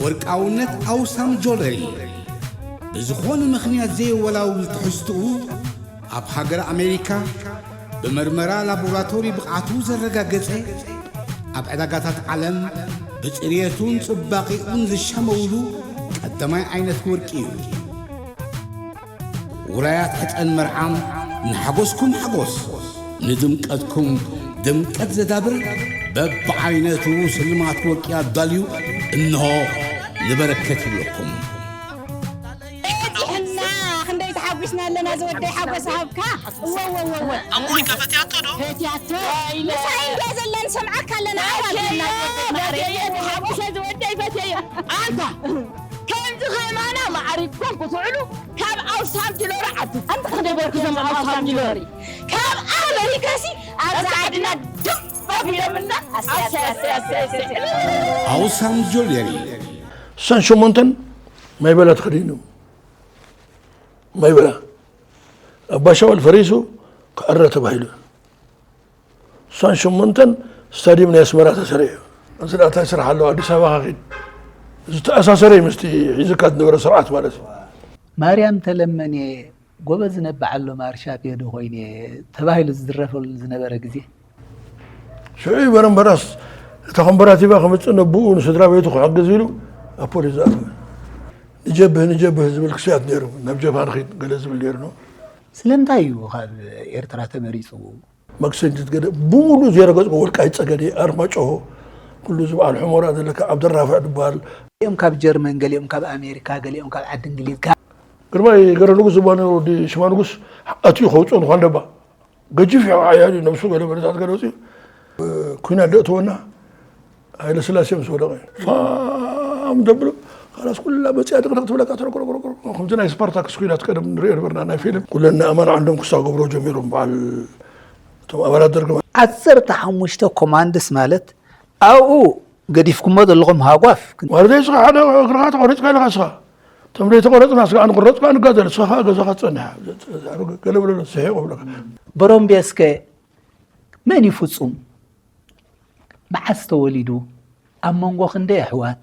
ወርቃውነት ኣውሳም ጆለሪ ብዝኾነ ምኽንያት ዘየወላውል ትሕዝትኡ ኣብ ሃገር ኣሜሪካ ብመርመራ ላቦራቶሪ ብቕዓቱ ዘረጋገጸ፣ ኣብ ዕዳጋታት ዓለም ብጽርየቱን ጽባቐኡን ዝሻመውሉ ቀዳማይ ዓይነት ወርቂ እዩ። ውራያት ሕጸን መርዓም ንሓጎስኩም ሓጎስ፣ ንድምቀትኩም ድምቀት ዘዳብር በብዓይነቱ ስልማት ወርቂ ኣዳልዩ እንሆ ንበረከት ይብለኩም። በዚሕና ክንደይ ተሓጒስና ኣለና ዝወደይ ሓጎስ ሃብካ። እወ፣ እወ፣ እወ፣ እወ። ኣሞይ ከፈትያቶ ዶ? ፈትያቶ። ምሳይ እንድያ ዘላ ንሰምዓካ ኣለና። ኣባልና ዝወደይ ማዕረ። ፈትየዮ፣ ተሓጒሰ ዝወደይ ፈትየዮ። ኣንታ ከምዚ ከማና ማዕሪግኩም ክትውዕሉ ካብ ኣውሳም ጅሎሪ ዓዲ። ኣንታ ክንደይ በርኩ ዘም ኣውሳም ጅሎሪ። ካብ ኣመሪካሲ ኣብዛ ዓድና ድም ኣቢሎምና። ኣሰይ፣ ኣሰይ፣ ኣሰይ፣ ኣሰይ፣ ኣሰይ። ኣውሳም ጆለሪ። ሰን ሸሞንተን ማይ በላ ተኸዲኑ። ማይ በላ። ኣባ ሻውል ፈሪሱ ክዕረ ተባሂሉ። እሳን ሸሞንተን ስታድየም ናይ ኣስመራ ተሰርሑ። እዚ ደኣ እንታይ ስራሕ ኣለዎ? ኣዲስ ኣበባ ኸኺድ። ዝተኣሳሰረ እዩ ምስቲ ሒዝካ ዝነበረ ስርዓት ማለት እዩ። ማርያም ተለመኔ ጎበዝ ነባዓሎ ማርሻ ፔዶ ኮይነ ተባሂሉ ዝድረፈሉ ዝነበረ ግዜ። ሽዑ እዩ በረምበራስ እታ ኮምበራቲቫ ክምጽእ ነብኡ ንስድራ ቤቱ ክሕግዝ ኢሉ ኣብ ፖሊስ ዝኣተወ። ንጀብህ ንጀብህ ዝብል ክስያት ነይሩ። ናብ ጀብሃ ንኺድ ገለ ዝብል ነይሩ ነው። ስለምንታይ እዩ ካብ ኤርትራ ተመሪጹ? መክሰኝት ገደ ብሙሉ ዘይረገጽኩ ወልቃይት ጸገዴ፣ ኣርማጭሆ፣ ኩሉ እዚ በዓል ሑመራ ዘለካ ዓብደራፍዕ ዝበሃል። ገሊኦም ካብ ጀርመን፣ ገሊኦም ካብ ኣሜሪካ፣ ገሊኦም ካብ ዓዲ እንግሊዝ፣ ካብ ግርማይ ገረንጉስ ዝበሃል ወዲ ሽማ ንጉስ ኣትዩ ከውጽኦ ንኳንደባ። ገጂፍ እዩ፣ ሓያል እዩ፣ ነብሱ ገለ በለታት ገለ ወፂኡ። ኩናት ደእተወና፣ ሃይለ ስላሴ ምስ ወደቐ እዩ። ፋም ደብሎ፣ ካላስ ኩላ መፂኣ ድቕድቕ ትብለካ፣ ተረቆረቆረቆ። ከምቲ ናይ ስፓርታክስ ኩናት ቀደም ንሪኦ ነበርና፣ ናይ ፊልም። ኩለን ኣእማን ዓንዶም ክሳብ ገብሮ ጀሚሮም፣ በዓል እቶም ኣባላት ደርግ ማለት። ዓሰርተ ሓሙሽተ ኮማንድስ ማለት ኣብኡ ገዲፍኩሞ ዘለኹም ሃጓፍ። ማለተይ፣ እስኻ ሓደ እግርኻ ተቖሪጽካ ኣለኻ፣ እስኻ። እቶም ዘይተቖረጽና፣ እስኻ ንቑረጽ ከኣ ንጋደል፣ እስኻ ከኣ ገዛኻ ትጸንሕ። ገለ በለሎ፣ ስሒቑ ይብለካ። በሮምቤስከ መን እዩ ፍጹም? መዓስ ተወሊዱ? ኣብ መንጎ ክንደይ ኣሕዋት?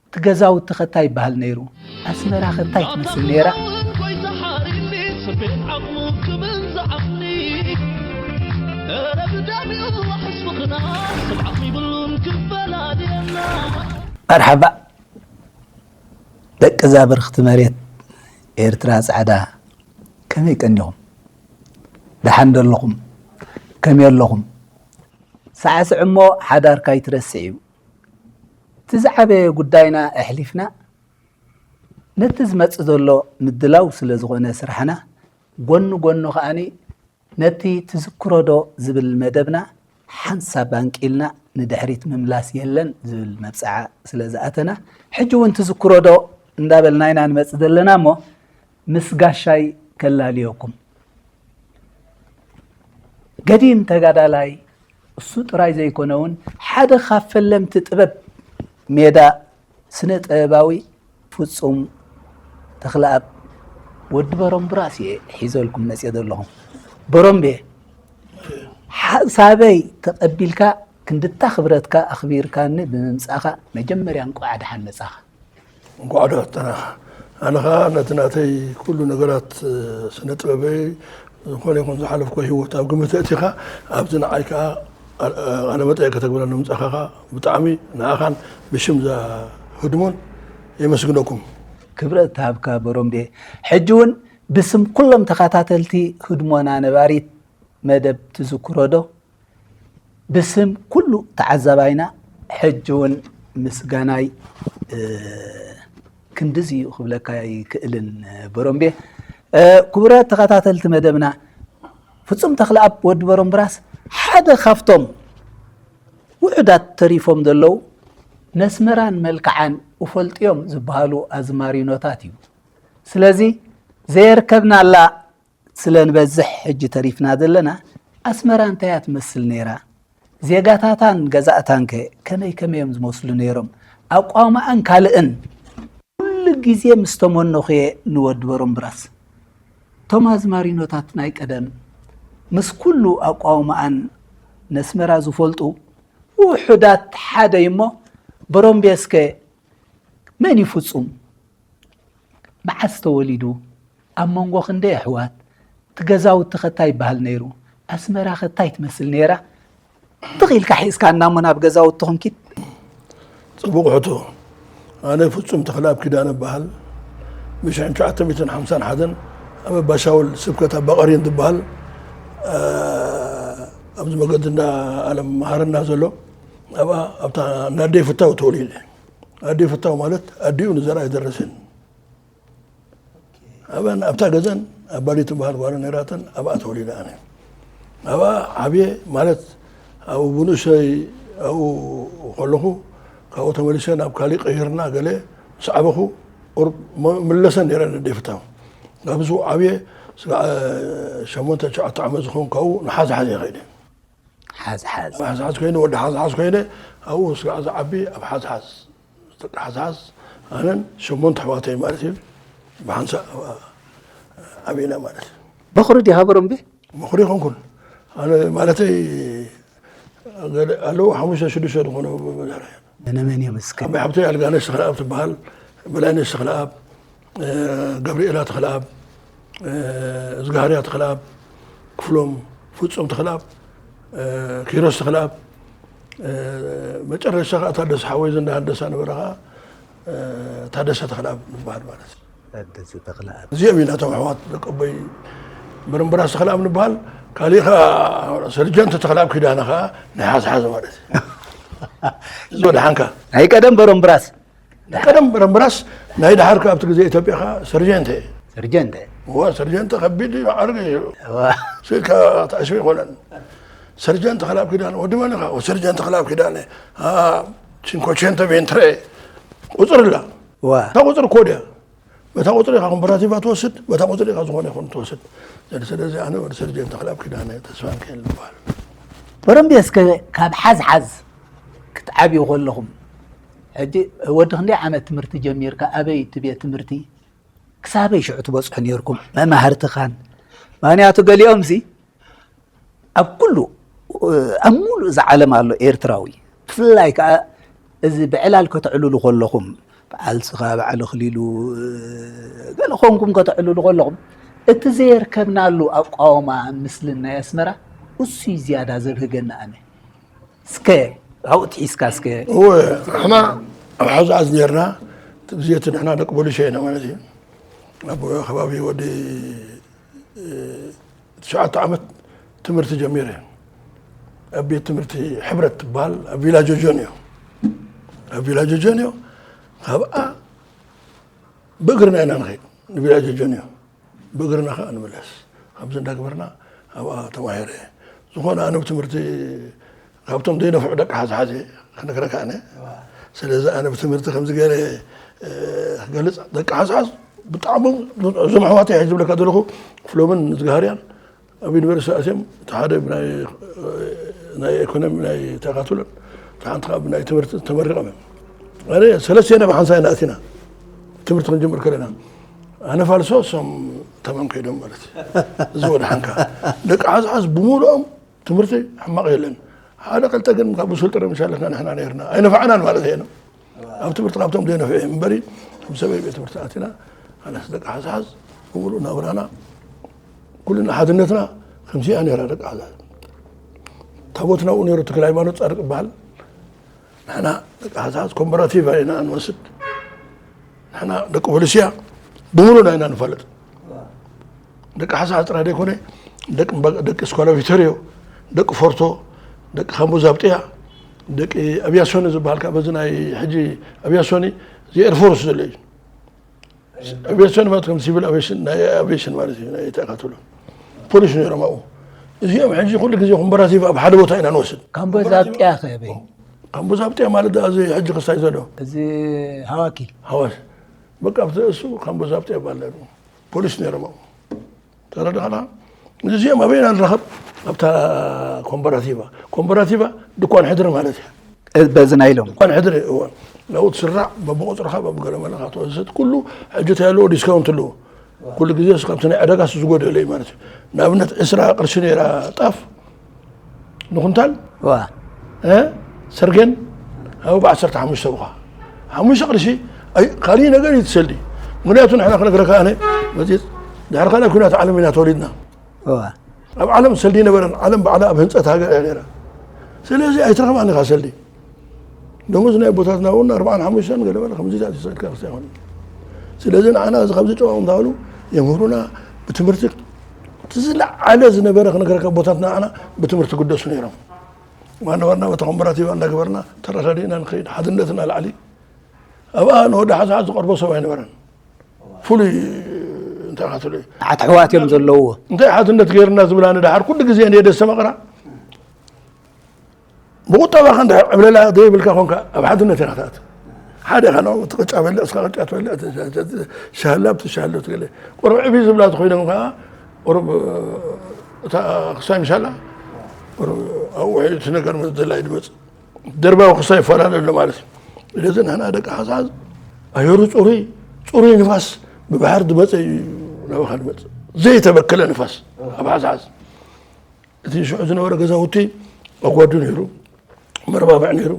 እቲ ገዛውቲ ከ እንታይ ይበሃል ነይሩ? ኣስመራ ከ እንታይ ትመስል ነይራ? መርሓባ ደቂ እዛ ብርኽቲ መሬት ኤርትራ ጻዕዳ፣ ከመይ ቀኒኹም? ደሓን ዶ ኣለኹም? ከመይ ኣለኹም? ሳዕስዕ እሞ ሓዳርካ ኣይትረስዕ እዩ። እቲ ዝዓበየ ጉዳይና ኣሕሊፍና ነቲ ዝመጽእ ዘሎ ምድላው ስለ ዝኾነ ስራሕና፣ ጎኒ ጎኑ ከኣኒ ነቲ ትዝክሮ ዶ ዝብል መደብና ሓንሳብ ኣንቂልና ንድሕሪት ምምላስ የለን ዝብል መብጽዓ ስለ ዝኣተና፣ ሕጂ እውን ትዝክሮ ዶ እንዳበልና ኢና ንመጽእ ዘለና እሞ፣ ምስ ጋሻይ ከላልየኩም። ገዲም ተጋዳላይ እሱ ጥራይ ዘይኮነ እውን ሓደ ካብ ፈለምቲ ጥበብ ሜዳ ስነ ጥበባዊ ፍጹም ተኽለኣብ ወዲ በሮምብራስ እየ ሒዘልኩም መጽየ ዘለኹ። በሮምቤ፣ ሓሳበይ ተቐቢልካ ክንድታ ክብረትካ ኣኽቢርካኒ ብምምጻእካ መጀመርያ እንቋዕ ደሓን መጻኻ። እንቋዕ ደሓን መጻኻ። ኣነ ኸኣ ነቲ ናተይ ኩሉ ነገራት፣ እ፣ ስነ ጥበበይ፣ ዝኾነ ይኹን ዝሓለፍኩ ህይወት ኣብ ግምት ኣእቲኻ፣ ኣብዚ ንዓይ ከኣ ቃል-፣ ቃለ መጠይቅ ከተግብረኒ ምጻኻ ከኣ ብጣዕሚ ንዓኻን ብሽም እዛ ህድሞን የመስግነኩም። ክብረት ትሃብካ በሮምቤ። ሕጂ እውን ብስም ኩሎም ተኸታተልቲ ህድሞና ነባሪት መደብ ትዝክሮ ዶ? ብስም ኩሉ ተዓዛባይና ሕጂ እውን ምስጋናይ፣ እ፣ ክንድዚ እዩ ክብለካ ኣይክእልን፣ በሮምቤ። እ፣ ክቡራት ተኸታተልቲ መደብና፣ ፍጹም ተኽለኣብ ወዲ በሮምብራስ ሓደ ካብቶም ውሑዳት ተሪፎም ዘለዉ ነስመራን መልክዓን እፈልጥዮም ዝበሃሉ ኣዝማሪኖታት እዩ። ስለዚ ዘየርከብናላ ስለ ንበዝሕ ሕጂ ተሪፍና ዘለና፣ ኣስመራ እንታይ እያ ትመስል ነይራ? ዜጋታታን ገዛእታንከ ከመይ ከመይ እዮም ዝመስሉ ነይሮም? ኣቋውማኣን ካልእን ኩሉ ግዜ ምስ ተመነኹ እየ ንወዲ በሮምብራስ። እቶም ኣዝማሪኖታት ናይ ቀደም ምስ ኩሉ ኣቋውማኣን ነስመራ ዝፈልጡ ውሑዳት ሓደ እዩ እሞ፣ በሮምቤስከ መን እዩ ፍጹም? መዓስ ተወሊዱ? ኣብ መንጎ ክንደይ ኣሕዋት? እቲ ገዛውቲ ኸ እንታይ ይበሃል ነይሩ? ኣስመራ ኸ እንታይ ትመስል ነይራ? ትኽ ኢልካ ሒዝካና እሞ ናብ ገዛውትኹም ኪድ። ጽቡቕ ሕቶ። ኣነ ፍጹም ተኽለኣብ ኪዳነ እበሃል። ብሽሕን ትሽዓተ ሚእትን ሓምሳን ሓደን ኣብ ኣባሻውል ስብከት ኣባ ቀሪን ዝበሃል፣ እ፣ ኣብዚ መገዲ እንዳ ኣለም መሃረና ዘሎ፣ ኣብኣ ኣብታ እንዳ ኣደይ ፍታው ተወሊደ። ኣደይ ፍታው ማለት ኣዲኡ ንዘርኣይ ደረሰን። ኣብኣን ኣብታ ገዛን ኣባዲ ትበሃል ጓል ነይራተን፣ ኣብኣ ተወሊደ ኣነ። ኣብኣ ዓብየ ማለት ኣብኡ ብንእሰይ ኣብኡ ከለኹ ካብኡ ተመሊሰ ናብ ካሊእ ቀይርና ገለ ምስ ዓበኹ ቁሩብ መ-፣ ምለሰን ነይረን ኣደይ ፍታው። ኣብዚ ዓብየ ስጋዕ ሸሞንተ ትሽዓተ ዓመት ዝኸውን ካብኡ ንሓዝሓዝ እየ ከይደ። ሓዝሓዝ። ሓዝሓዝ ኮይነ፣ ወዲ ሓዝሓዝ ኮይነ፣ ኣብኡ ስጋዕ ዝዓቢ ኣብ ሓዝሓዝ፣ ደቂ ሓዝሓዝ ኣነን ሸሞንተ ኣሕዋተይ ማለት እዩ። ብሓንሳእ ኣብኣ ዓቢና ማለት እዩ። በኹሪ ዲኻ በረምቤ? በኹሪ ኣይኮንኩን። ኣነ ማለተይ ገለ ኣለዉ ሓሙሽተ ሽዱሽተ ዝኾኑ መዛርያ። መነ መን እዮም እስከ? ዓባይ ሓብተይ ኣልጋነሽ ተኽለኣብ ትበሃል፣ በላይነሽ ተኽለኣብ፣ እ፣ ገብርኤላ ተኽለኣብ፣ እ፣ እዝግሃርያ ተኽለኣብ፣ ክፍሎም ፍጹም ተኽለኣብ፣ እ፣ ኪሮስ ተኽለኣብ፣ እ፣ መጨረሻ ከኣ ታደሰ ሓወይ እዚ እንዳ ሃንደሳ ነበረ ከኣ፣ እ፣ ታደሰ ተኽለኣብ ንበሃል ማለት እዩ። ታደሰ ተኽለኣብ። እዚኦም ኢና እቶም ኣሕዋት ደቂ ኣቦይ በረምበራስ ተኽለኣብ ንበሃል። ካሊእ ከኣ ሰርጀንት ተኽለኣብ ኪዳነ ከኣ ናይ ሓዝሓዝ ማለት እዩ። እዚ ወደሓንካ። ናይ ቀደም በረምበራስ። ናይ ቀደም በረምበራስ፣ ናይ ደሓር ከኣ ኣብቲ ግዜ ኢትዮጵያ ከኣ ሰርጀንት እየ። ሰርጀንት። እዋ፣ ሰርጀንት ከቢድ እዩ፣ ማዕርግ እዩ። እዋ። ስኢልካ ተኣስቢ ኣይኮነን። ሰርጀንት ተኽለኣብ ኪዳነ፣ ወዲ መን ኢኻ? ሰርጀንት ተኽለኣብ ኪዳነ። አ፣ ቺንኮቼንተ ቬንትሬ። ቁጽሪ ኣላ። እዋ። እታ ቁጽሪ ኮድ እያ። በታ ቁጽሪ ኢኻ ኮምፐራቲቫ ትወስድ፣ በታ ቁጽሪ ኢኻ ዝኾነ ይኹን ትወስድ። ስለዚ ኣነ ወዲ ሰርጀንት ተኽለኣብ ኪዳነ ተስፋሚካኤል እበሃል። በረምቤ፣ እስከ ካብ ሓዝሓዝ ክትዓብዩ ከለኹም፣ ሕጂ ወዲ ክንደይ ዓመት ትምህርቲ ጀሚርካ? ኣበይ እቲ ቤት ትምህርቲ? ክሳበይ ሽዑ ትበጽሑ ኔርኩም? መማህርትኻን? ምኽንያቱ ገሊኦምሲ ኣብ ኩሉ፣ ኣብ ሙሉእ እዛ ዓለም ኣሎ ኤርትራዊ። ብፍላይ ከኣ እዚ ብዕላል ከተዕልሉ ከለኹም፣ በዓል ስኻ፣ በዓል ኣኽሊሉ፣ ገለ ኾንኩም ከተዕልሉ ከለኹም፣ እቲ ዘየርከብናሉ ኣቋውማ ምስልን ናይ ኣስመራ፣ እሱ እዩ ዝያዳ ዘብህገኒ ኣነ። እስከ፣ ካብኡ ትሒዝካ እስከ። እወ፣ ንሕና ኣብ ሓዝሓዝ ኔርና፣ እቲ ግዜ እቲ ንሕና ደቂ ቦሊሾ ኢና ማለት እዩ። ኣብ ከባቢ ወዲ ትሽዓተ ዓመት ትምህርቲ ጀሚረ። ኣብ ቤት ትምህርቲ ሕብረት ትበሃል፣ ኣብ ቪላ ጆጆንዮ። ኣብ ቪላ ጆጆንዮ፣ ካብኣ ብእግርና ኢና ንኸይድ፣ ንቪላ ጆጆንዮ። ብእግርና ከኣ ንምለስ። ከምዚ እንዳገበርና ኣብኣ ተማሂረ። ዝኾነ ኣነ ብትምህርቲ ካብቶም ዘይነፍዑ ደቂ ሓዝሓዝ እየ ክነግረካ ኣነ። ስለዚ ኣነ ብትምህርቲ ከምዚ ገይረ፣ እ፣ ክገልጽ፣ ደቂ ሓዝሓዝ ብጣዕሚ፣ እዞም ኣሕዋተይ ሕጂ ዝብለካ ዘለኹ፣ ክፍሎምን እዝግሃርያን ኣብ ዩኒቨርሲቲ ኣትዮም፣ እቲ ሓደ ብናይ፣ ናይ ኢኮኖሚ ናይ ተካትሎን፣ እቲ ሓንቲ ከዓ ብናይ ትምህርቲ ተመሪቖም እዮም። ኣነ ሰለስቴና ብሓንሳእ ኢና ኣቲና ትምህርቲ ክንጅምር ከለና። ኣነ ፋልሶ፣ እሶም ተማም ከይዶም ማለት እዩ። እዚ ወደሓንካ። ደቂ ሓዝሓዝ ብምሉኦም ትምህርቲ ሕማቕ የለን። ሓደ ክልተ ግን ካብ ብሱል ጥረ ምሻለትና ንሕና ነይርና። ኣይነፋዕናን ማለት እየ። ኣብ ትምህርቲ ካብቶም ዘይነፍዕ እየ እምበሪ፣ ከም ሰበይ ቤት ትምህርቲ ኣቲና፣ ኣነስ ደቂ ሓዝሓዝ ብምሉእ ናብራና፣ ኩልና ሓድነትና ከምዚኣ ነይራ ደቂ ሓዝሓዝ። ታቦትና ኣብኡ ነይሩ፣ ተክለ ሃይማኖት ጻድቅ ይበሃል። ንሕና ደቂ ሓዝሓዝ ኮምበራቲቫ ኢና ንወስድ። ንሕና ደቂ ፖሊስያ ብምሉእና ኢና ንፋለጥ። ደቂ ሓዝሓዝ ጥራይ ዘይኮነ፣ ደቂ እምባ-፣ ደቂ ስኳላ ቪቶሪዮ፣ ደቂ ፎርቶ፣ ደቂ ካምቦ ዛብጥያ፣ ደቂ ኣቪያሶኒ ዝበሃል ከዓ በዚ ናይ ሕጂ ኣቪያሶኒ፣ እዚ ኤርፎርስ ዘሎ እዩ። ኣቪያሶኒ ማለት ከም ሲቪል ኣቪዬሽን፣ ናይ ኣቪዬሽን ማለት እዩ፣ ናይ ተካትሎ። ፖሊስ ነይሮም ኣብኡ። እዚኦም ሕጂ ኩሉ ግዜ ኮምበራቲቭ ኣብ ሓደ ቦታ ኢና ንወስድ። ካምቦ ዛብጥያ ከ ኣበይ? ካምቦ ዛብጥያ ማለት ደኣ እዚ ሕጂ ክስታይ ዘሎ። እዚ ሃዋኪ። ሃዋኪ። በቃ ኣብቲ እሱ ካምቦ ዛብጥያ ይባሃል ነይሩ። ፖሊስ ነይሮም ኣብኡ። ተረዳእና? እዚኦም ኣበይና ንረኸብ? ኣብታ ኮምበራቲቫ። ኮምበራቲቫ ድኳን ሕድሪ ማለት እያ። እ፣ በዚ ናይ ኢሎም። ድኳን ሕድሪ፣ እወ። ናብኡ ትስራዕ፣ በብቑፅርኻ፣ በብገለመለኻ ትወስድ። ኩሉ ሕጂ እንታይ ኣለዎ? ዲስካውንት ኣለዎ። ኩሉ ግዜ እሱ ካብቲ ናይ ዕዳጋ እሱ ዝጎደለ እዩ ማለት እዩ። ንኣብነት ዕስራ ቅርሺ ነይራ ጣፍ ንኩንታል፣ ዋ። እ፣ ሰርገን፣ ኣብኡ ብዓሰርተ ሓሙሽተ ብኻ። ሓሙሽተ ቅርሺ ኣይ፣ ካልእ ነገር እዩ እቲ ሰልዲ። ምኽንያቱ ንሕና ክነግረካ ኣነ፣ መጺጽ፣ ድሕሪ ካልኣይ ኲናት ዓለም ኢና ተወሊድና። እዋ። ኣብ ዓለም ሰልዲ ነበረን፣ ዓለም ባዕላ ኣብ ህንጸት ሃገር እያ ነይራ። ስለዚ ኣይትረኽባን ኢኻ ሰልዲ። ደሞዝ ናይ ኣቦታትና እውን ኣርባዓን ሓሙሽተን ገለ በለ ከምዚታት ይሰድካ ክስታይ ይኾን። ስለዚ ንዓና እዚ ካብዚ ጨዋቕ እንዳበሉ የምህሩና፣ ብትምህርቲ እቲ ዝለዓለ ዝነበረ ክነግረካ ኣቦታትና ንዓና ብትምህርቲ ግደሱ ነይሮም። ዋና ዋና በታ ኮምበራቲቫ እንዳገበርና ተረዳዲእና ንኸይድ፣ ሓድነትና ላዕሊ። ኣብኣ ንወዲ ሓዝሓዝ ዝቐርቦ ሰብ ኣይነበረን። ፍሉይ እንታይ ኢኻ ትብሎ? ሓት ኣሕዋት እዮም ዘለውዎ። እንታይ ሓድነት ገይርና ዝብላ ንደሓር ኩሉ ግዜ እንደ ደስተማቕራ ብቁጠባ ከ እንድሕር ዕብለላ ዘይብልካ ኮንካ ኣብ ሓድነት ኢኻ ትኣቱ። ሓደ ኢኻ ንዕኡ እቲ ቅጫ በልዕ፣ እስኻ ቅጫ ትበልዕ፣ እቲ ሻ-፣ ሻ-፣ ሻ-፣ ሻሃላ ኣብቲ ሻሃሎ ትገለ። ቁሩብ ዕብይ ዝብላ ተኾይኖም ከኣ ቁሩብ እታ ክሳይ ምሻላ ቁሩብ ኣብኡ ውሒዱ እቲ ነገር ምስ ድላይ ድመጽእ። ደርባዊ ክሳይ ይፈላለ ኣሎ ማለት እዩ። ስለዚ ንሕና ደቂ ሓዝሓዝ ኣየሩ ጽሩይ፣ ጽሩይ ንፋስ ብባሕሪ ድመጸ እዩ ናባኻ ድመጽእ። ዘይተበከለ ንፋስ ኣብ ሓዝሓዝ። እቲ ሽዑ ዝነበረ ገዛውቲ ኣጓዱ ነይሩ፣ መረባብዕ ነይሩ።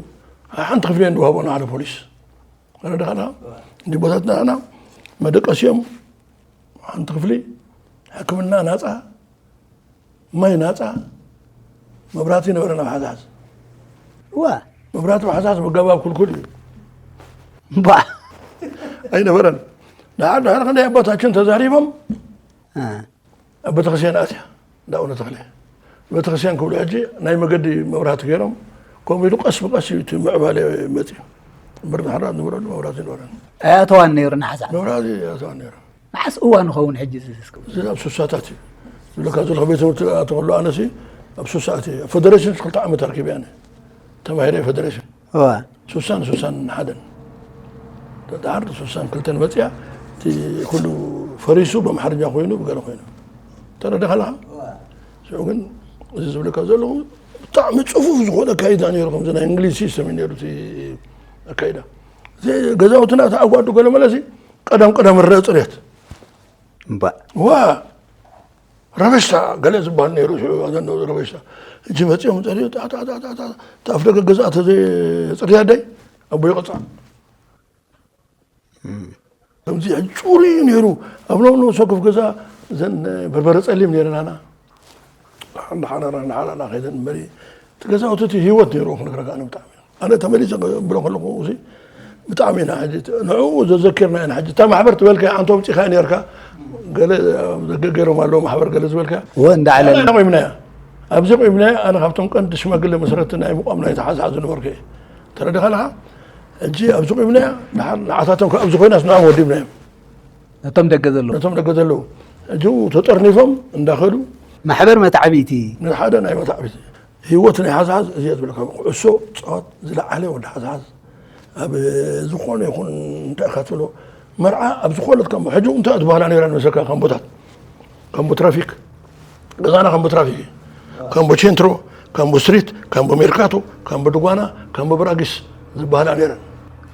ሓንቲ ክፍሊ እንድወሃቦ ንሓደ ፖሊስ። ተረዳእካ? እንዲ ቦታትና ንሕና መደቀሲ እዮም። ሓንቲ ክፍሊ ሕክምና ናጻ፣ ማይ ናጻ፣ መብራህቲ ነበረን ኣብ ሓዝሓዝ። እዋ። መብራህቲ ኣብ ሓዝሓዝ ምገባብ ክልኩል እዩ። እምባ። ኣይነበረን። ድሓር ድሓር ክንደይ ኣባታችን ተዛሪቦም እ። ኣብ ቤተክርስትያን ኣትያ፣ እንዳ ኣቡነ ተኽለ። ቤተክርስትያን ክብሉ ሕጂ ናይ መገዲ መብራህቲ ገይሮም፣ ከምኡ ኢሉ ቀስ ብቐስ እዩ እቲ ምዕባለ መፅዩ። እምበር ድሓር ንብረሉ መብራህቲ ኣይነበረን። ኣያተዋን ነይሩ ንሓዝሓዝ። መብራህቲ ኣያተዋን ነይሩ። መዓስ እዋን ይኸውን ሕጂ እዚ እስከ? እዚ ኣብ ሱሳታት እዩ። ዝብለካ ዘለኹ ቤት ትምህርቲ ኣተወሉ ኣነሲ ኣብ ሱሳ ኣትየ። ኣብ ፌደሬሽን ክልተ ዓመት ኣርኪበ ኣነ። ተማሂረ ፌደሬሽን። እዋ። ሱሳን ሱሳን ሓደን። ደሓር ሱሳን ክልተን መፅያ፣ እቲ ኩሉ ፈሪሱ ብኣምሓርኛ ኮይኑ ብገለ ኮይኑ። ተረዲኻ ኣለኻ? እዋ። ሽዑ ግን እዚ ዝብለካ ዘለኹ ብጣዕሚ ፅፉፍ ዝኾነ ኣካይዳ ነይሩ፣ ከምዚ ናይ እንግሊዝ ሲስተም እዩ ነይሩ እቲ ኣካይዳ። እዚ ገዛውትና ተኣጓዱ ገለ መለሲ ቀደም ቀደም ረአ ፅሬት። እምባእ። ዋ! ረበሽታ ገለ ዝበሃል ነይሩ ሽዑ፣ ኣዘን ረበሽታ። ሕጂ መጺኦም ጸሪዩ፣ ጣ፣ ጣ፣ ጣ፣ ጣ፣ ጣ፣ እቲ ኣፍ ደገ ገዛ ተዘይጽርያ ደይ፣ ኣቦ ይቕጻዕ። እም። ከምዚ ሕጂ ጽሩይ እዩ ነይሩ። ኣብ ኖ፣ ኖ፣ ሰኩፍ ገዛ፣ እዘን በርበረ ጸሊም ነይረናና። እንዳሓረራ፣ እንዳሓረራ ከይደን እምበሪ፣ እቲ ገዛውቲ እቲ ህይወት ነይሩ ክነግረካ ኣነ ብጣዕሚ። ኣነ ተመሊሰ ክብሎ ከለኹ፣ እዚ ብጣዕሚ ኢና ሕጂ ንዕኡ ዘዘኪርና ኢና። ሕጂ እታ ማሕበር ትበልካ ኣንተ ኣውጺእካ ነርካ፣ ገለ ኣብ ደገ ገይሮም ኣለዉ ማሕበር ገለ ዝበልካ። እወ፣ እንዳዕለል። ኣነ ቆይምናያ። ኣብዚ ቆይምናያ፣ ኣነ ካብቶም ቀንዲ ሽማግለ መሰረቲ ናይ ምቋም ናይ ተሓዝሓ ዝነበርኩ እየ። ተረዲኻ ኣለኻ? ሕጂ ኣብዚ ቆይምናያ፣ ደሓር ንዓታቶም ከ ኣብዚ ኮይናስ ንዖም ወዲብናዮም። ነቶም ደገ ዘለዉ። ነቶም ደገ ዘለዉ። ሕጂ ተጠርኒፎም እንዳኸዱ። ማሕበር መታዕቢቲ። ንሓደ ናይ መታዕቢቲ። ህይወት ናይ ሓዝሓዝ እዚ እየ ዝብለካ፣ ኩዕሶ ጸወት ዝለዓለ ወዲ ሓዝሓዝ ኣብ ዝኾነ ይኹን እንታይ ኢኻ ትብሎ፣ መርዓ ኣብ ዝኾነት ካምቦ፣ ሕጂ እንታይ ትበሃላ ነይረን መሰልካ፣ ካምቦታት፣ ካምቦ ትራፊክ፣ ገዛና ካምቦ ትራፊክ እዩ። ካምቦ ቼንትሮ፣ ካምቦ ስትሪት፣ ካምቦ ሜርካቶ፣ ካምቦ ድጓና፣ ካምቦ ብራጊስ ዝበሃላ ነይረን።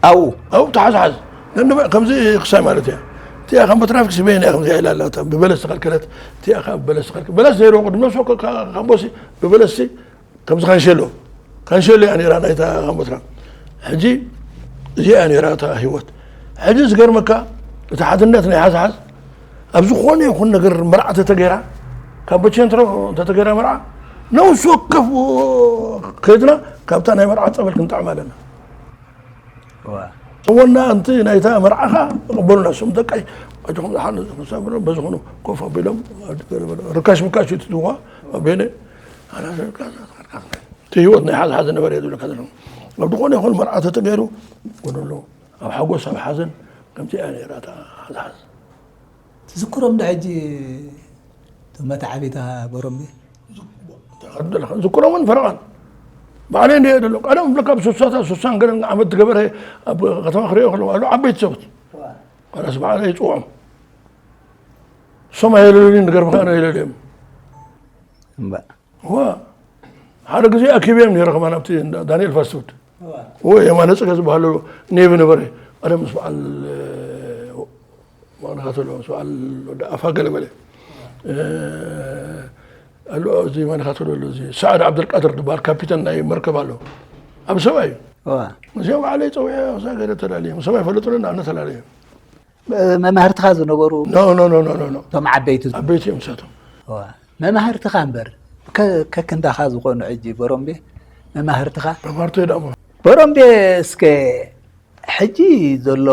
ኣብኡ? ኣብኡ ተሓዝሓዝ። ነንበ-፣ ከምዚ ክሳይ ማለት እያ። እቲኣ ካምቦ ትራፊክ ስበይን እያ ከምዚኣ ኢላ ኣላ፣ እታ ብበለስ ተኸልከለት፣ እቲኣ ካብ በለስ ተኸልከ-፣ በለስ ዘይረቑ ድመሶ ከ-፣ ከ-፣ ካምቦሲ ብበለስሲ ከምዚ ካንሸሎ፣ ካንሸሎ እያ ነይራ ናይታ ካምቦትራ። ሕጂ እዚኣ እያ ነይራ እታ ህይወት። ሕጂ ዝገርመካ፣ እቲ ሓድነት ናይ ሓዝሓዝ ኣብ ዝኾነ ይኹን ነገር መርዓ ተተገይራ፣ ካብ በቸንትሮ እንተተገይራ መርዓ፣ ነፍሲ ወከፍ ከይድና ካብታ ናይ መርዓ ጸበል ክንጥዕም ኣለና። እዋ። ሰሞና ኣንቲ ናይታ መርዓኻ ይቕበሉና፣ እሶም ደቀይ፣ ኣጆኹም ዝሓን፣ በዚ ኹኑ ኮፍ ኣቢሎም፣ ርካሽ ምካሽ እዩ ትድዋ፣ ኣቤነ፣ እቲ ህይወት ናይ ሓዝሓዝ ዝነበረ እየ ዝብለካ ዘለኹ። ኣብ ዝኾነ ይኹን መርዓ ተተገይሩ፣ ጎደሎ፣ ኣብ ሓጎስ፣ ኣብ ሓዘን፣ ከምዚ እያ ነይራ እታ ሓዝሓዝ። ትዝክሮም ዶ ሕጂ እቶም መታዕቢታ ጎረምቤ? ዝክሮምን ፈረቓን። ባዕለይ እንድየ ዘሎ። ቀደም ብለካ ኣብ ሱሳታት፣ ሱሳን ገለን ዓመት ዝገበረ ኣብ ከተማ ክሪኦ ከለኹ፣ ኣሉ ዓበይቲ ሰባት። ዋላስ ባዕለይ ይጽውዖም። እሶም ኣየለሉኒ፣ ንገርምኻ ኣነ የለልዮም። እምባእ። እዋ፣ ሓደ ግዜ ኣኪበዮም ነይረ ከማን ኣብቲ እንዳ ዳንኤል ፋስት ፉድ። እዋ። እወ፣ የማነ ጽገ ዝበሃሉ ኔቪ ነበረ። ኣነ ምስ በዓል፣ እ፣ ማንካ ተሎ፣ ምስ በዓል ወዲ ኣፋ ገለ በለ። እ፣ ኣሎ፣ እዚ ማንካ ተሎ ኣሎ፣ እዚ ሰዓድ ዓብደልቃድር ዝበሃል ካፒተን ናይ መርከብ ኣሎ። ኣብ ሰብኣይ እዩ። እዚኦም ባዕለይ ፀዊዐ ክሳ ገለ ተላለዮም፣ ሰብ ኣይፈለጡን፣ ኣነ ተላለዮም። መማህርትኻ ዝነበሩ ኖ ኖ ኖ ኖ ኖ ኖ። እቶም ዓበይቲ ዓበይቲ እዮም ንሳቶም። መማህርትኻ እምበር ከክንዳኻ ዝኾኑ ሕጂ በሮምቤ መማህርትኻ መማህርቶ ደሞ በሮምቤ እስከ ሕጂ ዘሎ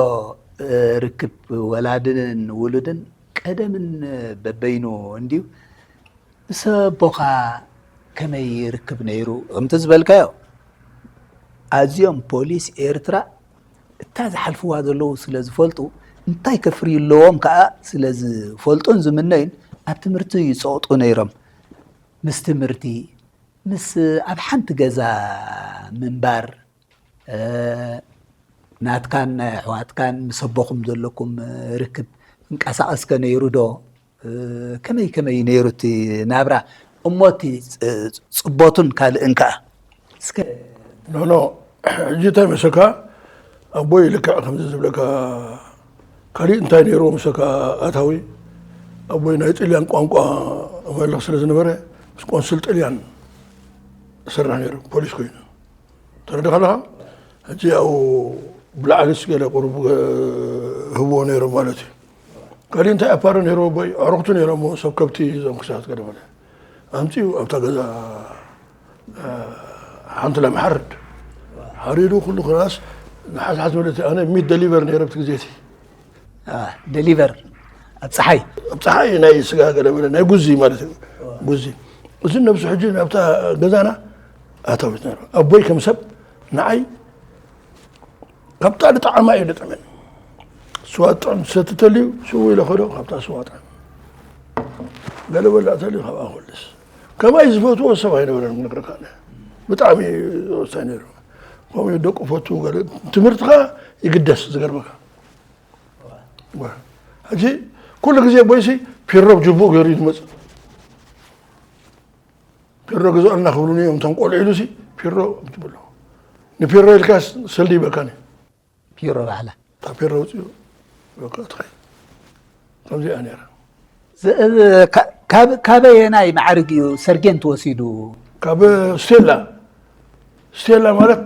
ርክብ ወላድን ውሉድን ቀደምን በበይኑ እንድዩ። ምስ ኣቦኻ ከመይ ርክብ ነይሩ? ከምቲ ዝበልካዮ ኣዝዮም ፖሊስ ኤርትራ እታ ዝሓልፍዋ ዘለዉ ስለ ዝፈልጡ እንታይ ከፍርዩ ኣለዎም ከዓ ስለ ዝፈልጡን ዝምነዩን ኣብ ትምህርቲ ይፀቕጡ ነይሮም። ምስ ትምህርቲ ምስ ኣብ ሓንቲ ገዛ ምንባር ናትካን ናይ ኣሕዋትካን ምስ ኣቦኹም ዘለኩም ርክብ እንቀሳቐስከ ነይሩ ዶ? ከመይ ከመይ ነይሩ እቲ ናብራ እሞ እቲ ፅቦቱን ካልእን ከዓ እስከ ኖኖ ሕጂ እንታይ መሰካ ኣቦይ ልክዕ ከምዚ ዝብለካ ካሊእ እንታይ ነይርዎ ምሰካ ኣታዊ ኣቦይ ናይ ጥልያን ቋንቋ መለኽ ስለ ዝነበረ ምስ ቆንስል ጥልያን ዝሰርሕ ነይሩ ፖሊስ ኮይኑ ተረድኻ ኣለኻ ሕጂ ያው ብላዕሊስ ገለ ቁሩብ ህብዎ ነይሮም ማለት እዩ ካሊእ እንታይ ኣፓረ ነይርዎ ኣቦይ ኣዕሩኽቱ ነይሮሞ ሰብ ከብቲ እዞም ክሳት ገለ ማለት ኣምፅኡ ኣብታ ገዛ ሓንቲ ላም ሓርድ ሓሪዱ ኩሉ ክራስ ንሓዝሓዝ በለት ኣነ ሚት ደሊቨር ነይረ ብቲ ግዜ እቲ ደሊቨር ኣብ ፀሓይ ኣብ ፀሓይ ናይ ስጋ ገለመለ ናይ ጉዚ ማለት እዩ ጉዚ እዚ ነብሱ ሕጂ ናብታ ገዛና ኣታዊት ነይሩ ኣቦይ ከም ሰብ ንዓይ ካብታ ልጣዕማ እዩ ልጥዕመኒ ስዋ ጥዕም ሰትተልዩ ስው ኢለ ከዶ ካብታ ስዋ ጥዕም ገለ በላእተልዩ ካብኣ ኮልስ ከማይ ዝፈትዎ ሰብ ኣይነበረን ክነግረካ ብጣዕሚ ወሳኝ ነይሩ ከምኡ ደቁ ፈቱ ትምህርትኻ ይግደስ ዝገርመካ ሕጂ ኩሉ ግዜ ቦይሲ ፒሮ ጅቡእ ገይሩ ይመፅእ ፒሮ ግዝኦልና ክብሉኒ እዮም እቶም ቆልዑ ኢሉሲ ፒሮ ትብሎ ንፒሮ ኢልካ ሰልዲ ይበካኒ ፒሮ ባዕላ ካብ ፒሮ ውፅኡ በቃ ትኸይድ ከምዚኣ ነይራ ካበየናይ ማዕርግ እዩ ሰርጌንት ወሲዱ ካብ ስቴላ ስቴላ ማለት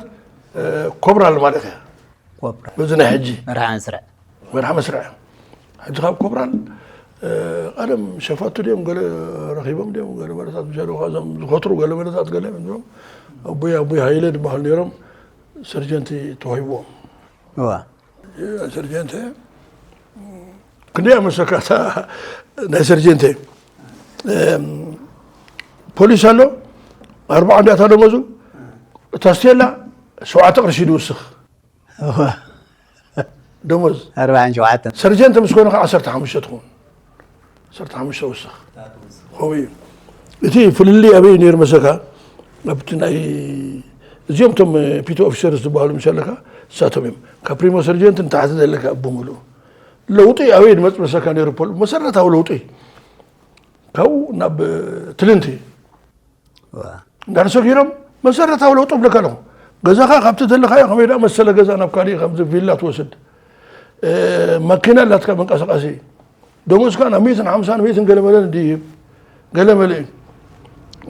ኮብራል ማለት እያ ኮብራ በዚ ናይ ሕጂ መርሓ መስርዕ መርሓ መስርዕ ሕጂ ካብ ኮብራል ቀደም ሸፋቱ ድዮም ገለ ረኺቦም ድዮም ገለ መለታት ምሸለኹ እዞም ዝኸትሩ ገለ መለታት ገለ እዮም ዝብሎም ኣቦይ ኣቦይ ሃይለ ዝበሃሉ ነይሮም ሰርጀንቲ ተዋሂብዎም እዋ ሰርጀንት ክንደይ ኣመሰካታ ናይ ሰርጀንት ፖሊስ ኣሎ ኣርባዓ እንዲያታ ደመዙ እታ ስቴላ ሸውዓተ ቅርሺ ድውስኽ እዋ ደሞዝ ኣርባዓን ሸውዓተን ሰርጀንት ምስ ኮነ ከዓ ዓሰርተ ሓሙሽተ ትኸውን ዓሰርተ ሓሙሽተ ወስኽ ከምኡ እዩ እቲ ፍልልይ ኣበይ ነይሩ መሰካ ኣብቲ ናይ እዚኦም ቶም ፒቲ ኦፊሰር ዝበሃሉ ምስ ኣለካ እሳቶም እዮም ካብ ፕሪሞ ሰርጀንት ንታሕቲ ዘለካ ብምሉ ለውጢ ኣበይ ንመፅ መሰካ ነይሩ ፖል መሰረታዊ ለውጢ ካብኡ ናብ ትልንቲ እንዳተሰጊሮም መሰረታዊ ለውጢ ብለካ ኣለኹ ገዛኻ ካብቲ ዘለካዮ ከመይ ደኣ መሰለ ገዛ ናብ ካሊእ ከምዚ ቪላ ትወስድ ማኪና ኣላትካ መንቀሳቐሲ ደሞዝካ ናብ ሚእትን ሓምሳን ሚእትን ገለመለን ድይብ ገለመለ እዩ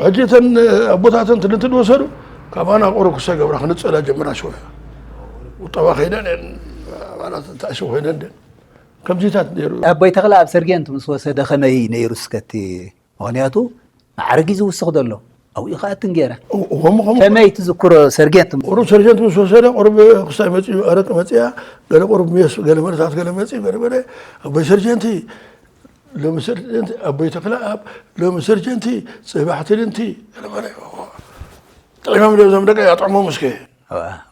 ሕጂ እተን ኣቦታተን ትልንቲ ዝወሰዱ ካባና ቁሩብ ክሳይ ገብራ ክንፀላ ጀምራ ሽወያ ቁጠባ ከይደን ኣባላት ተኣስቡ ኮይነን ከምዚታት ነይሩ ኣቦይ ተኽለ ኣብ ሰርጌንት ምስ ወሰደ ከመይ ነይሩ እስከቲ ምኽንያቱ ማዕርግ እዩ ዝውስኽ ዘሎ ኣብኡ ከኣ ትንጌራ ወምኸም ከመይ ትዝክሮ ሰርጌንት ቁሩብ ሰርጀንት ምስ ወሰደ ቁሩብ ክሳይ መፅኡ ኣረቂ መፅያ ገለ ቁሩብ ሜስ ገለ መለታት ገለ መፅኡ ገለ በለ ኣቦይ ሰርጀንቲ ሎሚ ሰርጀንቲ ኣቦይ ተክለኣብ ሎሚ ሰርጀንቲ ፅባሕ ትልንቲ ገለ በለ ጥዒሞም ዶ እዞም ደቂ ኣጥዕሞም እስከ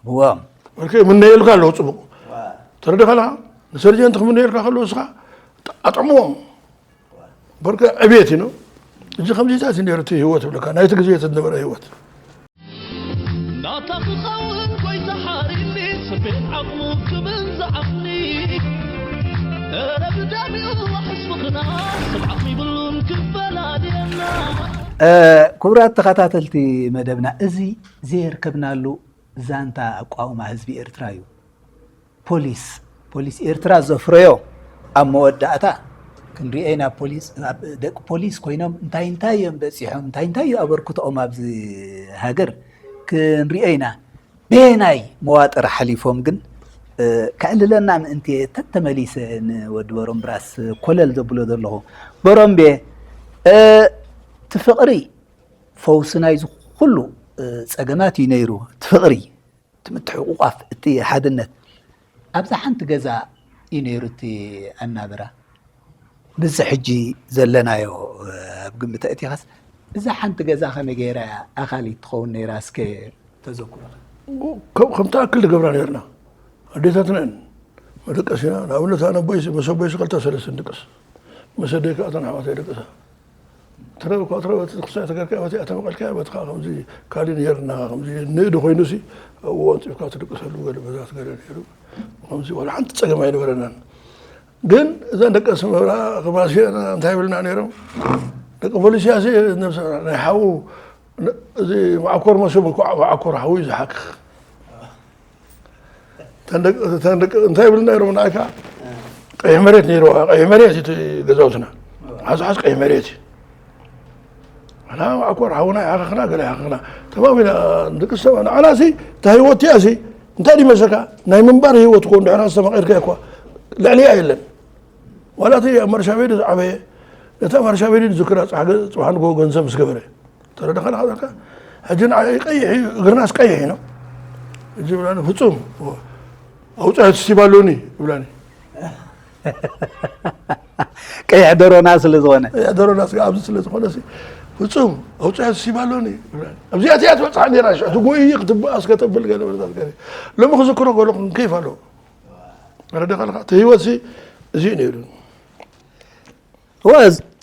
ብዎም ወልከ ምነየልካ ኣለዉ ፅቡቅ ተረዲኻ ኣለኻ ንሰርጀንቲ ክምነየልካ ከለዉ እስኻ ኣጥዕምዎም በርከ ዕብየት እዩ ሕጂ ከምዚታት እዩ ነይሩ እቲ ህይወት ብለካ ናይቲ ግዜ ዝነበረ ህይወት ናታ ክኸውን ጎይታ ሓሪኒ ስቤት ዓቕሙ ክብል ዝዓቕኒ እረ ብደሚኡ ሕስብኽና ስብዓት ይብሉን ክፈላልየና ክቡራት ተኸታተልቲ መደብና እዚ ዘየርከብናሉ ዛንታ ኣቋውማ ህዝቢ ኤርትራ እዩ ፖሊስ ፖሊስ ኤርትራ ዘፍረዮ ኣብ መወዳእታ ክንሪኦ ኢና ፖሊስ ደቂ ፖሊስ ኮይኖም እንታይ እንታይ እዮም በፂሖም እንታይ እንታይ እዩ ኣበርክቶኦም ኣብዚ ሃገር ክንሪኦ ኢና በየናይ መዋጥር ሓሊፎም ግን፣ እ፣ ከዕልለና ምእንቲ እየ ተተመሊሰ ንወዲ በሮምብራስ ኮለል ዘብሎ ዘለኹ። በሮምቤ፣ እ፣ እቲ ፍቕሪ ፈውሲ ናይዚ ኩሉ፣ እ፣ ጸገማት እዩ ነይሩ። እቲ ፍቕሪ፣ እቲ ምትሕቑቋፍ፣ እቲ ሓድነት። ኣብዛ ሓንቲ ገዛ እዩ ነይሩ እቲ ኣናብራ። ብዚ ሕጂ ዘለናዮ፣ እ፣ ኣብ ግምት ኣእቲኻስ፣ እዛ ሓንቲ ገዛ ከመይ ገይራ እያ ኣኻሊት ትኸውን ነይራ? እስከ ተዘክሮኻ። ከም-፣ ከም ትኣክል ንገብራ ነይርና። ኣዴታትና እየን መደቀሲና። ንኣብነት፣ ኣነ ኣቦይሲ፣ ምስ ኣቦይሲ ክልተ ሰለስተ ንድቅስ። ምስ ኣደይ ከኣ እተን ኣሕዋተይ ይድቅሳ። ትረብ እኳ ትረብ፣ እቲ ክሳዕ ተገርካ፣ በቲ ኣተመቐልካ፣ በቲ ከዓ ከምዚ ካሊ ነይርና፣ ከምዚ ንእዲ ኮይኑሲ፣ ኣብኡ ኣንጺፍካ ትድቅሰሉ ገለ በዛት ገለ ነይሩ። ከምዚ ዋላ ሓንቲ ጸገም ኣይነበረናን። ግን እዘን ደቂ ኣስመራ፣ ከማሲ እንታይ ይብልና ነይሮም? ደቂ ፖሊስያሲ፣ ነብሲ ናይ ሓዉ፣ ን-፣ እዚ መዓኮር መሶብ እኮ መዓኮር ሓዉ እዩ ዝሓክኽ። እተን ደቂ፣ እተን ደቂ እንታይ ይብልና ነይሮም? ንኣይካ ቀይሕ መሬት ነይርዋ። ቀይሕ መሬት እዩ እቲ ገዛውትና። ሓዝ ሓዝ ቀይሕ መሬት እዩ። ኣና መዓኮር ሓውና ይሓክኽና፣ ገለ ይሓክኽና። ተማም ኢና ንድቅስ፣ ተማም። ንዓናሲ እታ ህይወት እቲኣሲ እንታይ ድዩ መሰልካ? ናይ ምንባር ህይወት እኮ እንድሕር ኣስተማቒርካያ እኳ ልዕሊኣ የለን። ዋላ እቲ ኣብ ማርሻ ቤት ዝዓበየ፣ ነታ ማርሻ ቤት ዝዝክራ፣ ጻሕ-፣ ጽባሕ ንግሆ ገንዘብ ምስ ገበረ። ተረዳኻ? ንኻ ዛካ ሕጂ ንዓይ ቀይሕ እዩ፣ እግርናስ ቀይሕ ኢና። ሕጂ ይብላኒ፣ "ፍጹም፣ ኣውጽኦ እቲ ስቲባሎኒ" ይብላኒ። ቀይሕ ደሮና ስለ ዝኾነ። ቀይሕ ደሮና ስጋ ኣብዚ ስለ ዝኾነ ሲ፣ "ፍጹም፣ ኣውጽኦ እቲ ስቲባሎኒ" ይብላኒ። ኣብዚኣ እቲኣ ትበጽሓ ነይራ፣ ሽዑ ትጎይ ክትበኣስ ከተብል ገለ በለታት ገለ። ሎሚ ክዝክሮ ከለኹ ክንከይፍ ኣለዎ። ተረዳኻ? እቲ ህይወት ሲ እዚ እዩ ነይሩ። እወ፣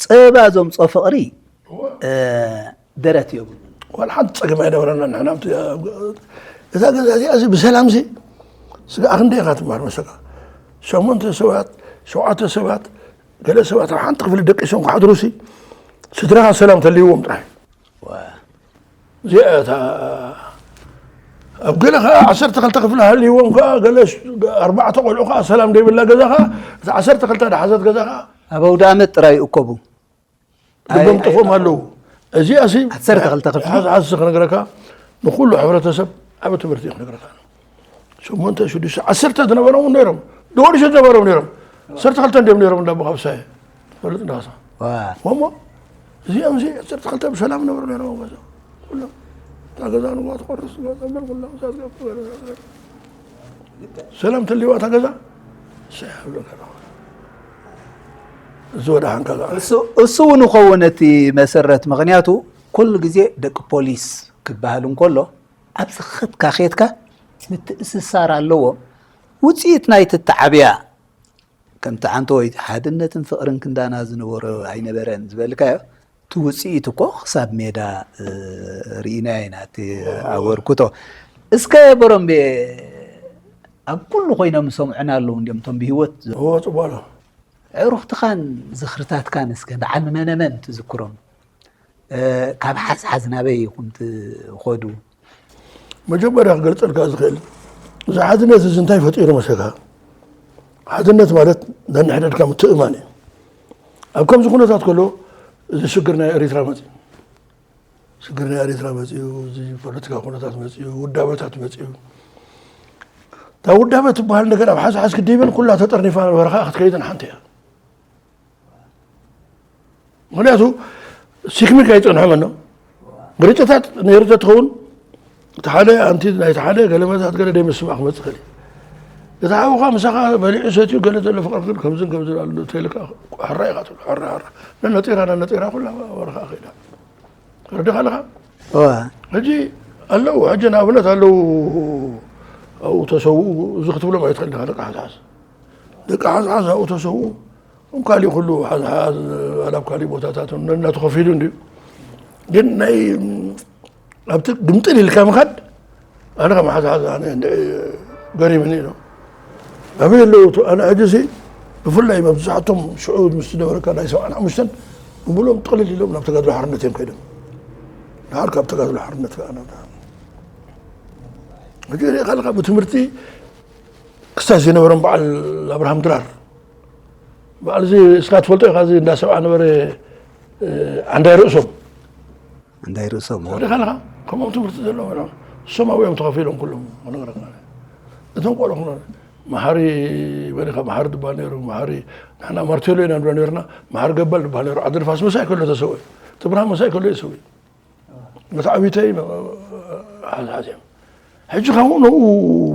ጸባ ዘምጾ ፍቕሪ፣ እወ። እ፣ ደረት የብሉን። ዋላ ሓንቲ ጸገም ኣይነበረና ንሕና። ኣብቲ፣ እዛ ገዛ እዚኣ እዚ ብሰላም ሲ፣ ስጋኣ ክንደይ ኢኻ ትምሃር መሰካ? ሸሞንተ ሰባት፣ ሸውዓተ ሰባት፣ ገለ ሰባት ኣብ ሓንቲ ክፍሊ ደቂሶም ክሓድሩ ሲ፣ ስድራኻ ሰላም ተልይዎም ጥራይ። እዚኣ እታ ኣብ ገለ ኸዓ ዓሰርተ ክልተ ክፍሊ ሃልይዎም ኸዓ፣ ገለ ሽ-፣ ኣርባዕተ ቆልዑ ኸዓ ሰላም ዘይብላ ገዛ ኸዓ፣ እታ ዓሰርተ ክልተ ዝሓዘት ገዛ ኸዓ ኣብ ኣውደ ኣመት ጥራይ ይእከቡ። ልቦም ኣይ-፣ ጠፍኦም ኣይ-፣ ኣለዉ። እዚኣሲ ዓሰርተ ክልተ ክፍሊ? ሓዝ፣ ሓዝ ክነግረካ፣ ንኹሉ ሕብረተሰብ ዓቢ ትምህርቲ እዩ ክነግረካ። ሸሞንተ፣ ሽዱሽተ፣ ዓሰርተ ዝነበሮም እውን ነይሮም። ደወልሸት ዝነበሮም ነይሮም። ዓሰርተ ክልተ እንድዮም ነይሮም እንዳ ኣቦኻ ብሳየ። ትፈልጥ እንዳ ካሳ። ዋ። እሞ፣ እዚኦም እዚ ዓሰርተ ክልተ ብሰላም ነበሩ ነይሮም ኣብ ገዛ። ኩሎም። እታ ገዛ ንዋ ትቆርስ፣ ንዋ ትብል፣ ኩሎም እዛ ትገብር፣ ትገብር፣ ትገብር። ሰላም ተልይዋ እታ ገዛ። እሰይ፣ ይብለካ ኣለኹ። እዚ ወደ ሓንካ ገዓ። እሱ፣ እሱ እውን ይኸውን እቲ መሰረት። ምኽንያቱ፣ ኩሉ ግዜ ደቂ ፖሊስ ክበሃል እንከሎ፣ ኣብዚ ኸድካ ኸድካ ምትእስሳር ኣለዎ። ውጽኢት ናይቲ ተዓብያ፣ ከምቲ ዓንተወይ ሓድነትን ፍቕርን ክንዳና ዝነበሮ ኣይነበረን ዝበልካዮ፣ እቲ ውጽኢት እኮ ክሳብ ሜዳ፣ እ፣ ርኢናዮ ኢና፣ እቲ ኣበርክቶ። እስከ በሮምቤ፣ ኣብ ኩሉ ኮይኖም ዝሰምዑና ኣለዉ እንድዮም፣ እቶም ብህይወት ዘ- እዎ፣ ጽቡቕ ኣሎ። ኣዕሩኽትኻን ዝኽርታትካን እስከ በዓል መነመን ትዝክሮም? እ፣ ካብ ሓዝሓዝ ናበይ ኢኹም ትኸዱ? መጀመርያ ክገልጸልካ ዝኽእል፣ እዚ ሓድነት እዚ እንታይ ፈጢሩ መሰልካ? ሓድነት ማለት ነንሕድሕድካ ምትእማን እዩ። ኣብ ከምዚ ኩነታት ከሎ፣ እዚ ሽግር ናይ ኤሪትራ መጽዩ። ሽግር ናይ ኤሪትራ መጽዩ፣ እዚ ፖለቲካ ኩነታት መጽዩ፣ ውዳበታት መጽዩ። እታ ውዳበ ትበሃል ነገር ኣብ ሓዝሓዝ ክደይበን ኩላ ተጠርኒፋ ነበረ ከዓ ክትከይድን ሓንቲ እያ። ምኽንያቱ ሲክሚክ ኣይጸንሖምን ነው። ግርጭታት ነይሩ ተትኸውን፣ እቲ ሓደ ኣንቲ ናይቲ ሓደ ገለ መታት ገለ ደይምስማዕ ክመጽእ ይኽእል እዩ። እቲ ሓውኻ ምሳኻ በሊዑ ሰትዩ ገለ ዘሎ ፍቕሪ ግን ከምዝን ከምዝን ኣሎ ተይልካ ሕራ ኢኻ ትብሎ፣ ሕራ፣ ሕራ። ነነጢራ፣ ነነጢራ ኩላ ወርኻ ከይዳ። ተረዲኻ ኣለኻ? እወ። ሕጂ ኣለዉ፣ ሕጂ ንኣብነት ኣለዉ፣ ኣብኡ ተሰውኡ፣ እዚ ክትብሎም ኣይትኽእል ኢኻ፣ ደቂ ሓዝሓዝ። ደቂ ሓዝሓዝ ኣብኡ ተሰውኡ፣ ከም ካሊእ ኩሉ ሓዝሓዝ፣ ዋላ ኣብ ካሊእ ቦታታት ነናቱ ከፊሉ እንድዩ። ግን ናይ፣ ኣብቲ ግምጥል ኢልካ ምኻድ፣ ኣነ ከም ሓዝሓዝ ኣነ እንድዒ ገሪምኒ ኢሎም። ኣበይ ኣለዉ? እቶ-፣ ኣነ ሕጂሲ ብፍላይ መብዛሕቶም ሽዑ ምስ ዝነበረካ ናይ ሰብዓን ሓሙሽተን ብምሉኦም ጥቕልል ኢሎም ናብ ተጋድሎ ሓርነት እዮም ከይዶም። ድሓር ካብ ተጋድሎ ሓርነት ከኣ ናብ ሕጂ ሪእኻ ኣለኻ ብትምህርቲ ክሳሽ ዝነበሮም በዓል ኣብርሃም ድራር፣ በዓል እዚ እስካ ትፈልጦ ኢኻ፣ እዚ እንዳ ሰብዓ ነበረ፣ እ፣ ዓንዳይ ርእሶም። ዓንዳይ ርእሶም፣ ኦ። ሪእኻ ኣለኻ? ከምኦም ትምህርቲ ዘለዎም እዮም። እሶም ኣብኡ እዮም ተኸፊሎም ኩሎም። ክነግረካ እቶም ቆልዑ ክነ መሓሪ በሊኻ መሓሪ ዝበሃል ነይሩ። መሓሪ ንሕና ማርቴሎ ኢና ንብሎ ነርና። መሓሪ ገባል ዝበሃል ነይሩ። ዓዲ ንፋስ ምሳይ ከሎ ተሰውእ፣ ትብርሃን ምሳይ ከሎ ይሰውእ። መታዕቢተይ ሓዝሓዝዮም። ሕጂ ካብኡ ነኡ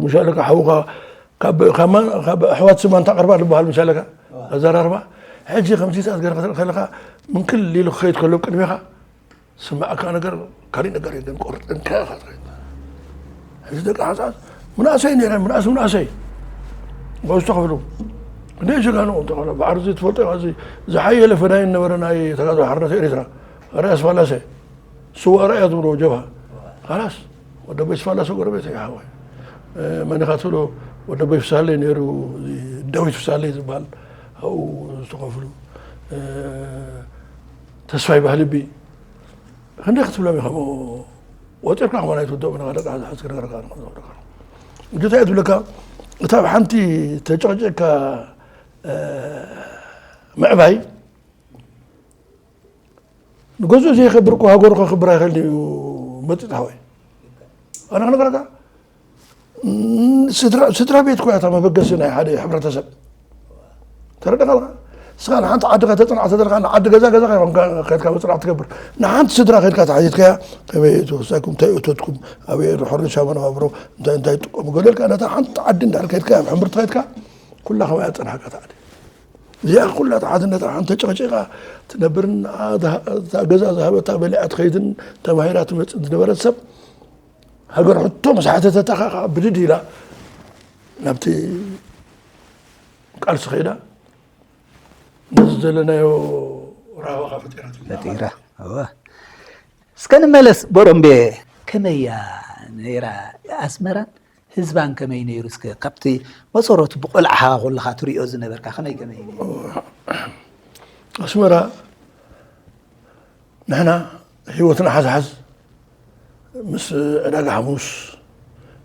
ምሻለካ ሓውኻ ካብ ኣሕዋት ስማንታ ቅርባ ዝበሃል ምሻለካ ኣዘራርባ። ሕጂ ከምዚታት ገር ክትርኢ ከለካ ምንክል ኢሉ ክኸይድ ከሎ ቅድሜኻ ስማዕካ ነገር ካሊእ ነገር የለን። ቆርጥንካ ኢኻ ትኸይድ። ሕጂ ደቂ ሓንሳስ ምናእሰይ ነይረ ምናእስ ምናእሰይ በዝቶ ክብሉ እንደ ጀጋኑ እንተኾነ ባዕሪ እዚ ትፈልጦ ኢኻ። እዚ ዝሓየለ ፈዳይን ነበረ ናይ ተጋድሎ ሓርነት ኤርትራ ራእሲ ፋላሰ ስዋ ራእያ ዝብሎ ጀብሃ ላስ ወደ ቤት ፋላሰ ጎረቤት እዩ ሓወይ። መን ኢኻ ትብሎ ወደ ቤት ፍሳለይ ነይሩ። ዳዊት ፍሳለይ ዝበሃል ኣብኡ ዝተኸፍሉ ተስፋይ ባህልቢ ክንደይ ክትብሎም ኢኻ። ወፂርካ ከማን ኣይትወደኦም ኢና ደቂ ሓዝ ክነገረካ ንኽእል እጅታ እየ ትብለካ። እታ ኣብ ሓንቲ ተጨቕጨካ ምዕባይ ንገዝኡ ዘይኸብር እኮ ሃገሩ ከኽብር ኣይኽእል እዩ። መጢጥ ሓወይ ኣነ ክነግረካ ስድራ ቤት ኮያ እታ መበገሲ ናይ ሓደ ሕብረተሰብ ተረድኻ ኣለካ። እስኻ ንሓንቲ ዓዲ ከተፅንዓ ተደልካ ንዓዲ ገዛ ገዛ ከይኮንካ ከድካ መፅናዕ ትገብር ንሓንቲ ስድራ ከድካ ተሓቲትካያ ከመይ እትወሳኩም እንታይ እቶትኩም ኣበይ ድሕሪ ሻመና ኣብሮ እንታይ እንታይ ትጥቀሙ ገለልካ ነታ ሓንቲ ዓዲ እንዳል ከድካ ኣብ ሕምብርቲ ከድካ ኩላ ከማያ ፀንሓካ ተዓዲ እዚኣ ኩላ ተሓትነት ሓንቲ ተጨቕጪቓ ትነብርን ገዛ ዝሃበታ በሊዓ ትኸይድን ተማሂራ ትመፅእ ዝነበረት ሰብ ሃገር ሕቶ ምስ ሓተተታ ከዓ ብድድ ኢላ ናብቲ ቃልሲ ከይዳ ነዚ ዘለናዮ ራህዋኻ ፈጢራ ፈጢራ እወ እስከ ንመለስ ቦሮምቤ ከመይ እያ ነይራ ኣስመራን ህዝባን ከመይ ነይሩ እስከ ካብቲ መሰረቱ ብቆልዓኻ ከለኻ ትሪኦ ዝነበርካ ከመይ ከመይ ነይሩ ኣስመራ ንሕና ህይወትና ሓዝሓዝ ምስ ዕዳጋ ሓሙስ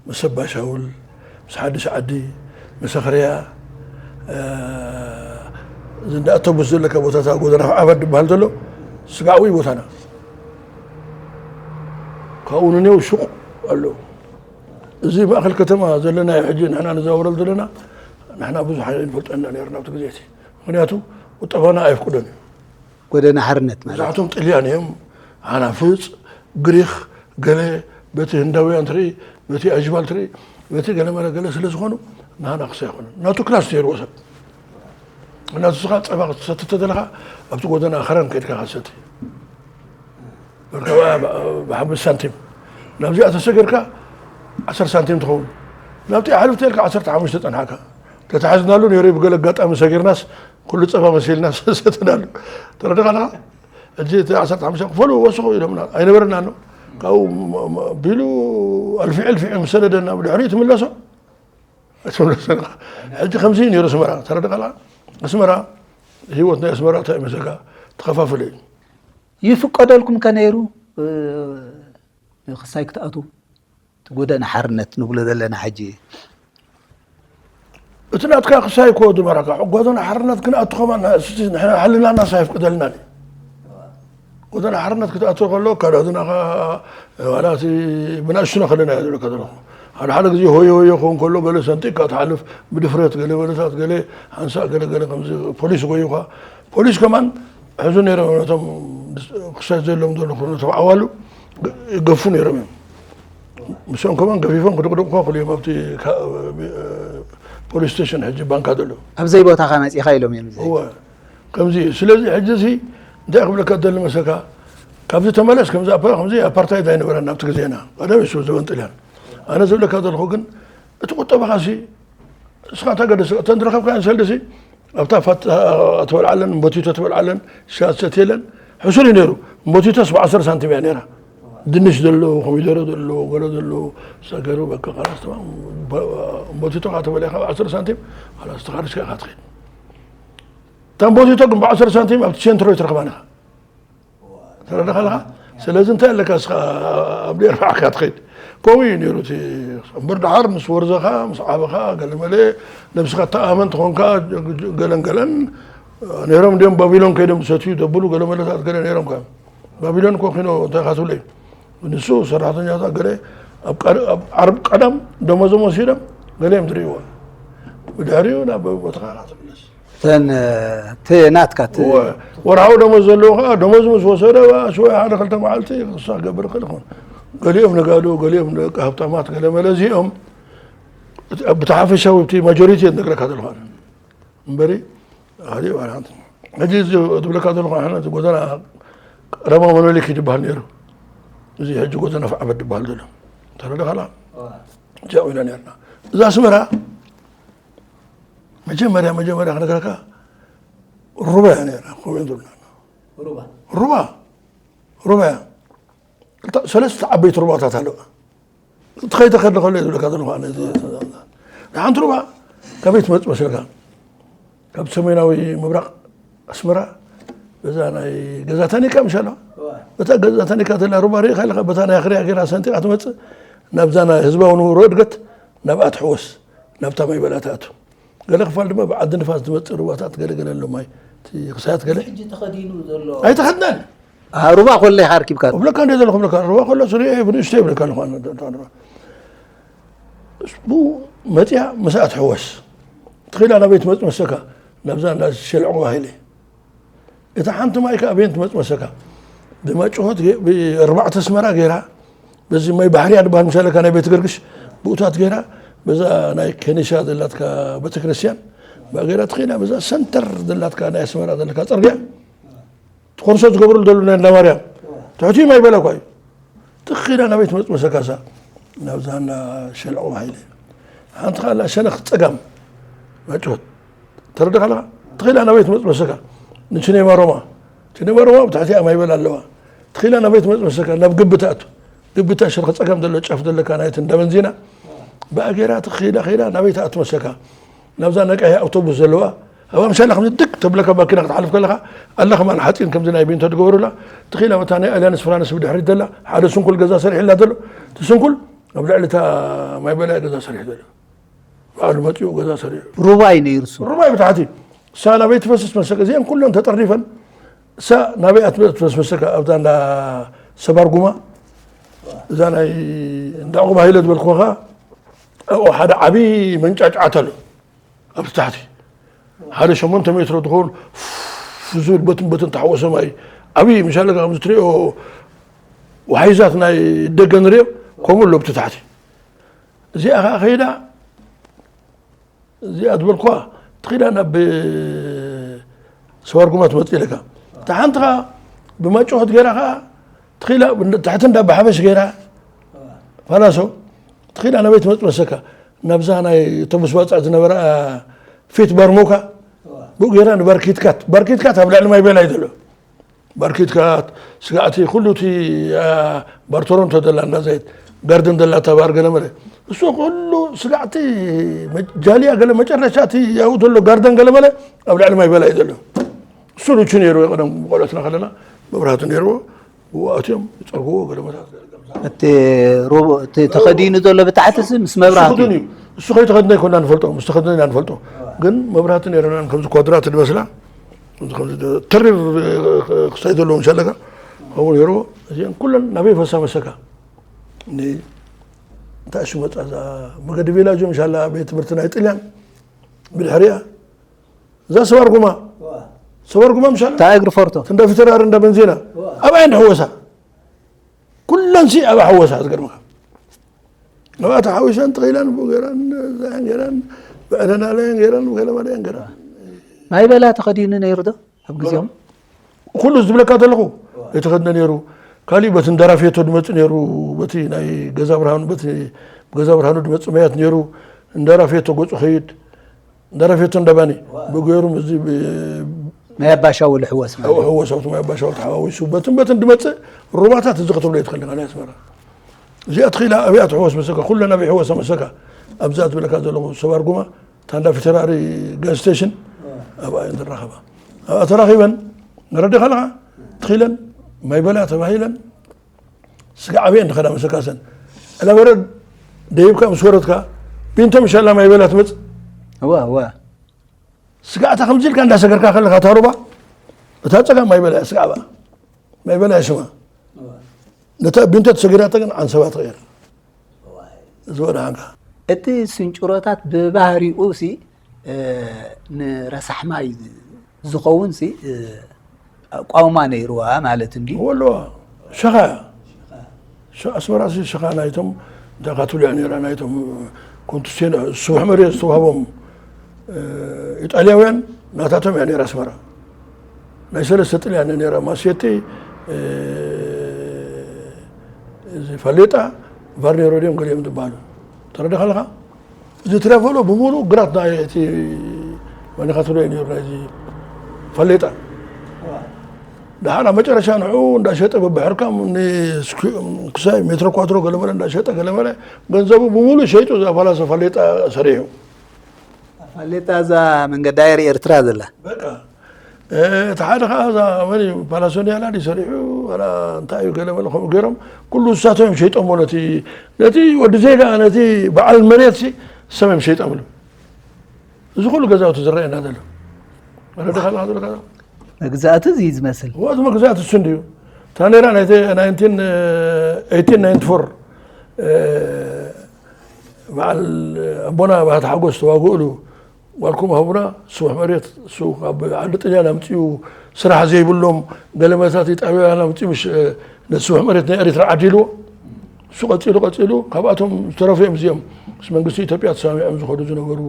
ምስ ሰባሻውል ምስ ሓድሽ ዓዲ ምስ ኣኽርያ እዚ እንዳ ኣተቡስ ዘለካ ቦታታ ጎደና ዓባድ ዝበሃል ዘሎ ስጋዊ ቦታና ካብኡ ንኔው ሹቕ ኣሎ እዚ ማእኸል ከተማ ዘለና ሕጂ ንሕና ንዛወረሉ ዘለና ንሕና ብዙሕ ኣይንፈልጦ ኢና ነርና ኣብቲ ግዜ እቲ ምክንያቱ ቁጠባና ኣየፍቅዶን እዩ ጎደና ሓርነት ማለት መብዛሕቶም ጥልያን እዮም ሃናፍፅ ግሪክ ገለ በቲ ህንዳውያን ትርኢ በቲ ኣጅባል ትርኢ በቲ ገለመለ ገለ ስለ ዝኾኑ ንሃና ክሳ ይኮኑ ናቱ ክላስ ነይርዎ ሰብ እናቱ ስኻ ፀባ ክትሰቲ ተደለኻ ኣብቲ ጎደና ከረን ከድካ ክትሰቲ ብሓምስ ሳንቲም ናብዚኣ ተሰገርካ ዓሰርተ ሳንቲም ትኸውን ናብቲ ሓልፍ ተልካ ዓሰርተ ሓሙሽተ ፀንሓካ ተታሓዝናሉ ነይሩ ብገለ ኣጋጣሚ ሰጊርናስ ኩሉ ፀባ መሲልና ሰተናሉ ተረድኻ ኣለኻ ሕጂ እቲ ዓሰርተ ሓሙሽተ ክፈሉ ወስኹ ኢሎምና ኣይነበረና ኣሎ ካብኡ ቢሉ ኣልፊዕ ኣልፊዕ ምስ ሰደደና ብድሕሪኡ ትምለሶ ኣይትምለሶ ሕጂ ከምዚ ነይሩ ኣስመራ ተረድኻ ኣለኻ ኣስመራ ህይወት ናይ ኣስመራ እንታይ መሰልካ ተኸፋፍለ እዩ ይፍቀደልኩም ከ ነይሩ ክሳይ ክትኣትዉ እቲ ጎደና ሓርነት ንብሎ ዘለና ሕጂ እቲ ናትካ ክሳይ እኮ ድመረካ ጎደና ሓርነት ክንኣቱ ከማን ንሕና ሕልናና ሳይፍቅደልና ጎደና ሓርነት ክትኣቱ ከሎ ኣካዳድናኻ ዋላ እቲ ብናእሽቱና ከለና እየ ዝብለካ ዘለኹ ሓደ ሓደ ግዜ ሆዮ ሆዮ ክኸውን ከሎ ገለ ሰንጢቅካ ትሓልፍ ብድፍረት ገለ በለታት ገለ ሓንሳእ ገለ ገለ ከምዚ ፖሊስ ጎዩኻ ፖሊስ ከማን ሕዙ ነይሮም ነቶም ክሳይ ዘሎም ዘለኹ ነቶም ዓዋሉ ይገፉ ነይሮም እዮም ምስኦም ከማን ገፊፎም ክድቅድቁኻ ክሉ እዮም ኣብቲ ፖሊስ ስቴሽን ሕጂ ባንካ ዘሎ ኣብ ዘይቦታኻ መፂኻ ኢሎም እዮም እወ ከምዚ እዩ ስለዚ ሕጂ ሲ እንታይ ክብለካ ደሊ መሰካ ካብዚ ተመለስ ከምዚ ኣፓ- ከምዚ ኣፓርታይድ ኣይነበረን ኣብቲ ግዜና ቀደም እሱ ዘበን ጥልያን ኣነ ዝብለካ ዘለኹ ግን እቲ ቁጠባኻ ሲ እስኻ እንታይ ገደስ እተን ዝረኸብካየን ሰልዲ ሲ ኣብታ ፋታ ትበልዓለን ቦቲቶ ትበልዓለን ሻት ሰትየለን ሕሱር እዩ ነይሩ ቦቲቶስ ብዓሰርተ ሳንቲም እያ ነይራ ድንሽ ዘለዎ ኮሚደረ ዘለዎ ገለ ዘለዎ ሰገሩ በቃ ካላስ ተማም ቦቲቶ ካ ተበለ ካብ ዓሰርተ ሳንቲም ካላስ ተኻርጅካ ኢኻ ትኸይድ እታ ቦቲቶ ግን ብዓሰርተ ሳንቲም ኣብቲ ሴንትሮ ይትረኽባን ኢኻ ተረዳኻ ኣለኻ ስለዚ እንታይ ኣለካ እስኻ ኣብ ዴርፋዕካ ትኸይድ ከምኡ እዩ ነይሩ እቲ እምበር ደሓር ምስ ወርዘኻ ምስ ዓበኻ ገለመለ ነብስኻ ተኣመን ትኾንካ ገለን ገለን ነይሮም እንዲኦም ባቢሎን ከይዶም ዝሰትዩ ዘብሉ ገለመለታት ገለ ነይሮም ከ ባቢሎን እኮ ኪኖ እንታይ ኢኻ ትብለይ ንሱ ሰራሕተኛታት ገለ ኣብ ቀር- ኣብ ዓርብ ቀዳም ደሞዞም ወሲዶም ገሊኦም ዝርእይዎ፣ ብድሕሪኡ ናብ ቦታኻ ትምለስ። እተን እቲ ናትካ እቲ ወ- ወርሓዊ ደሞዝ ዘለዎ ከዓ ደሞዝ ምስ ወሰደ ሽወ ሓደ ክልተ መዓልቲ ክሳ ክገብር ይኽእል ይኸውን። ገሊኦም ነጋዶ፣ ገሊኦም ደቂ ሃብታማት፣ ገለ መለ እዚኦም ብቲ ሓፈሻዊ እቲ ማጆሪቲ ነግረካ ዘለኹ እምበሪ። ሕጂ ዝብለካ ዘለኹ ንሕና እቲ ጎደና ቀዳማዊ መኖሊክ እዩ ዝበሃል ነይሩ። እዚ ሕጂ ጎደና ፍዓበት ዝበሃል ዘሎ ተረዳኻላ። እዚኣ ኮይና ነርና። እዛ ኣስመራ መጀመርያ መጀመርያ ክነግረካ ሩባ እያ ነራ። ኮበን ዝብልና ሩባ ሩባ ሩባ እያ። ሰለስተ ዓበይቲ ሩባታት ኣለዋ። ትኸይተ ከድሊ ከሎ ዝብለካ ዘለኹ ሓንቲ ሩባ ከመይ ትመፅ መስለካ? ካብ ሰሜናዊ ምብራቕ ኣስመራ በዛ ናይ ገዛ ታኒካ ምሽ ኣለዋ። በታ ገዛ ታኒካ ተላ ሩባ ርኢኻ ኣለካ። በታ ናይ ኣኽርያ ገይራ ሰንጢቃ ትመፅእ ናብዛ ናይ ህዝባዊ ንብሮ እድገት ናብኣ ትሕወስ ናብታ ማይ በላ ትኣቱ። ገለ ክፋል ድማ ብዓዲ ንፋስ ዝመፅእ ሩባታት ገለ ገለ ኣሎ ማይ እቲ ክሳያት ገለ ሕጂ ተኸዲኑ ዘሎ ኣይተኸድናን። ሩባ ኮለ ኢኻ ኣርኪብካ እብለካ እንደ ዘለኹ እብለካ ሩባ ከሎ ስሪኤ ብንእሽተይ እብለካ ኣለኹ። ብኡ መፅያ ምስኣ ትሕወስ ትኽኢላ ናበይ ትመፅ መሰካ ናብዛ እንዳ ሸልዕቑ ባሂለ እታ ሓንቲ ማይ ከዓ ኣበየን ትመፅ መሰካ ብማጭሆት ብኣርባዕተ ኣስመራ ገይራ በዚ ማይ ባሕርያ ድበሃል ምሳለካ ናይ ቤተ ገርግሽ ብኡታት ገይራ በዛ ናይ ከኒሻ ዘላትካ ቤተክርስትያን ብኣ ገይራ ትኽኢላ በዛ ሰንተር ዘላትካ ናይ ኣስመራ ዘለካ ፅርግያ ኮርሶ ዝገብሩ ዘለዉ ናይ እንዳ ማርያም ትሕቲ ማይ በላ እኳ እዩ። ትኺዳ ናበይ ትመጽእ መሰካሳ ናብዛ እንዳ ሸለቆ ባሂለ ሓንቲ ካላ ሸነኽ ጸጋም ማጭሆት ተረድኻ ኣለኻ። ትኺዳ ናበይ ትመጽእ መሰካ ንችኔማ ሮማ ችኔማ ሮማ ብትሕቲኣ ማይ በላ ኣለዋ። ትኺዳ ናበይ ትመጽእ መሰካ ናብ ግቢ ትኣቱ ግቢ እታ ሸነኽ ጸጋም ዘሎ ጫፍ ዘለካ ናይቲ እንዳ በንዚና ብኣ ገይራ ትኺዳ ኺዳ ናበይ ትኣቱ መሰካ ናብዛ ናይ ቀይሕ ኣውቶቡስ ዘለዋ ኣብ ኣምሻላ ከምዚ ድግ ተብለካ ማኪና ክትሓልፍ ከለኻ ኣላ ከማን ሓፂን ከምዚ ናይ ቢንቶ ትገበሩላ ትኺላ በታ ናይ ኣልያንስ ፍራንስ ብድሕሪት ዘላ ሓደ ስንኩል ገዛ ሰሪሕላ ዘሎ እቲ ስንኩል ኣብ ልዕሊ እታ ማይ በላያ ገዛ ሰሪሑ ዘሎ ባዕሉ መፂኡ ገዛ ሰሪሑ ሩባይ ነይሩ እሱ ሩባይ ብታሕቲ እሳ ናበይ ትፈስስ መሰለካ እዚአን ኩለን ተጠርኒፈን እሳ ናበይ ኣትመፅእ ትፈስ መሰለካ ኣብዛ እንዳ ሰባር ጉማ እዛ ናይ እንዳ ዕቑባ ሃይለ ዝበልኩኻ ኣብኡ ሓደ ዓብዪ መንጫጫዓት ኣሎ ኣብቲ ታሕቲ ሓደ ሸሞንተ ሜትሮ ዝኸውን ዝብል በትን በትን ተሓወሰ ማይ ዓብዪ ምሻለ ከም ዝትሪኦ ዋሓይዛት ናይ ደገ ንሪኦ ከምኡ ኣሎ ኣብቲ ታሕቲ እዚኣ ከዓ ከይዳ እዚኣ ዝበልኩዋ ትኺዳ ናብ ሰባርጉማ ትመፅእ ኢለካ እታ ሓንቲ ከዓ ብማጭሆት ገይራ ከዓ ትኺላ ትሕቲ እንዳ ብሓበሽ ገይራ ፋላሶ ትኺዳ ናበይ ትመፅእ መሰካ ናብዛ ናይ ተቡስ ባፅዕ ዝነበራ ፊት ባርሞካ ብኡ ገይራ ንባርኪትካት ባርኪትካት ኣብ ልዕሊ ማይ በላይ ዘሎ ባርኪትካት ስጋዕቲ ኩሉ እቲ ባር ቶሮንቶ ዘላ እንዳ ዘይት ጋርድን ዘላ እታ ባር ገለመለ እሱ ኩሉ ስጋዕቲ ጃልያ ገለ መጨረሻ እቲ ያው ዘሎ ጋርደን ገለመለ ኣብ ልዕሊ ማይ በላይ ዘሎ እሱ ልቹ ነይሩ ቀደም ቆልዕትና ከለና መብራህቲ ነይርዎ ብኡ ኣትዮም ይፀርግዎ ገለመታት እቲ ሩብ እቲ ተኸዲኑ ዘሎ ብታሕትስ ምስ መብራህቲ ክዱን እዩ እሱ ከይተኸድነ ይኮና ንፈልጦ ምስ ተኸድነ ኢና ንፈልጦ ግን መብራህቲ ነይረናን ከምዚ ኳድራት ድመስላ ተሪር ክሳይ ዘለዎ ምሻለካ ከምኡ ነይርዎ እዚአን ኩለን ናበይ ፈሳ መሰካ እንታይ እሱ መፃ እዛ መገዲ ቪላጆ ምሻላ ቤት ትምህርቲ ናይ ጥልያን ብድሕሪያ እዛ ሰባር ጉማ ሰባር ጉማ ምሻላ እታ እግሪ ፎርቶ እንዳ ፊተራሪ እንዳ በንዚና ኣብኣ እንዳ ሕወሳ ኩለን ሲ ኣብ ሓወሳ ዝገርምካ ኣብኣ ተሓዊሰን ተኸኢለን ብኡ ገይረን እዛን ገይረን ብዕደናለየን ገይረን ብገለመለየን ገይረን ማይ በላ ተኸዲኑ ነይሩ ዶ ኣብ ግዜኦም ኩሉ ዝብለካ ዘለኹ ኣይተኸድነ ነይሩ ካሊእ በቲ እንደራፌቶ ድመፅ ነይሩ በቲ ናይ ገዛ ብርሃኑ በቲ ገዛ ብርሃኑ ድመፅ መያት ነይሩ እንደራፌቶ ገፁ ኸይድ እንደራፌቶ እንደባኒ ብገይሩ እዚ ናይ ኣባሻው ልሕወስ ማለት ሕወሰብቲ ማይ ኣባሻው ተሓዋዊሱ በትን በትን ድመፅእ ሩባታት እዚ ክትብሎ ይትኽእል ናይ ኣስመራ እዚኣ ትኽኢላ ኣብያ ትሕወስ መሰካ ኩለን ኣብ ይሕወሰ መሰካ ኣብዛ ትብለካ ዘለኹ ሰባር ጉማ ታንዳ ፊተራሪ ጋዝ ስቴሽን ኣብኣ እየን ዝራኸባ ኣብኣ ተራኺበን ንረዲ ከለኻ ትኽኢለን ማይ በላ ተባሂለን ስጋ ዓብየን ድኸዳ መሰካሰን ዕላበረድ ደይብካ ምስ ወረድካ ቢንቶ ምሻላ ማይ በላ ትመፅእ እዋ እዋ ስጋዕታ ከምዚ ኢልካ እንዳሰገርካ ከለካ እታ ሩባ እታ ፀጋም ማይ በላ እያ ስጋዕ በኣ ማይ በላ እያ ሽማ ነታ ቢንቶ ተሰጊራታ ግን ዓንሰባ ትቕየር እዚ ወድሓንካ። እቲ ስንጭሮታት ብባህሪኡ ሲ፣ እ፣ ንረሳሕ ማይ ዝኸውን ሲ፣ እ፣ ኣቋውማ ነይርዋ ማለት እንዲ። እዎ ኣለዋ። ሸኻ እያ። ሸ-፣ ኣስመራ ሲ ሸኻ ናይቶም፣ እንታይ ካትብሉ እያ ነይራ፣ ናይቶም ኮንቱሴን-፣ ስቡሕ መሬት ዝተዋህቦም፣ እ፣ ኢጣልያውያን ናታቶም እያ ነይራ ኣስመራ። ናይ ሰለስተ ጥልያን ነይራ፣ ማሴቲ፣ እ፣ እዚ ፋሌጣ፣ ቫርኔሮ ድዮም ገሊኦም ዝበሃሉ። ተረዲኻ ኣለኻ? እዚ ትረፈሎ ብምሉእ ግራት ናይ እቲ መኒኻ ትብሎ እዩ ነይሩ፣ ናይዚ ፋሌጣ። ደሓር ኣብ መጨረሻ ንዕኡ እንዳሸጠ በብሕርካም ንስኩ-፣ ክሳይ ሜትሮ ኳትሮ ገለመለ እንዳሸጠ ገለመለ ገንዘቡ ብምሉእ ሸይጡ እዛ ፋላሶ ፋሌጣ ሰሪሑ። ፋሌጣ እዛ መንገዲ ኣየር ኤርትራ ዘላ። በቃ። እ፣ እቲ ሓደ ኸዓ እዛ መን እዩ? ፓላሶ ኒያላ ድዩ ሰሪሑ? ዋላ እንታይ እዩ? ገለ መለ ከምኡ ገይሮም ኩሉ ንሳቶም እዮም ሸይጦሞ ነቲ፣ ነቲ ወዲ ዜጋ፣ ነቲ በዓል መሬት ሲ ንሶም እዮም ሸይጦምሉ። እዚ ኩሉ ገዛውቲ ዝረኣየና ዘሎ። መረዳእካ ኣለኻ ዘለካ? መግዛእቲ እዚ እዩ ዝመስል። እዎ፣ እቲ መግዛእቲ እሱ እንድዩ። እታ ነይራ ናይ ናይንቲን፣ እ፣ ኤይቲን ናይንቲ ፎር፣ እ፣ በዓል ኣቦና ባህታ ሓጎስ ተዋግእሉ ጓልኩም ሃቡና፣ ስቡሕ መሬት፣ እሱ ካብ ዓዲ ጥልያን ኣምጺኡ ስራሕ ዘይብሎም ገለመታት ኢጣልያን ኣምጺኡ፣ ምሽ፣ ነቲ ስቡሕ መሬት ናይ ኤሪትራ ዓዲልዎ። እሱ ቀጺሉ፣ ቀጺሉ፣ ካብኣቶም ዝተረፉ እዮም እዚኦም ምስ መንግስቲ ኢትዮጵያ ተሰማሚዖም ዝኸዱ ዝነበሩ፣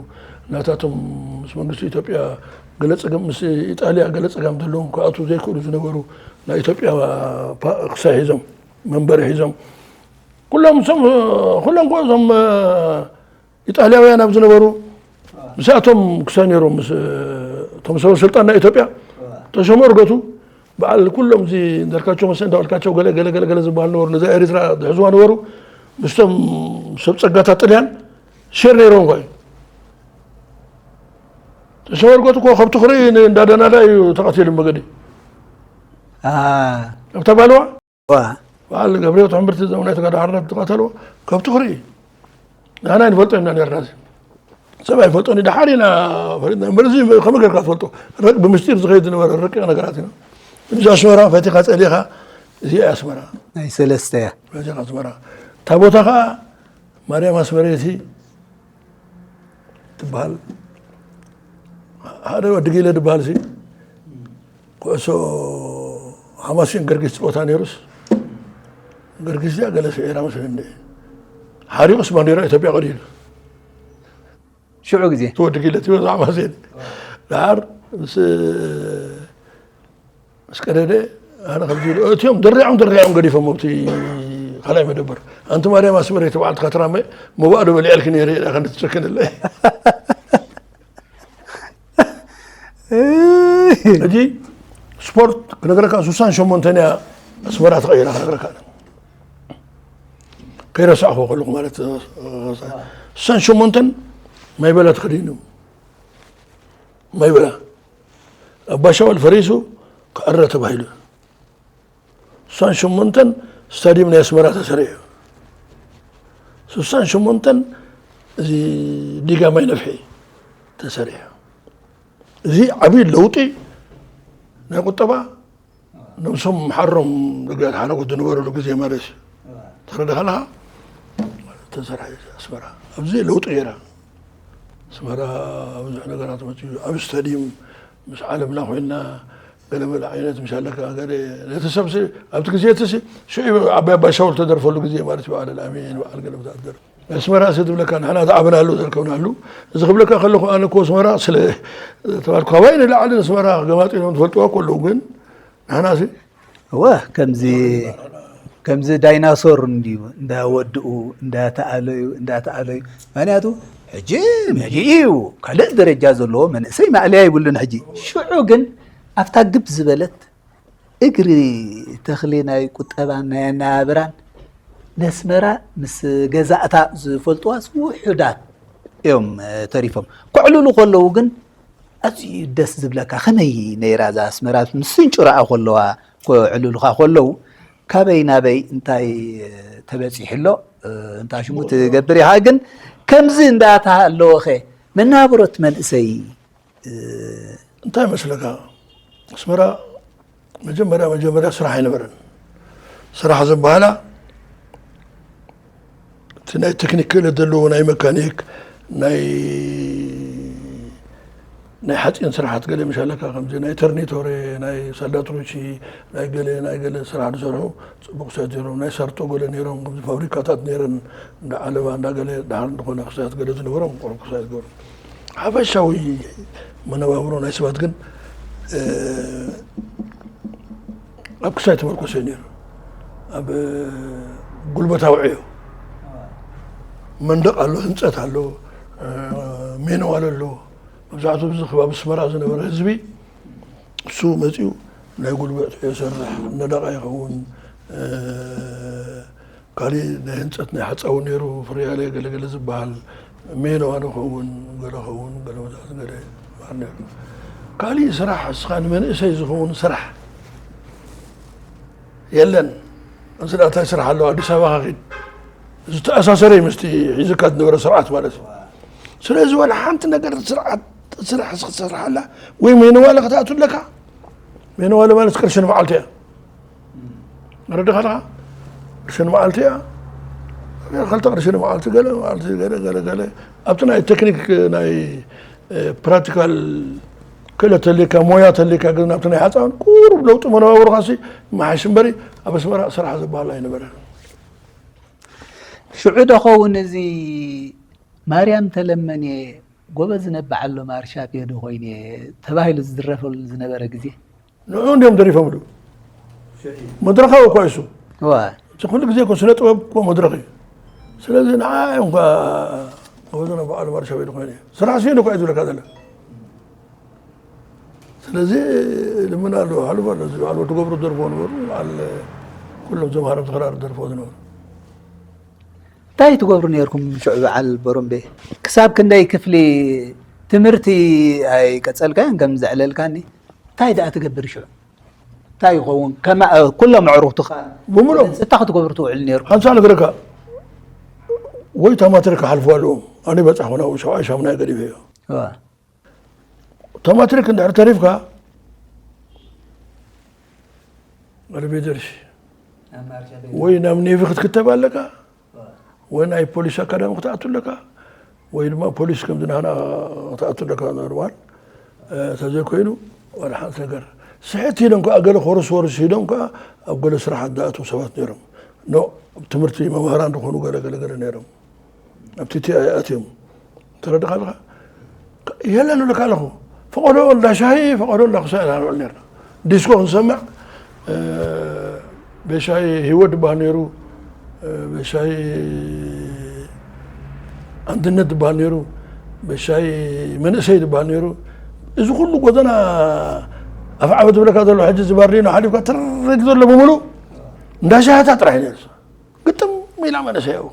ናታቶም ምስ መንግስቲ ኢትዮጵያ ገለ ጸገም፣ ምስ ኢጣልያ ገለ ጸገም ዘለዎም ክኣትዉ ዘይክእሉ ዝነበሩ ናይ ኢትዮጵያ ፓ-፣ ክሳይ ሒዞም፣ መንበሪ ሒዞም። ኩሎም እሶም፣ ኩሎም እኮ እዞም ኢጣልያውያን ኣብ ዝነበሩ፣ ምስኣቶም ክሳይ ነይሮም፣ ምስ እቶም ሰበ ስልጣን ናይ ኢትዮጵያ፣ ተሾመ እርገቱ፣ በዓል ኩሎም እዚ እንዳልካቸው መሰ-፣ እንዳልካቸው ገለ፣ ገለ፣ ገለ፣ ገለ ዝበሃል ነበሩ፣ ነዛ ኤሪትራ ዝሕዝዋ ነበሩ፣ ምስቶም ሰብ ጸጋታት ጥልያን ሼር ነይሮም እኳ እዩ። ተሾመ እርገቱ እኮ ከብቲ ክርኢ ን-፣ እንዳደናዳ እዩ ተቐቲሉ መገዲ። አ። ኣብታ ባልዋ? ዋ። በዓል ገብረህይወት ሕምብርቲ እዞም ናይ ተጋድሎ ሓርነት ዝቐተልዎ ከብቲ ክርኢ። ንሕና ኣይንፈልጦ ኢና ነርና። እዚ ሰብ ኣይፈልጦን እዩ፣ ደሓር ኢና ፈሊጥና። እምበር እዚ ከመይ ጌርካ ትፈልጦ? ረቅ-፣ ብምስጢር ዝኸይድ ዝነበረ ረቂቕ ነገራት ኢና። እዚ ኣስመራ ፈቲኻ ጸሊኻ፣ እዚ ኣስመራ። ናይ ሰለስተ እያ። ፈቲኻ ኣስመራ። እታ ቦታ ኸኣ ማርያም ኣስመሬቲ ትበሃል። ሓደ ወዲ ጊለ ዝበሃል ሲ ኩዕሶ ሓማሴን ገርጊስ ጸወታ ነይሩስ፣ ገርጊስ እዚኣ ገለ ስዒራ መስለኒ። ሓሪቑስ ባንዴራ ኢትዮጵያ ቀዲዱ። ሽዑ ግዜ። እቲ ወዲ ጊለ እቲ በዛ ሓማሴን። ደሓር ምስ፣ ምስ ቀደደ፣ ኣነ ከምዚ ኢሉ፣ እቲኦም ደሪዖም፣ ደሪዖም ገዲፎም ኣብቲ ካልኣይ መደበር። ኣንቲ ማርያም ኣስመሬቲ በዓልቲ ካትራመ፣ መባእዶ በሊዐልኪ ነይረ ኢላ፣ ክንዲ ትጨክንለይ። ሕጂ ስፖርት ክነግረካ፣ ሱሳን ሸሞንተን እያ ኣስመራ ተቐይራ ክነግረካ። ከይረሳዕኹ ከለኹ ማለት፣ ሱሳን ሸሞንተን ማይ በላ ተኸዲኑ። ማይ በላ። ኣባሻወል ፈሪሱ ክዕረ ተባሂሉ። ሱሳን ሸሞንተን ስታዲየም ናይ ኣስመራ ተሰሪሑ። ሱሳን ሸሞንተን እዚ ዲጋ ማይ ነፍሒ ተሰሪሑ። እዚ ዓብዪ ለውጢ ናይ ቁጠባ፣ ነብሶም ሓሮም ደገ ሓረጎት ዝነበረሉ ግዜ ማለት እዩ። ተረዳኻ ኣለኻ? ተሰርሐ ኣስመራ። ኣብዚ ለውጢ ገይራ። ኣስመራ ብዙሕ ነገራት መፅኡ። ኣብ ስታዲየም ምስ ዓለምና ኮይንና ገለ መለ ዓይነት ምስ ኣለካ ገለ ነቲ ሰብሲ ኣብቲ ግዜ እቲ ሲ ሽዑ ዓባይ ኣባ ሻውል ተደርፈሉ ግዜ ማለት እዩ። በዓል ኣልኣሚን፣ በዓል ገለ ብዝኣደር ኣስመራ ሲ ትብለካ ንሕና ዝዓበናሉ ዘርከብናሉ። እዚ ክብለካ ከለኹ ኣነ እኮ ኣስመራ ስለ ተባልኩ ካባይ ንላዕሊ ኣስመራ ገማጢኖም ዝፈልጥዋ እኮ ኣለዉ። ግን ንሕና ሲ እወ፣ ከምዚ፣ ከምዚ ዳይናሶር እንድዩ፣ እንዳወድኡ፣ እንዳተኣለዩ፣ እንዳተኣለዩ። ምኽንያቱ፣ ሕጂ መሊኡ እዩ፣ ካልእ ደረጃ ዘለዎ መንእሰይ ማእለያ ይብሉን ሕጂ። ሽዑ ግን፣ ኣብታ ግብ ዝበለት እግሪ ተኽሊ ናይ ቁጠባን ናይ ኣነባብራን፣ ነስመራ ምስ ገዛእታ ዝፈልጥዋስ ውሑዳት እዮም፣ እ፣ ተሪፎም። ከዕልሉ ከለዉ ግን፣ ኣዝዩ ደስ ዝብለካ። ከመይ ነይራ እዛ ኣስመራ? ምስ ስንጭሮኣ ከለዋ፣ ከዕልሉኻ ከለዉ፣ ካበይ ናበይ እንታይ ተበጺሑ ኣሎ? እ፣ እንታይ ሽሙ ትገብር ኢኻ? ግን ከምዚ እንዳተሃለወኸ መናብሮት መንእሰይ፣ እ፣ እንታይ መስለካ? ኣስመራ መጀመርያ፣ መጀመርያ ስራሕ ኣይነበረን። ስራሕ ዝበሃላ እቲ ናይ ቴክኒክ ክእለት ዘለዎ ናይ መካኒክ፣ ናይ ናይ ሓፂን ስራሓት ገለ ምሻለካ ከምዚ ናይ ተርኒቶሬ፣ ናይ ሳልዳት ሩቺ፣ ናይ ገለ ናይ ገለ ስራሕ ዝሰርሑ ፅቡቅ ክሳየት ነይሮም። ናይ ሳርቶ ገለ ነይሮም፣ ከምዚ ፋብሪካታት ነይረን፣ እንዳ ዓለባ እንዳ ገለ፣ ደሓር እንተኾነ ክሳየት ገለ ዝነበሮም ቆርብ ክሳየት ገይሮም። ሓፈሻዊ መነባብሮ ናይ ሰባት ግን ኣብ ክሳይ ተመርኮሰ ነይሩ። ኣብ ጉልበታዊ ዕዮ መንደቕ ኣሎ፣ ህንፀት ኣሎ፣ ሜነዋል ኣሎ። መብዛሕትኡ ኣብዚ ከባቢ ኣስመራ ዝነበረ ህዝቢ እሱ መፂኡ ናይ ጉልበት ዕዮ ይሰርሕ፣ ነደቓ ይኸውን፣ ካሊእ ናይ ህንፀት ናይ ሓፃዊ ነይሩ፣ ፍርያለ ገለገለ ዝበሃል ሜነዋል ይኸውን፣ ገለ ኸውን፣ ገለ መዛት ገለ ይበሃል ነይሩ። ካሊእ ስራሕ እስኻ ንመንእሰይ ዝኸውን ስራሕ የለን። እዚ ደኣ እንታይ ስራሕ ኣለዎ? ኣዲስ ኣበባ ኸኺድ ዝተኣሳሰረ እዩ ምስቲ ሒዝካ ዝነበረ ስርዓት ማለት እዩ። ስለዚ ዋላ ሓንቲ ነገር ስርዓት ስራሕ ክትሰርሓላ ወይ ሜነዋለ ክትኣቱ ኣለካ። ሜነዋለ ማለት ቅርሺ ንመዓልቲ እያ። ረድኻ ኣለኻ? ቅርሺ ንመዓልቲ እያ። ክልተ ቅርሺ ንመዓልቲ፣ ገለ መዓልቲ፣ ገለ፣ ገለ፣ ገለ። ኣብቲ ናይ ቴክኒክ፣ ናይ፣ እ፣ ፕራክቲካል ክእለት ተልካ፣ ሞያ ተልካ፣ ግን ኣብቲ ናይ ሓፃውን ቁሩብ ለውጢ መነባብሮኻሲ መሓሽ እምበሪ፣ ኣብ ኣስመራ ስራሕ ዝበሃል ኣይነበረን። ሽዑ ዶ ኸውን እዚ ማርያም ተለመን እየ፣ ጎበዝ ነብዓሎ ማርሻ ፔዶ ኮይነ ተባሂሉ ዝድረፈሉ ዝነበረ ግዜ? ንዕኡ እንዲዮም ደሪፎምሉ። መድረኻዊ እኮ እሱ። እዋ። እቲ ኩሉ ግዜ እኮ ስነ ጥበብ እኮ መድረኽ እዩ። ስለዚ ንዓ እዮም እኳ ጎበዝ ነብዓሎ ማርሻ ፔዶ ኮይነ። ስራሕ ስኢነ እኮ እዩ ዝብለካ ዘሎ። ስለዚ ልምና ኣሎ፣ ሓሉፍ ኣሎ። እዚ በዓል ወዲ ገብሩ ዝደርፍዎ ነበሩ፣ በዓል ኩሎም ዘምሃሮም ተኸራር ዝደርፍዎ ዝነበሩ። እንታይ ትገብሩ ነይርኩም ሽዑ በዓል ቦሮምቤ? ክሳብ ክንደይ ክፍሊ ትምህርቲ ኣይቀጸልካዮን ከም ዘዕለልካኒ? እንታይ ደኣ ትገብር ሽዑ? እንታይ ይኸውን? ከማ-፣ ኩሎም ኣዕሩኽትኻ ብምሎም። እንታይ ክትገብሩ ትውዕሉ ነይርኩም? ሓንሳእ ነገርካ ወይ ታማትሪ ክሓልፉ ኣለዎም። ኣነ በጻሕኹ ናብኡ ሻብዓይ ሻሙናይ ገዲፈዮ። እዋ። ታማትሪክ እንድሕር ተሪፍካ፣ ኣልቤደርሽ ናብ ማርሻ ቤት። ወይ ናብ ኔቪ ክትክተብ ኣለካ፣ ወይ ናይ ፖሊስ ኣካዳሚ ክትኣቱ ኣለካ፣ ወይ ድማ ፖሊስ ከምዚ ናህና ክትኣቱ ኣለካ። ኖርማል፣ እ፣ ተዘይኮይኑ ዋላ ሓንቲ ነገር። ስሕት ኢሎም ከኣ ገለ ኮርስ ወርስ ሂዶም ከኣ ኣብ ገለ ስራሓት ዝኣትዉ ሰባት ነይሮም። ኖ፣ ትምህርቲ መምህራን ዝኾኑ ገለ ገለ ገለ ነይሮም። ኣብቲ እቲ ኣትዮም። ተረድኻ ኣለኻ? የለን ኣለካ ኣለኹ። ፈቐዶ እንዳ ሻሂ፣ ፈቐዶ እንዳ ክሳይ ኢና ንውዕል ነርና። ዲስኮ ክንሰምዕ፣ እ፣ ቤሻይ ህይወት ዝበሃል ነይሩ፣ እ፣ ቤሻይ ኣንድነት ዝበሃል ነይሩ፣ ቤሻይ መንእሰይ ዝበሃል ነይሩ። እዚ ኩሉ ጎደና ኣፍዓበት ዝብለካ ዘሎ ሕጂ እዚ ባርዲኖ ሓሊፍካ ትርግ ዘሎ ብምሉእ እንዳ ሻሂታት ጥራሕ እዩ ነይሩ። ግጥም ኢላ መንእሰይ ኣብኡ።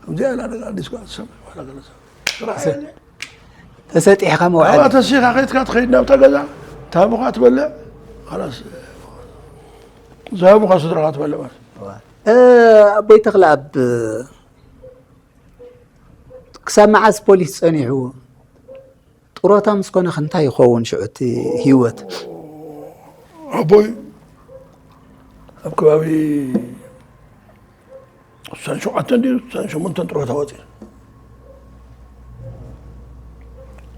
ከምዚኣ ኢላ ደጋ ዲስኮ ትሰምዕ ዋላ ገለ ሰብ። ስራሕ የለ። ተሰጢሕካ መውዓሊ። ኣብኣ ተሲኻ ከይድካ ትኸይድ ናብታ ገዛ፣ ታቦኻ ትበልዕ፣ ኻላስ። ዝሃቡኻ ስድራኻ ትበልዕ ማለት። እዋ። እ፣ ኣቦይ ተኽለኣብ፣ ክሳብ መዓስ ፖሊስ ጸኒሑ? ጥሮታ ምስ ኮነ እንታይ ይኸውን ሽዑ እቲ ህይወት? ኣቦይ ኣብ ከባቢ ስሳን ሸውዓተን ድዩ ስሳን ሸሞንተን ጥሮታ ወፂኡ።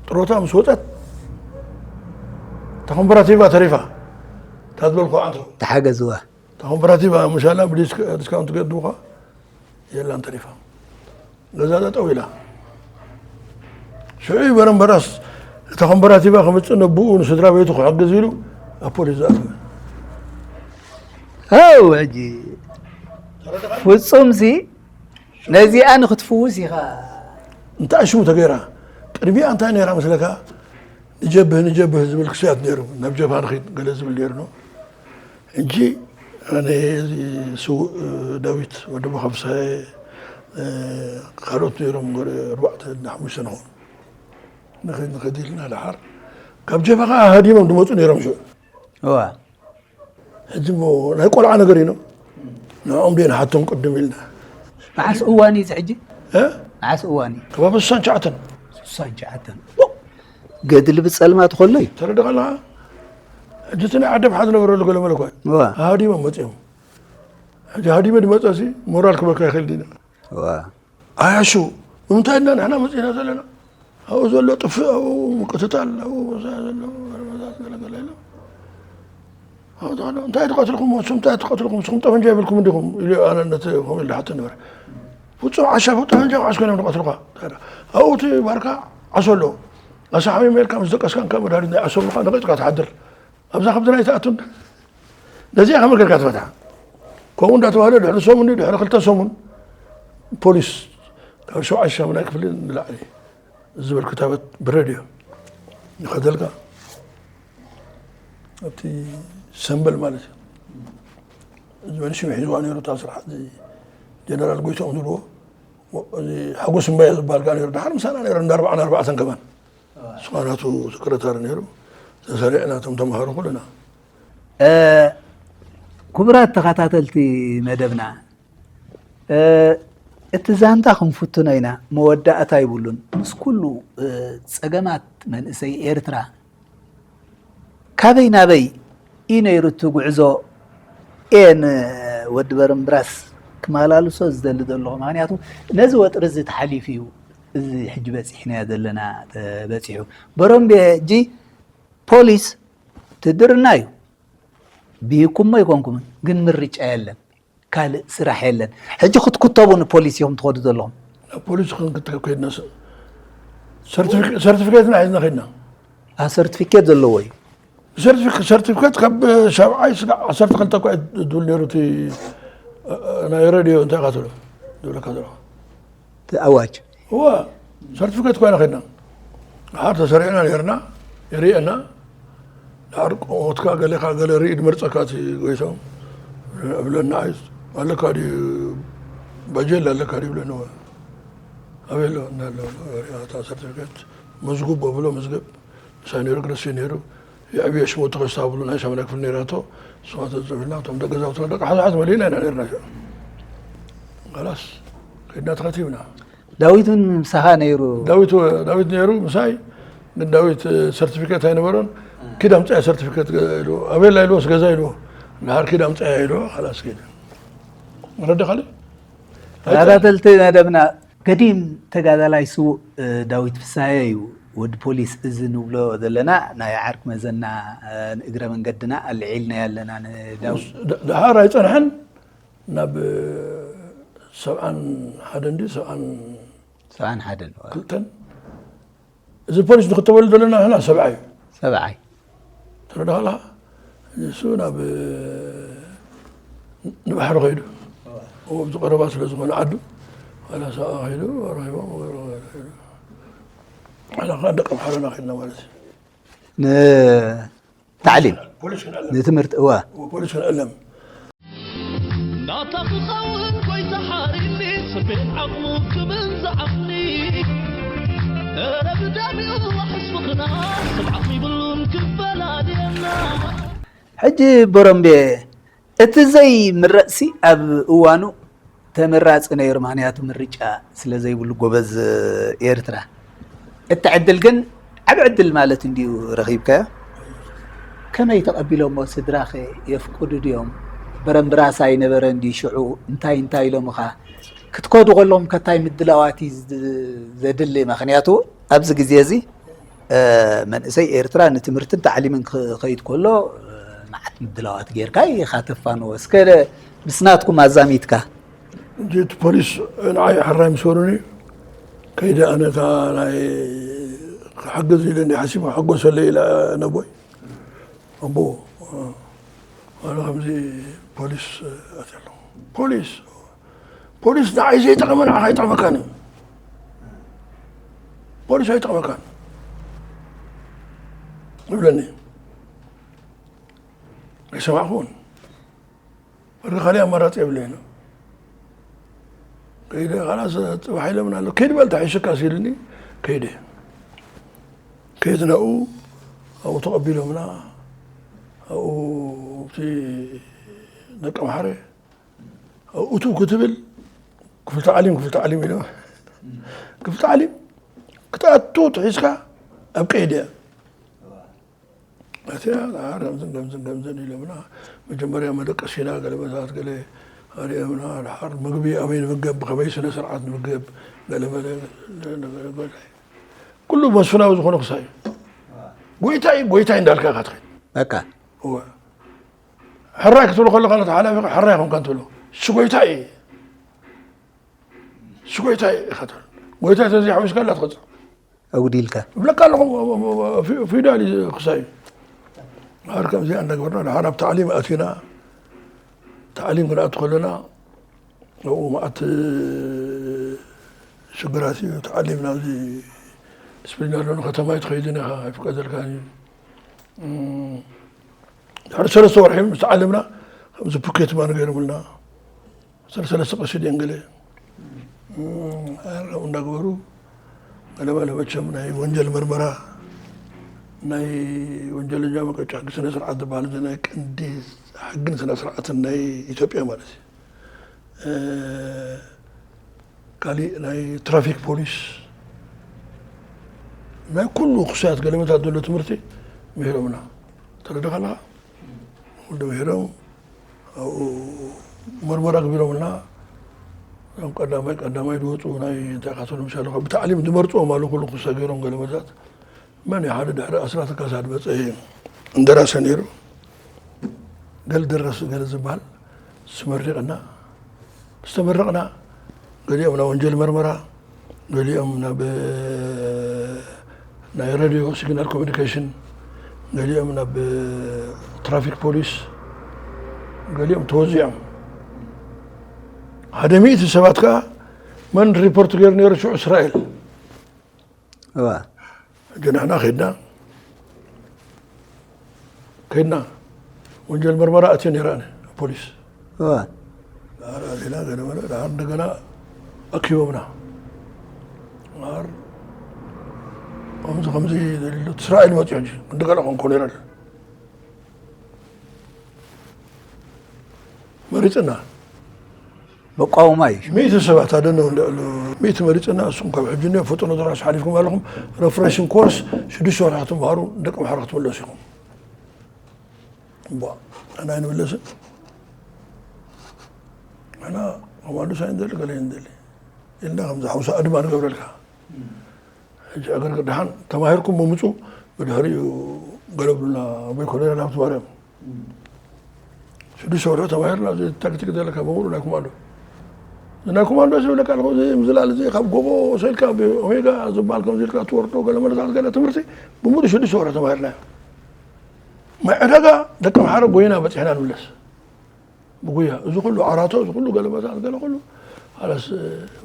ጥሮታ ምስ ወፀት፣ እታ ኮምፐራቲቫ ተሪፋ። እታ ዝበልኩ ኣንተ። ተሓገዝዋ። እታ ኮምፐራቲቫ፣ ምሻላ ብዲስክ-፣ ዲስካውንት ገድቡኻ፣ የላን ተሪፋ። ገዛ ጠጠው ኢላ። ሽዑ እዩ በረምበራስ እታ ኮምፐራቲቫ ከምፅእ ነብኡ ንስድራ ቤቱ ክሕግዝ ኢሉ ኣብ ፖሊስ ዝኣተወ። ኣው፣ ሕጂ ፍጹምሲ ነዚኣ ንክትፍውስ ኢኻ። እንታይ ሽሙ ተገይራ? ቅድሚኣ እንታይ ነይራ መስለካ? ንጀብህ፣ ንጀብህ ዝብል ክስያት ነይሩ። ናብ ጀብሃ ንኺድ ገለ ዝብል ነይሩ ነው። ሕጂ ኣነ፣ እዚ ስዉእ ዳዊት ወዲ ቦኻብሳየ፣ እ፣ ካልኦት ነይሮም፣ ገለ ኣርባዕተ እና ሓሙሽተ ንኾኑ። ንኸ-፣ ንኸይድ ኢልና ደሓር ካብ ጀብሃ ከኣ ሃዲሞም ዝመጹ ነይሮም ሽዑ። እዋ። ሕጂ እሞ ናይ ቆልዓ ነገር እዩ ነው። ንዕኦም ድየ ንሓቶም ቅድም ኢልና። መዓስ እዋን እዩ እዚ ሕጂ? እ? መዓስ እዋን እዩ? ከባቢ ስሳን ትሽዓተን። ስሳን ትሽዓተን። ገድሊ ብጸልማት ከሎ እዩ። ተረድኻ ኣለኻ? ሕጂ እቲ ናይ ዓዲ ኣብሓ ዝነበረሉ ገለ መለ እኳ እዩ። እዋ። ሃዲሞም መጺኦም። ሕጂ ሃዲመ ድመጸሲ ሞራል ክበካ ይኽእል ዲና። እዋ። ኣያሹ፣ ንምንታይ እና ንሕና መጺእና ዘለና? ኣብኡ ዘሎ ጥፍእ፣ ኣብኡ ምቅትታል፣ ኣብኡ ዘሎ ገለገለ ኢሎም። ኣብኡ ተኸዶ፣ "እንታይ ትቐትልኩም? ንስኹም እንታይ ትቐትልኩም? ንስኹም ጠመንጃ የብልኩም እንዲኹም?" ኢሉ ኣነ ነቲ ከምኡ ኢሉ ሓቶ ነበረ። "ፍጹም ዓሻ፣ ጠመንጃ መዓስ ኮይኖም ዝቐትሉኻ?" ኣብኡ እቲ ባርካ ዓሶ ኣለዎ። ኣሳሕሚ ሜልካ ምስ ደቀስካ፣ እንካ መድሃኒት ናይ ዓሶ ብልካ ነቒጽካ ትሓድር። ኣብዛ ከብድና ኣይትኣቱን። ነዚኣ ከመይ ጌርካ ትፈትሓ? ከምኡ እንዳተባህለ ድሕሪ ሰሙን ድዩ ድሕሪ ክልተ ሰሙን ፖሊስ ካብ ሸውዓተ ሻሙናይ ክፍሊ ንላዕሊ ዝብል ክታበት ብሬድዮ ይኸደልካ። ኣብቲ ሰምበል ማለት እዩ። እዚ መንሽም ሒዝዋ ነይሩ እታ ስራሕ፣ እዚ ጀነራል ጎይትኦም ዝብልዎ፣ እዚ ሓጎስ እምባየ ዝበሃል ከኣ ነይሩ። ደሓር ምሳና ነይሩ፣ እንዳ ኣርባዓን ኣርባዕተን ከማን። ንስኻ ናቱ ሰክረታሪ ነይሩ። ተሰሪዕና እቶም ተምሃሮ ኩልና። እ፣ ክቡራት ተኸታተልቲ መደብና፣ እ፣ እቲ ዛንታ ክንፍትኖ ኢና፣ መወዳእታ ይብሉን። ምስ ኩሉ፣ እ፣ ጸገማት መንእሰይ ኤርትራ፣ ካበይ ናበይ እዩ ነይሩ እቲ ጉዕዞ? እየ ንወዲ በረምብራስ ክመላልሶ ዝደሊ ዘለኹ። ምኽንያቱ ነዚ ወጥሪ እዚ ተሓሊፉ እዩ እዚ ሕጂ በጺሕናዮ ዘለና ተበጺሑ። በረምቤ ሕጂ ፖሊስ ትድርና እዩ። ብሂኩሞ ኣይኮንኩምን፣ ግን ምርጫ የለን። ካልእ ስራሕ የለን። ሕጂ ክትኩተቡ ንፖሊስ ኢኹም ትኸዱ ዘለኹም። ናብ ፖሊስ ክንክተብ ከይድና ስ-፣ ሰርቲፊኬ-፣ ሰርቲፊኬትና ሒዝና ከይድና። አ፣ ሰርቲፊኬት ዘለዎ እዩ። ሰርቲፊኬ-፣ ሰርቲፊኬት ካብ ሻብዓይ ስጋዕ ዓሰርተ ክልተ እኳ እዩ ዝብል ነይሩ እቲ፣ እ፣ እ፣ ናይ ሬድዮ እንታይ ኢኻ ትብሎ? ዝብለካ ዘለኹ። እቲ ኣዋጅ። እዋ፣ ሰርቲፊኬት እኳ ኢና ከይድና። ድሓር ተሰሪዕና ነይርና፣ ይርእየና። ድሓር ቆሞትካ ገሌኻ ገለ ርኢ ድመርጸካ እቲ ጎይቶም። እብለና፣ ኣይ፣ ኣለካ ድዩ፣ ባጀል ኣለካ ድዩ ይብለኒ። ኣበይ ኣሎ? እና ኣሎ፣ እታ ሰርቲፊኬት መዝግቦ ብሎ መዝገብ። ምሳይ ነይሩ፣ ግረሲ ነይሩ። የዕብዮ ሽሞት ተኸስታ ብሉ ናይ ሻምናይ ክፍሊ ነይራቶ። ንስኻ ተጽዕፍልና፣ እቶም ደቂ ገዛውትና ደቂ ሓዝሓዝ መሊእና ኢና ነይርና። ኸላስ፣ ከይድና ተኸቲብና። ዳዊት እውን ምሳኻ ነይሩ? ዳዊት ወ-፣ ዳዊት ነይሩ ምሳይ። ግን ዳዊት፣ እ፣ ሰርቲፊኬት ኣይነበሮን። ኪድ ኣምጽያ ሰርቲፊኬት ገ-፣ ኢልዎ። ኣበየላ ኢልዎስ ገዛ ኢልዎ። እንድሓር ኪድ ኣምጽያ ኢልዎ። ኸላስ ኪድ። መረዳእካ? ተኸታተልቲ መደብና፣ ገዲም ተጋዳላይ ስዉእ፣ እ፣ ዳዊት ፍስሃየ እዩ። ወዲ ፖሊስ እዚ ንብሎ ዘለና ናይ ዓርኪ መዘና፣ እ፣ ንእግረ መንገድና ኣልዒልናዮ ኣለና ንዳዊት። ድ-፣ ድሓር ኣይጸንሐን። ናብ ሰብዓን ሓደን ድዩ? ሰብዓን ሰብዓን ሓደን። ክልተን። እዚ ፖሊስ ንክተበሉ ዘለና ንሕና ሰብዓ እዩ። ሰብዓ እዩ። ተረዳእካ ኣለኻ? ንሱ ናብ ንባሕሪ ከይዱ። እዎ፣ ኣብዚ ቀረባ ስለ ዝኾነ ዓዱ፣ ዋላ ሰብዓ ከይዱ፣ ረኺቦም፣ ዋላ ከዓ ደቂ ኣምሓራና ከይድና ማለት እዩ። ንታዕሊም፣ ፖሊስ ክንዕለም። ንትምህርቲ፣ እወ። እዎ፣ ፖሊስ ክንዕለም። ናታ ክኸውን ጎይታ ሓሪኒ፣ ስሜት ዓቕሙ ክብል ዝዓቕኒ። እረ ብዳሚኡ ኣሕስብኽና፣ ሰብ ዓቕሚ ይብሉን ክፈላልየና። ሕጂ ቦረምቤ፣ እቲ ዘይምረጽሲ ኣብ እዋኑ ተመራጺ ነይሩ፣ ምኽንያቱ ምርጫ ስለ ዘይብሉ ጎበዝ ኤርትራ። እቲ ዕድል ግን ዓቢ ዕድል ማለት እንድዩ ረኺብካዮ። ከመይ ተቐቢሎሞ ስድራኸ የፍቅዱ ድዮም? በረምብራስ ኣይነበረን ድዩ ሽዑ? እንታይ እንታይ ኢሎምኻ? ክትከዱ ከለኹም ከ እንታይ ምድላዋት እዩ ዝ-፣ ዘድሊ? ምኽንያቱ ኣብዚ ግዜ እዚ እ፣ መንእሰይ ኤርትራ ንትምህርትን ታዕሊምን ክኸይድ ከሎ፣ እ፣ መዓት ምድላዋት ጌርካ ኢኻ ተፋንዎ። እስከ ምስ ናትኩም ኣዛሚድካ። ሕጂ እቲ ፖሊስ ንዓይ ሕራይ ምስ በሉኒ፣ ከይደ ኣነ እታ ናይ ክሕግዝ ኢለ እንዲ ሓሲቡ ክሕጎሰለይ ኢለ ነቦይ። ኣቦ፣ ኣነ ከምዚ ፖሊስ ኣትየ ኣለኹ። ፖሊስ፣ ፖሊስ ንዓይ ዘይጠቐመ ንዓኻ ኣይጠቕመካን እዩ። ፖሊስ ኣይጠቕመካን ይብለኒ። ኣይሰማዕኩን። ወዲ ካልእ ኣማራጺ የብለይን። ከይደ፣ "ኻላስ ጽባሕ ኢሎምና ኣለዉ። ከይድ በል ተሓይሸካ" ሲልኒ፣ ከይደ። ከይድና ኣብኡ፣ ኣብኡ ተቐቢሎምና፣ ኣብኡ እቲ ደቂ ኣምሓረ፣ ኣብኡ እትው ክትብል፣ "ክፍሊ ታዕሊም፣ ክፍሊ ታዕሊም" ኢሎም። ክፍሊ ታዕሊም ክትኣቱ ተሒዝካ ኣብ ቀይዲ እያ። እቲኣ ከምዝን ከምዝን ከምዝን ኢሎምና፣ መጀመርያ መደቀሲና ገለ መታት ገለ ርኤምና ድሓር ምግቢ ኣበይ ንምገብ፣ ብኸመይ ስነ ስርዓት ንምገብ፣ ገለ መለ፣ ገለ መለ፣ ገለ። ኩሉ መስፍናዊ ዝኾነ ክሳይ እዩ። ጎይታይ፣ ጎይታይ እንዳልካ ኢኻ ትኸይድ። በቃ። እወ። ሕራይ ክትብሎ ከለኻ ነቲ ሓላፊ ሕራይ ኮንካ ትብሎ። እሱ ጎይታይ እዩ። እሱ ጎይታይ ኢኻ ትብሎ። ጎይታይ ተዘይሓዊስካ እንዳትቐጽዕ። ኣጉዲልካ። እብለካ ኣለኹ፣ ፊ-፣ ፊውዳል እዩ ክሳይ። ድሓር ከምዚኣ እንዳገበርና፣ ድሓር ኣብ ታዕሊም ኣቲና። ታዕሊም ክንኣቱ ከለና፣ ኣብኡ መዓት ሽግራት እዩ። ታዕሊም ናብዚ ዲስፕሊን ኣሎ፣ ንከተማ ኣይትኸይድን ኢኻ፣ ኣይፍቀደልካን እዩ። እም፣ ድሕሪ ሰለስተ ወርሒ ምስ ተዓለምና፣ ከምዚ ፖኬት ማኒ ገይሮምልና። ሰለስተ ቀሺ ድየን ገለ፣ እም፣ ከምኡ እንዳገበሩ ገለ መለ። መቸም ናይ ወንጀል መርመራ፣ ናይ ወንጀለኛ መቀጫ ሕጊ ስነ ስርዓት ዝበሃል፣ እዚ ናይ ቀንዲ ሕግን ስነ ስርዓትን ናይ ኢትዮጵያ ማለት እዩ። እ፣ ካሊእ ናይ ትራፊክ ፖሊስ፣ ናይ ኩሉ ክሱያት ገለመታት ዘሎ ትምህርቲ ምሂሮምና። ተረዳኻ ኣለኻ? ኩሉ ምሂሮም ኣብኡ መርመራ ኣግቢሮምልና። እዞም ቀዳማይ ቀዳማይ ዝወፁ ናይ እንታይ ካቶሊክ ምሻ ኣለኹ፣ ብታዕሊም ዝመርፅዎም ኣሉ ኩሉ ክሰገሮም ገለመታት። መን እዩ ሓደ ድሕሪ ኣስራት ካሳ ዝመፀ እንደራሰ ነይሩ። ገል ደረስ ገለ ዝበሃል ስመሪቕና። ዝተመረቕና ገሊኦም ናብ ወንጀል መርመራ፣ ገሊኦም ናብ ናይ ሬድዮ ሲግናል ኮሚኒኬሽን፣ ገሊኦም ናብ ትራፊክ ፖሊስ፣ ገሊኦም ተወዚዖም። ሓደ ሚእቲ ሰባት ከኣ መን ሪፖርት ገይሩ ነይሩ ሽዑ እስራኤል። እዋ። ሕጂ ንሕና ከድና፣ ከድና ወንጀል መርመራ ኣትዮ ነይራ ኣነ ፖሊስ። እዋ። ዳር ኣቲና ገለ መለ፣ ዳር እንደገና ኣኪቦምና። ዳር ከምዚ ከምዚ ዘሊሉ እስራኤል መፅዮ ሕጂ፣ ክንዲ ገለ ኮንኮ ነይራ። መሪፅና። መቋወማ እዩ። ሚእቲ ሰባት ኣደነው እንዳ ኣሉ፣ ሚእቲ መሪፅና፣ እሱም ካብ ሕጂ እኒኦ ፈጥኖ ደራሽ ሓሊፍኩም ኣለኹም፣ ረፍሬሽን ኮርስ ሽዱሽተ ወርሒ ክትምሃሩ፣ ደቂ ኣምሓራ ክትምለሱ ኢኹም። እምቧ፣ ኣና ኣይንምለስን። ኣና ኮማንዶስ ኣይንደሊ፣ ገለ ኣይንደሊ። ኢልና ከምዚ ሓውሳ ኣድማ ንገብረልካ። ሕጂ ዕግርግር ደሓን ተማሂርኩም ምምፁ፣ ብድሕሪኡ ገለ ብሉና፣ ኣቦይ ኮሎኔል ሃብተማርያም። ሽዱሽተ ወርሒ ተማሂርና፣ እዚ ታክቲክ ዘለካ በሙሉ ናይ ኮማንዶ። እዚ ናይ ኮማንዶ ዝብለካ ኣለኹ፣ እዚ ምዝላል እዚ ካብ ጎቦ ወሰድካ ብኦሜጋ ዝበሃል ከምዚ ኢልካ ትወርዶ ገለ መለታት ገለ ትምህርቲ ብምሉእ ሽዱሽተ ወርሒ ተማሂርናዮ። ማይ ዕዳጋ ደቂ ኣምሓራ ጎይና በፂሕና ንምለስ። ብጉያ፣ እዚ ኩሉ ዓራቶ፣ እዚ ኩሉ ገለመታት፣ ገለ ኩሉ፣ ሓላስ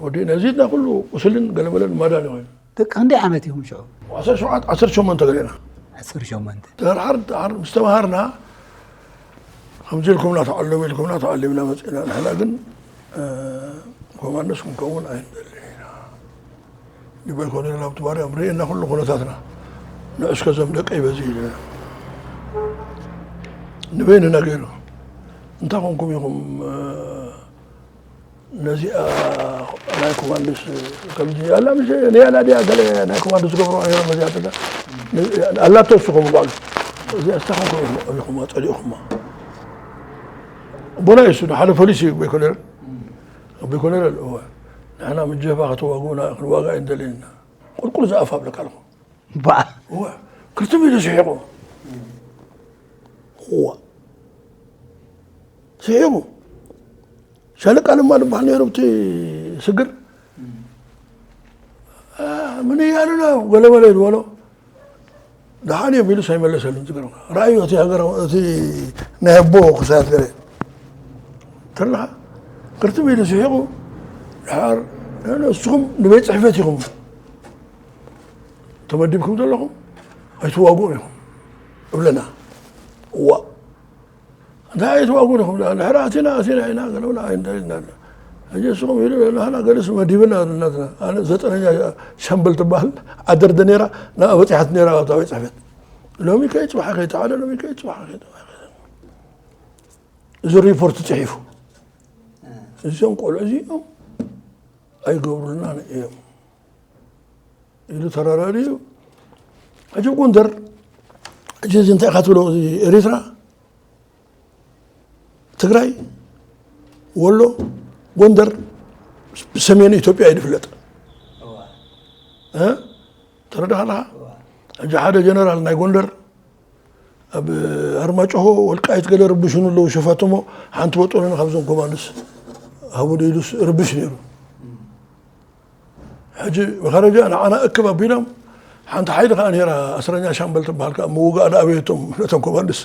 ወዲእና፣ እዚ ድና ኩሉ ቁስልን ገለመለን ማዳን ይኾይኑ። ደቂ ክንደይ ዓመት ኢኹም ሽዑ? ዓሰርተ ሸውዓተ፣ ዓሰርተ ሸሞንተ ገለና። ዓሰርተ ሸሞንተ። ድሓር፣ ድሓር ምስ ተምሃርና፣ ከምዚ ኢልኩምና ተዓለሙ ኢልኩምና ተዓሊምና መጺእና። ንሕና ግን፣ እ፣ ኮማንዶስ ክንከውን ኣይንደልን ኢና። ንበይ ኮነ ናብ ትባርያ ምርኤና ኩሉ ኩነታትና። ንዑ እስከ ዘም ደቀይ በዚ ኢልና። ንበይንና ገይሩ። እንታይ ኮንኩም ኢኹም፣ እ፣ ነዚኣ ናይ ኮማንዶስ ከምዚ ኣላ፣ ምሽ ንያላ ድያ ገለ ናይ ኮማንዶስ ዝገብሮ ነይሮም፣ ነዚኣ ተዛ-፣ ኣላቶ እሱ ከምኡ ባዕሉ። እዚኣ እስታ ኮንኩም ኢኹም፣ ኣቢኹማ፣ ጸሊእኹማ። ኣቦና እዩ እሱ፣ ሓደ ፖሊስ እዩ፣ ኣቦይ ኮሎኔል። ኣቦይ ኮሎኔል፣ እወ። ንሕና ምስ ጀብሃ ከተዋግኡና፣ ክንዋጋእ ኣይንደልን ኢና። ቁልቁል ዝኣፋ እብለካ ኣለኹ። ባዕ። እወ። ክርትም ኢሉ ስሒቑ። እወ። ስሒቑ። ሻለቃ ለማ ዝበሃል ነይሩ፣ ኣብቲ ስግር። አ፣ ምን እያሉ ነው? ገለ መለ ኢሉ በሎ። ደሓን እዮም ኢሉስ ኣይመለሰሉን። ዝገርምካ። ራእዩ እቲ ሃገራዊ፣ እቲ ናይ ኣቦ ክሳያት ገለ። ተለኻ፣ ክርትም ኢሉ ስሒቑ፣ ድሓር፣ ንስኹም ንቤት ጽሕፈት ኢኹም ተመዲብኩም ዘለኹም፣ ኣይትዋግኡን ኢኹም እብለና። እዋ። እንታይ ኣይትዋግኡን ኢኹም? ድሕሪ ኣቲና፣ ኣቲና ኢና፣ ገለ ብላ ኣይንደልን ኢና። ሕጂ ንስኹም ኢሉ፣ ንሕና ገለስ መዲብና ናትና። ኣነ ዘጠነኛ ሻምበል ትበሃል ዓደርደ ነይራ፣ ናብኣ በጺሓት ነይራ ኣብታ ቤት ጽሕፈት። ሎሚ ከይጽባሕ ከይተዓለ፣ ሎሚ ከይጽባሕ ከይተባለ። እዚ ሪፖርት ጽሒፉ። እዚኦም ቆልዑ እዚኦም ኣይገብሩልናን እዮም ኢሉ ተራዳድዩ። ሕጂ ጎንደር፣ ሕጂ እዚ እንታይ ኢኻ ትብሎ? እዚ ኤሪትራ፣ ትግራይ፣ ወሎ፣ ጎንደር ብሰሜን ኢትዮጵያ እዩ ዝፍለጥ። ተረዳኻ ኣለኻ? ሕጂ ሓደ ጀነራል ናይ ጎንደር ኣብ ኣርማጭሆ፣ ወልቃይት ገለ ርብሹን ኣለዉ ሸፋትሞ፣ ሓንቲ በጦሎኒ ካብዞም ኮማንድስ ሃቡ ኢሉስ ርብሽ ነይሩ። ሕጂ ብኸረጃ ንዓና እክብ ኣቢሎም፣ ሓንቲ ሓይሊ ከኣ ነይራ፣ ኣስረኛ ሻምበል ትበሃል ከኣ ምውጋእ ደኣ ኣበየቶም ነቶም ኮማንድስ።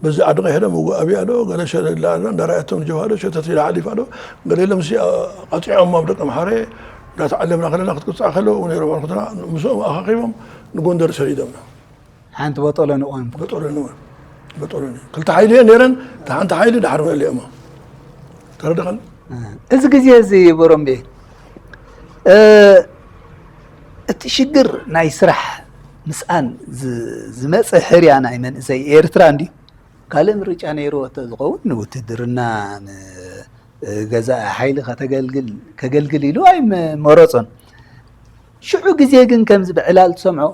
በዚ ዓዲ ቀይሕ ዶ ምውጋእ ኣብያ ዶ፣ ገለ ሸለላ ኣላ እንዳረኣየቶም ንጀብሃ ዶ ሸተት ኢላ ሓሊፋ ዶ፣ ገለ ኢሎም ሲ ቀጺዖም ኣብ ደቂ ኣምሓረ እንዳተዓለምና ከለና ክትቅጻዕ ከለዉ ነይሮም ኣልኩትና፣ ምስኦም ኣኻኺቦም ንጎንደር ሰዲዶምና። ሓንቲ በጦሎኒ እዋን። በጦሎኒ እዋን። በጦሎኒ። ክልተ ሓይሊ እየን ነይረን፣ እታ ሓንቲ ሓይሊ ድሓር መሊኦማ። ተረድኻኒ? እዚ ግዜ እዚ ቦሮምቤ፣ እ፣ እቲ ሽግር ናይ ስራሕ ምስኣን ዝ-፣ ዝመጸ ሕርያ ናይ መንእሰይ ኤርትራ እንድዩ። ካልእ ምርጫ ነይርዎ እንተዝኸውን ንውትድርና፣ ን-፣ ገዛኢ ሓይሊ ከተገልግል፣ ከገልግል ኢሉ ኣይመረጾን። ሽዑ ግዜ ግን ከምዚ ብዕላል ትሰምዖ፣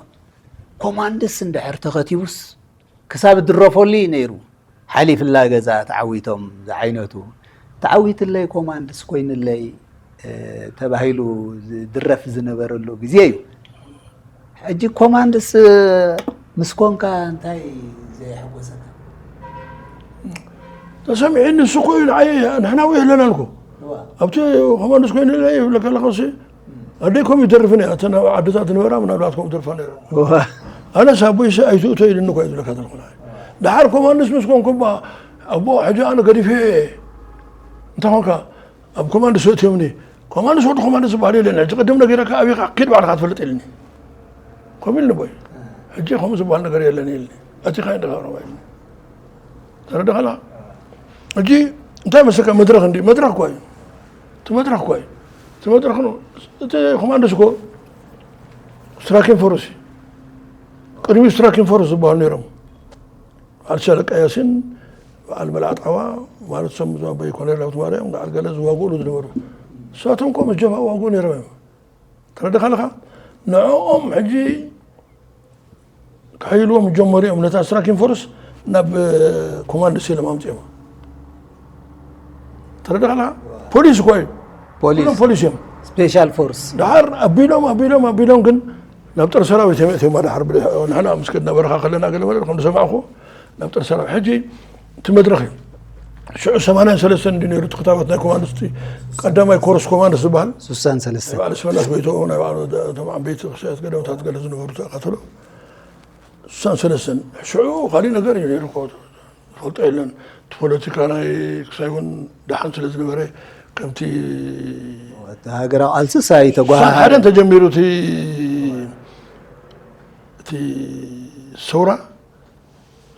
ኮማንድስ እንድሕር ተኸቲቡስ ክሳብ ድረፈሉ እዩ ነይሩ። ሓሊፍላ ገዛ ተዓዊቶም ዝዓይነቱ። ተዓዊትለይ ኮማንድስ ኮይንለይ፣ እ፣ ተባሂሉ ዝድረፍ ዝነበረሉ ግዜ እዩ። ሕጂ ኮማንድስ ምስ ኮንካ እንታይ ዘየሐጎሰካ? ተሰሚዑኒ፣ ንሱ እኮ እዩ ንዓይ፣ ንሕና እኮ የለናን እኮ። እዋ። ኣብቲ ኮማንድስ ኮይንለይ ይብለካ ኣለኹ ሲ፣ ኣደይ ከምኡ ይደርፍን እያ። እተን ኣብ ዓድታት ዝነበራ ምናልባት ከምኡ ይደርፋ ነይረን። እዋ። ኣነስ ኣቦይሲ ኣይትእቶ ኢሉኒ እኮ እዩ ዝብለካ ዘለኹ። ደሓር ኮማንድስ ምስ ኮንኩ እባ፣ ኣቦ፣ ሕጂ ኣነ ገዲፈ እየ። እንታይ ኾንካ? ኣብ ኮማንድስ ኣእትዮምኒ። ኮማንድስ ወዲ ኮማንድስ ዝበሃል የለን። ሕጂ ቅድም ነጊረካ፣ ኣቢኻ ኪድ ባዕልኻ ትፈልጥ ኢልኒ። ከምኡ ኢልኒ ኣቦይ። ሕጂ ከምኡ ዝበሃል ነገር የለን ኢልኒ። ኣቲኻ እንዲኻ ሮባ ኢልኒ። ተረዳኻ? ሕጂ እንታይ መሰካ መድረኽ እንዲ፣ መድረኽ እኮ እዩ። እቲ መድረኽ እኮ እዩ። እቲ መድረኽ ነው። እቲ ኮማንዶስ እኮ ስትራይኪንግ ፎርስ እዩ። ቅድሚኡ ስትራይኪንግ ፎርስ ዝበሃሉ ነይሮም። በዓል ሻለቃ ያሲን፣ በዓል መልኣት ዓዋ፣ ማለት እሶም እዞም ኣቦይ ኮሎኔል ሃብተማርያም፣ በዓል ገለ ዝዋግኡሉ ዝነበሩ። ንሳቶም እኮ ምስ ጀብሃ ይዋግኡ ነይሮም እዮም። ተረዲኻ ኣለኻ? ንዕኦም ሕጂ ክሕይልዎም ጀመሩ እዮም። ነታ ስትራይኪንግ ፎርስ ናብ ኮማንድ ሲ ኢሎም ኣምጺኦም። ተረዲኻ ኣለኻ? ፖሊስ እኮ እዩ። ፖሊስ። ኩሎም ፖሊስ እዮም። ስፔሻል ፎርስ። ደሓር ኣቢሎም፣ ኣቢሎም፣ ኣቢሎም ግን ናብ ጦር ሰራዊት እዮም ኣእትዮም። ደሓር ብደ-፣ ንሕና ምስ ከድና በረኻ ከለና ገለ መለ ከም ዝሰማዕኹ ናብ ጦር ሰራዊት። ሕጂ እቲ መድረኽ እዩ። ሽዑ ሰማንያን ሰለስተን እንዲ ነይሩ እቲ ክታበት ናይ ኮማንድስ፣ እቲ ቀዳማይ ኮርስ ኮማንድስ ዝበሃል። ስሳን ሰለስተን። ናይ በዓል ስመላስ ጎይትኦም፣ ናይ በዓል ወደ-፣ እቶም ዓበይቲ ክሳያት ገዳውታት ገለ ዝነበሩ ተኸትሎ። ስሳን ሰለስተን። ሽዑ ካሊእ ነገር እዩ ነይሩ እኮ። ዝፈልጦ የለን። እቲ ፖለቲካ ናይ ክሳይ እውን ደሓን ስለ ዝነበረ፣ ከምቲ እቲ ሃገራዊ ቃልስስ ኣይተጓሃሃረን። ስሳን ሓደን ተጀሚሩ እቲ፣ እቲ ሰውራ፣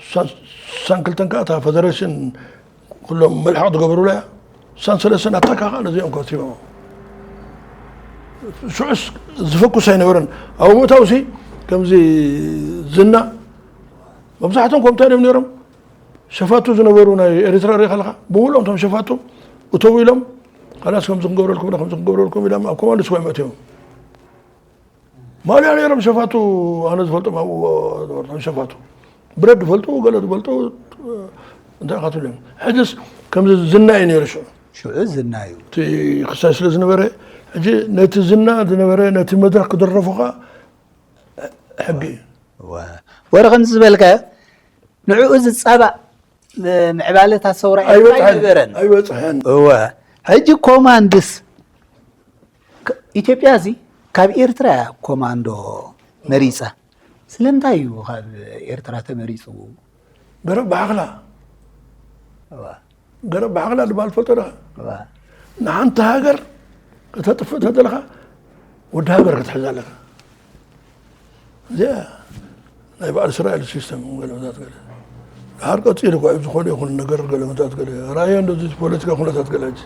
ስሳን፣ ስሳን ክልተን ከዓ እታ ፈደረሽን ኩሎም መልሓቕ ዝገበሩላ እያ። ስሳን ሰለስተን ኣታካ ከዓ ነዚኦም ከቲቦም። ሽዑስ ዝፈኩስ ኣይነበረን። ኣብ ምእታውሲ ከምዚ ዝና መብዛሕትኦም ከምታ እዮም ነይሮም። ሸፋቱ ዝነበሩ ናይ ኤርትራ ሪኢኻ ኣለኻ? ብምሉኦም እቶም ሸፋቱ እተው ኢሎም፣ ካላስ ከምዚ ክንገብረልኩም ኢና፣ ከምዚ ክንገብረልኩም ኢሎም ኣብ ኮማንድ ስኳ መእትዮም። ማልያ ነይሮም ሸፋቱ፣ ኣነ ዝፈልጦም ኣብኡ ዝነበሩ ሸፋቱ። ብረት ዝፈልጡ፣ ገለ ዝፈልጡ፣ እንታይ ኢኻ ትብሎም? ሕጅስ ከምዚ ዝና እዩ ነይሩ ሽዑ። ሽዑ ዝና እዩ። እቲ ክሳይ ስለ ዝነበረ፣ ሕጂ ነቲ ዝና ዝነበረ፣ ነቲ መድረኽ ክድረፉኻ ሕጊ እዩ። እወ። ወረ ከምዚ ዝበልካዮ፣ ንዕኡ ዝጻባእ ምዕባለታት ሰውራ ኤርትራ ኣይበጽሐን። ኣይነበረን። ኣይበጽሐን። እወ። ሕጂ ኮማንድስ፣ ከ-፣ ኢትዮጵያ እዚ ካብ ኤርትራ እያ ኮማንዶ መሪጻ። ስለምንታይ እዩ ካብ ኤርትራ ተመሪጹ? ገረብ ብሓኽላ። እወ። ገረብ ብሓኽላ ዝበሃል ትፈልጦ ዶ? እወ። ንሓንቲ ሃገር ከተጥፍእ ተደለኻ፣ ወዲ ሃገር ክትሕዝ ኣለካ። እዚኣ ናይ በዓል እስራኤል ሲስተም ገለመታት ገለ። ድሓር ቀጺሉ እኳ እዩ፣ ዝኾነ ይኹን ነገር ገለመታት ገለ። ራእዮ እንደዚ ፖለቲካ ኩነታት ገለ ሕጂ።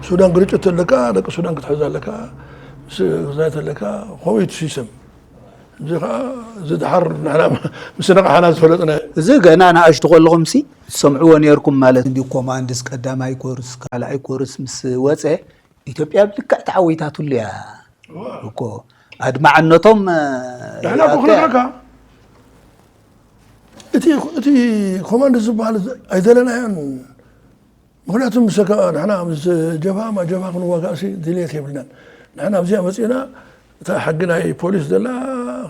ሱዳን ግርጭት ተለካ፣ ደቂ ሱዳን ክትሕዝ ኣለካ፣ ምስ፣ ክዛይ ተለካ፣ ከምኡ እዩ እቲ ሲስተም። እዚ ኸዓ፣ እዚ ድሓር ንሕና ምስ ነቓሕና ዝፈለጥና። እዚ ገና ንኣሽቱ ከለኹምሲ ትሰምዕዎ ነይርኩም ማለት እንድዩ። ኮማንድስ ቀዳማይ ኮርስ፣ ካልኣይ ኮርስ ምስ ወጸ፣ ኢትዮጵያ ብልክዕ ተዓዊታትሉ እያ እዋ። እኮ። ኣድማዕነቶም፣ እ፣ ንሕና እኮ ኣከ-፣ ክነግረካ፣ እቲ፣ እቲ ኮማንድ ዝበሃል ኣይደለናዮን። ምኽንያቱ ምሰ ንሕና ምስ ጀብሃ ማ ጀብሃ ክንዋጋእሲ ድልየት የብልናን። ንሕና ኣብዚኣ መፂእና እታ ሕጊ ናይ ፖሊስ ዘላ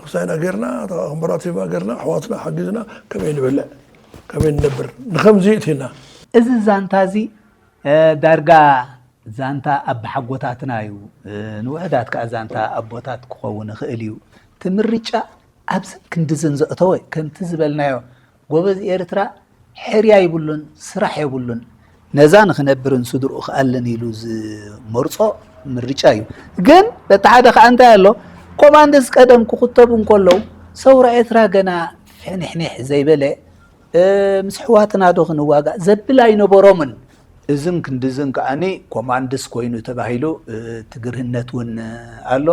ክሳይና ጌርና፣ እታ ኮምቦራቲቫ ጌርና፣ ኣሕዋትና ሓጊዝና ከመይ ንበልዕ፣ ከመይ ንነብር፣ ንኸምዚ እቲና። እዚ ዛንታ እዚ ዳርጋ ዛንታ ኣባሓጎታትና እዩ። ንውሕዳት ከዓ ዛንታ ኣቦታት ክኸውን ይኽእል እዩ። እቲ ምርጫ ኣብዝን ክንድዝን ዘእተወ ከምቲ ዝበልናዮ ጎበዝ ኤርትራ ሕርያ ይብሉን ስራሕ የብሉን። ነዛ ንኽነብርን ስድርኡ ክኣልን ኢሉ ዝመርጾ ምርጫ እዩ። ግን በቲ ሓደ ከዓ እንታይ ኣሎ፣ ኮማንድስ ቀደም ክኽተቡ እንከለዉ ሰውራ ኤርትራ ገና ፍሕንሕኒሕ ዘይበለ ምስ ኣሕዋትና ዶ ክንዋጋእ ዘብል ኣይነበሮምን። እዝን ክንድዝን ከዓኒ ኮማንድስ ኮይኑ ተባሂሉ ትግርህነት እውን ኣሎ።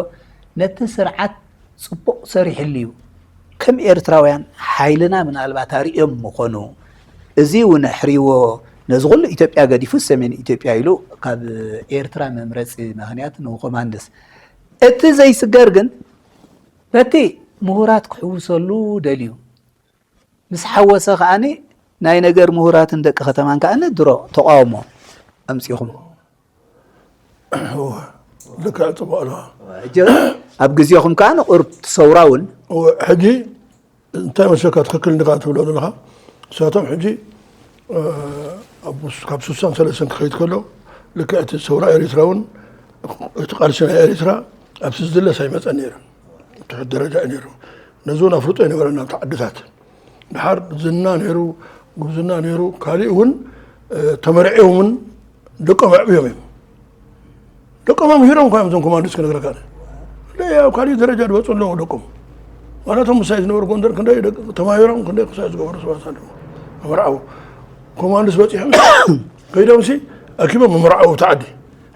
ነቲ ስርዓት ፅቡቕ ሰሪሕሉ እዩ። ከም ኤርትራውያን ሓይልና ምናልባት ኣርእዮም ምኾኑ። እዚ እውን ኣሕርይዎ ነዚ ኩሉ ኢትዮጵያ ገዲፉ ሰሜን ኢትዮጵያ ኢሉ ካብ ኤርትራ መምረፂ ምኽንያት ንኮማንድስ። እቲ ዘይስገር ግን በቲ ምሁራት ክሕውሰሉ ደልዩ ምስ ሓወሰ ከዓኒ ናይ ነገር ምሁራትን ደቂ ከተማን ከዓኒ ድሮ ተቃውሞ ኣምፂኹም። ልክዕ ፅቡቅ ኣለዋ። ሕጂ ኣብ ግዜኹም ከዓ ንቁርብ ትሰውራ እውን ሕጂ እንታይ መሰልካ ትክክል እንዲካ ትብሎ ዘለካ። ንሳቶም ሕጂ ካብ ሱሳን ሰለስተን ክኸይድ ከሎ ልክዕ እቲ ሰውራ ኤሪትራ እውን እቲ ቃልሲ ናይ ኤሪትራ ኣብቲ ዝድለስ ኣይመፀን ነይሩ። ትሕት ደረጃ እዩ ነይሩ። ነዚ እውን ኣፍልጦ ይነበረና ኣብቲ ዓድታት ድሓር ዝና ነይሩ፣ ጉብዝና ነይሩ። ካሊእ እውን ተመርዕዮምን ደቆም ኣዕብዮም እዮም። ደቆም ኣምሂሮም እኳ እዮም እዞም ኮማንዶስ ክነግረካ። ክንደይ ኣብ ካሊእ ደረጃ ዝበፁ ኣለዉ ደቆም። ዋላቶም ምሳይ ዝነበሩ ጎንደር ክንደይ ተማሂሮም ክንደይ ክሳይ ዝገበሩ ሰባት ኣለዉ። ኣመርዓው ኮማንዶስ በፂሖም ከይዶምሲ ኣኪቦም መመርዓው እቲ ዓዲ።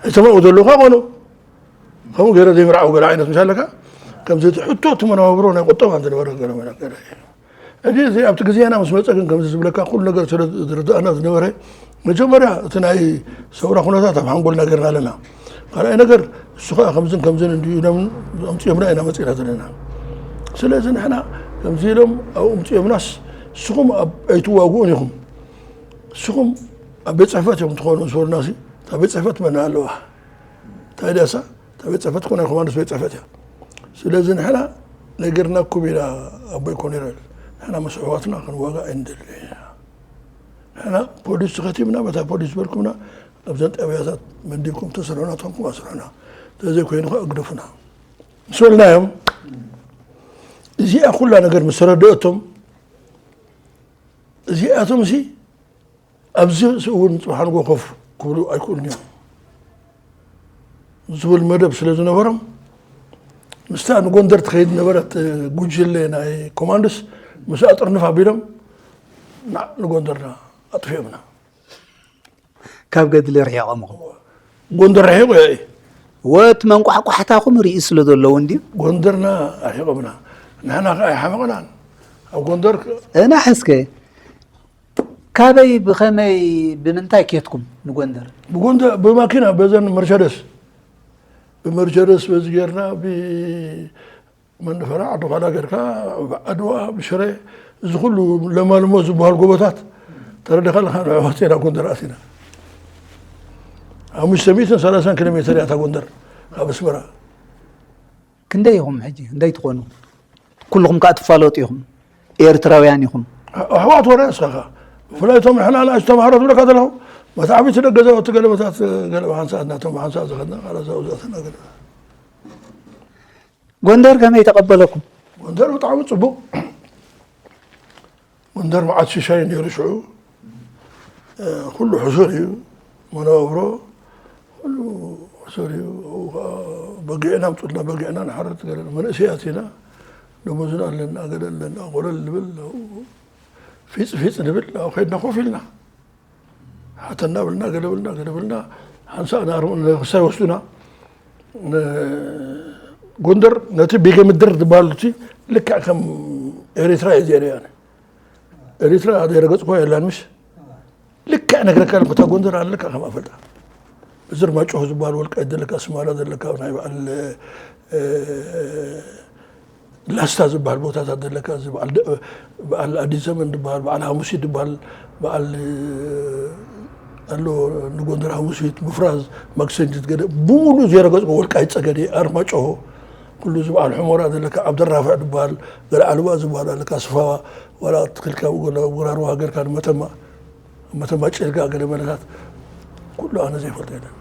ሕተማኡ ዘለዉ ኳ ኮኑ። ከምኡ ገይረ ዘይምርዓው ገለ ዓይነት ምስ ኣለካ ከምዚ እቲ ሕቶ እቲ መነባብሮ ናይ ቁጠባ ዝነበረ ገለ መለ ገለ ሕጂ እዚ ኣብቲ ግዜና ምስ መፀ ግን ከምዚ ዝብለካ ኩሉ ነገር ስለ ዝርድኣና ዝነበረ መጀመርያ እቲ ናይ ሰውራ ኩነታት ኣብ ሓንጎልና ገርና ኣለና። ካልኣይ ነገር እሱ ከዓ ከምዝን ከምዝን እንዲዩ ኢሎም ኣምፅኦምና ኢና መፂና ዘለና። ስለዚ ንሕና ከምዚ ኢሎም ኣብኡ ኣምፅኦምናስ ንስኹም ኣይትዋግኡን ኢኹም። ንስኹም ኣብ ቤት ፅሕፈት እዮም ትኾኑ ምስ በሉና እታ ቤት ፅሕፈት መን ኣለዋ? እንታይ ድያሳ እታ ቤት ፅሕፈት እኮ ናይ ኮማንዶስ ቤት ፅሕፈት እያ። ስለዚ ንሕና ነጊርናኩም ኢና ኣቦይ ኮኔረል፣ ንሕና ምስ ኣሕዋትና ክንዋጋእ ኣይንደልን ኢና። ንሕና ፖሊስ ተኸቲብና በታ ፖሊስ ዝበልኩምና ኣብዘን ጣብያታት መዲብኩም ተስርሑና ተኾንኩም ኣስርሑና፣ እንተዘይኮይኑ ከዓ እግደፉና ምስ በልናዮም እዚኣ ኩላ ነገር ምስ ተረደአቶም እዚኣቶም ሲ ኣብዚ እውን ፅባሕ ንጎ ኮፍ ክብሉ ኣይክእሉን እዮም ዝብል መደብ ስለ ዝነበሮም ምስታ ንጎንደር ትኸይድ ነበረት ጉጅለ ናይ ኮማንዶስ ምስኣ ጥርንፍ ኣቢሎም ንጎንደርና ኣጥፊኦምና። ካብ ገድሊ ርሒቖም ኢኹም። ጎንደር ርሒቑ እየ። ወት መንቋሕቋሕታኹም ርኢ ስለ ዘለዉ እንድዩ። ጎንደርና ኣርሒቖምና። ንሕና ከ ኣይሓመቕናን። ኣብ ጎንደር ክ- እና ሕስከ ካበይ ብኸመይ ብምንታይ ኬትኩም ንጎንደር? ብጎንደር ብማኪና በዘን መርቸደስ ብመርቸደስ በዚ ጌርና ብ መንደፈራ ዓዲ ዃላ ጌርካ ብዓድዋ ብሽረ እዚ ኩሉ ለማልሞ ዝበሃል ጎቦታት ተረዲኻ ኣለካ ንዕባቴና ጎንደር ኣቲና ሓሙሽተ ሚእትን ሰላሳን ኪሎ ሜትር እያ እታ ጎንደር ካብ ኣስመራ ክንደይ ኢኹም ሕጂ ክንደይ ትኾኑ ኩልኹም ከዓ ትፋለጡ ኢኹም ኤርትራውያን ኢኹም ኣሕዋት ወረ እስኻ ብፍላይ እቶም ንሕና ንኣሽቱ ተምሃሮ ትብለካ ዘለኹ መታዕቢቲ ደገዛውቲ ገለመታት ገለ ብሓንሳእት ናቶም ብሓንሳእ ዝኸድና ቃላዛው ዝኣተና ገለ ጎንደር ከመይ ተቐበለኩም? ጎንደር ብጣዕሚ ፅቡቕ። ጎንደር መዓት ሽሻይ ነይሩ ሽዑ። ኩሉ ሕሱር እዩ መነባብሮ። ኩሉ ሕሱር እዩ። ኣብኡ ከዓ በጊዕና ኣምፁልና በጊዕና ንሓርድ ገለ መንእሰያት ኢና። ደሞዝና ኣለና ገለ ኣለና ጎለል ንብል። ኣብኡ ፊፅ ፊፅ ንብል። ኣብኡ ከይድና ኮፍ ኢልና። ሓተን እናበልና ገለ በልና ገለ በልና ሓንሳእ ንኣርም ንክሳይ ወስዱና። ጎንደር ነቲ ቤገ ምድር ዝበሃል እቲ ልክዕ ከም ኤሪትራ እየ ዘርእያ። ኤሪትራ ዘይረገፅኳ የላን ምሽ ልክዕ ነግረካ ኣለኩ እታ ጎንደር ኣለ ልክዕ ከም ኣፈልጣ። እዚ ርማጭሆ ዝበሃል ወልቃይት ዘለካ ስማራ ዘለካ ናይ በዓል ላስታ ዝበሃል ቦታታት ዘለካ እዚ በዓል ኣዲስ ዘመን ዝበሃል በዓል ሃሙሲት ዝበሃል በዓል ኣሎ፣ ንጎንደር ሓሙሲት፣ ምፍራዝ፣ ማክሰኝት፣ ገደ ብሙሉ ዘይረገጽኩ፣ ወልቃይት ጸገዴ፣ ኣርማጭሆ፣ ኩሉ እዚ በዓል ሑመራ ዘለካ፣ ዓብደራፍዕ ዝበሃል፣ ገለ ዓልባ ዝበሃል ኣለካ፣ ስፋዋ፣ ዋላ ትኽልካ፣ ጉራርዋ ሃገርካ፣ ንመተማ፣ መተማ ጭልጋ፣ ገለ መለታት፣ ኩሉ ኣነ ዘይፈልጦ የለን።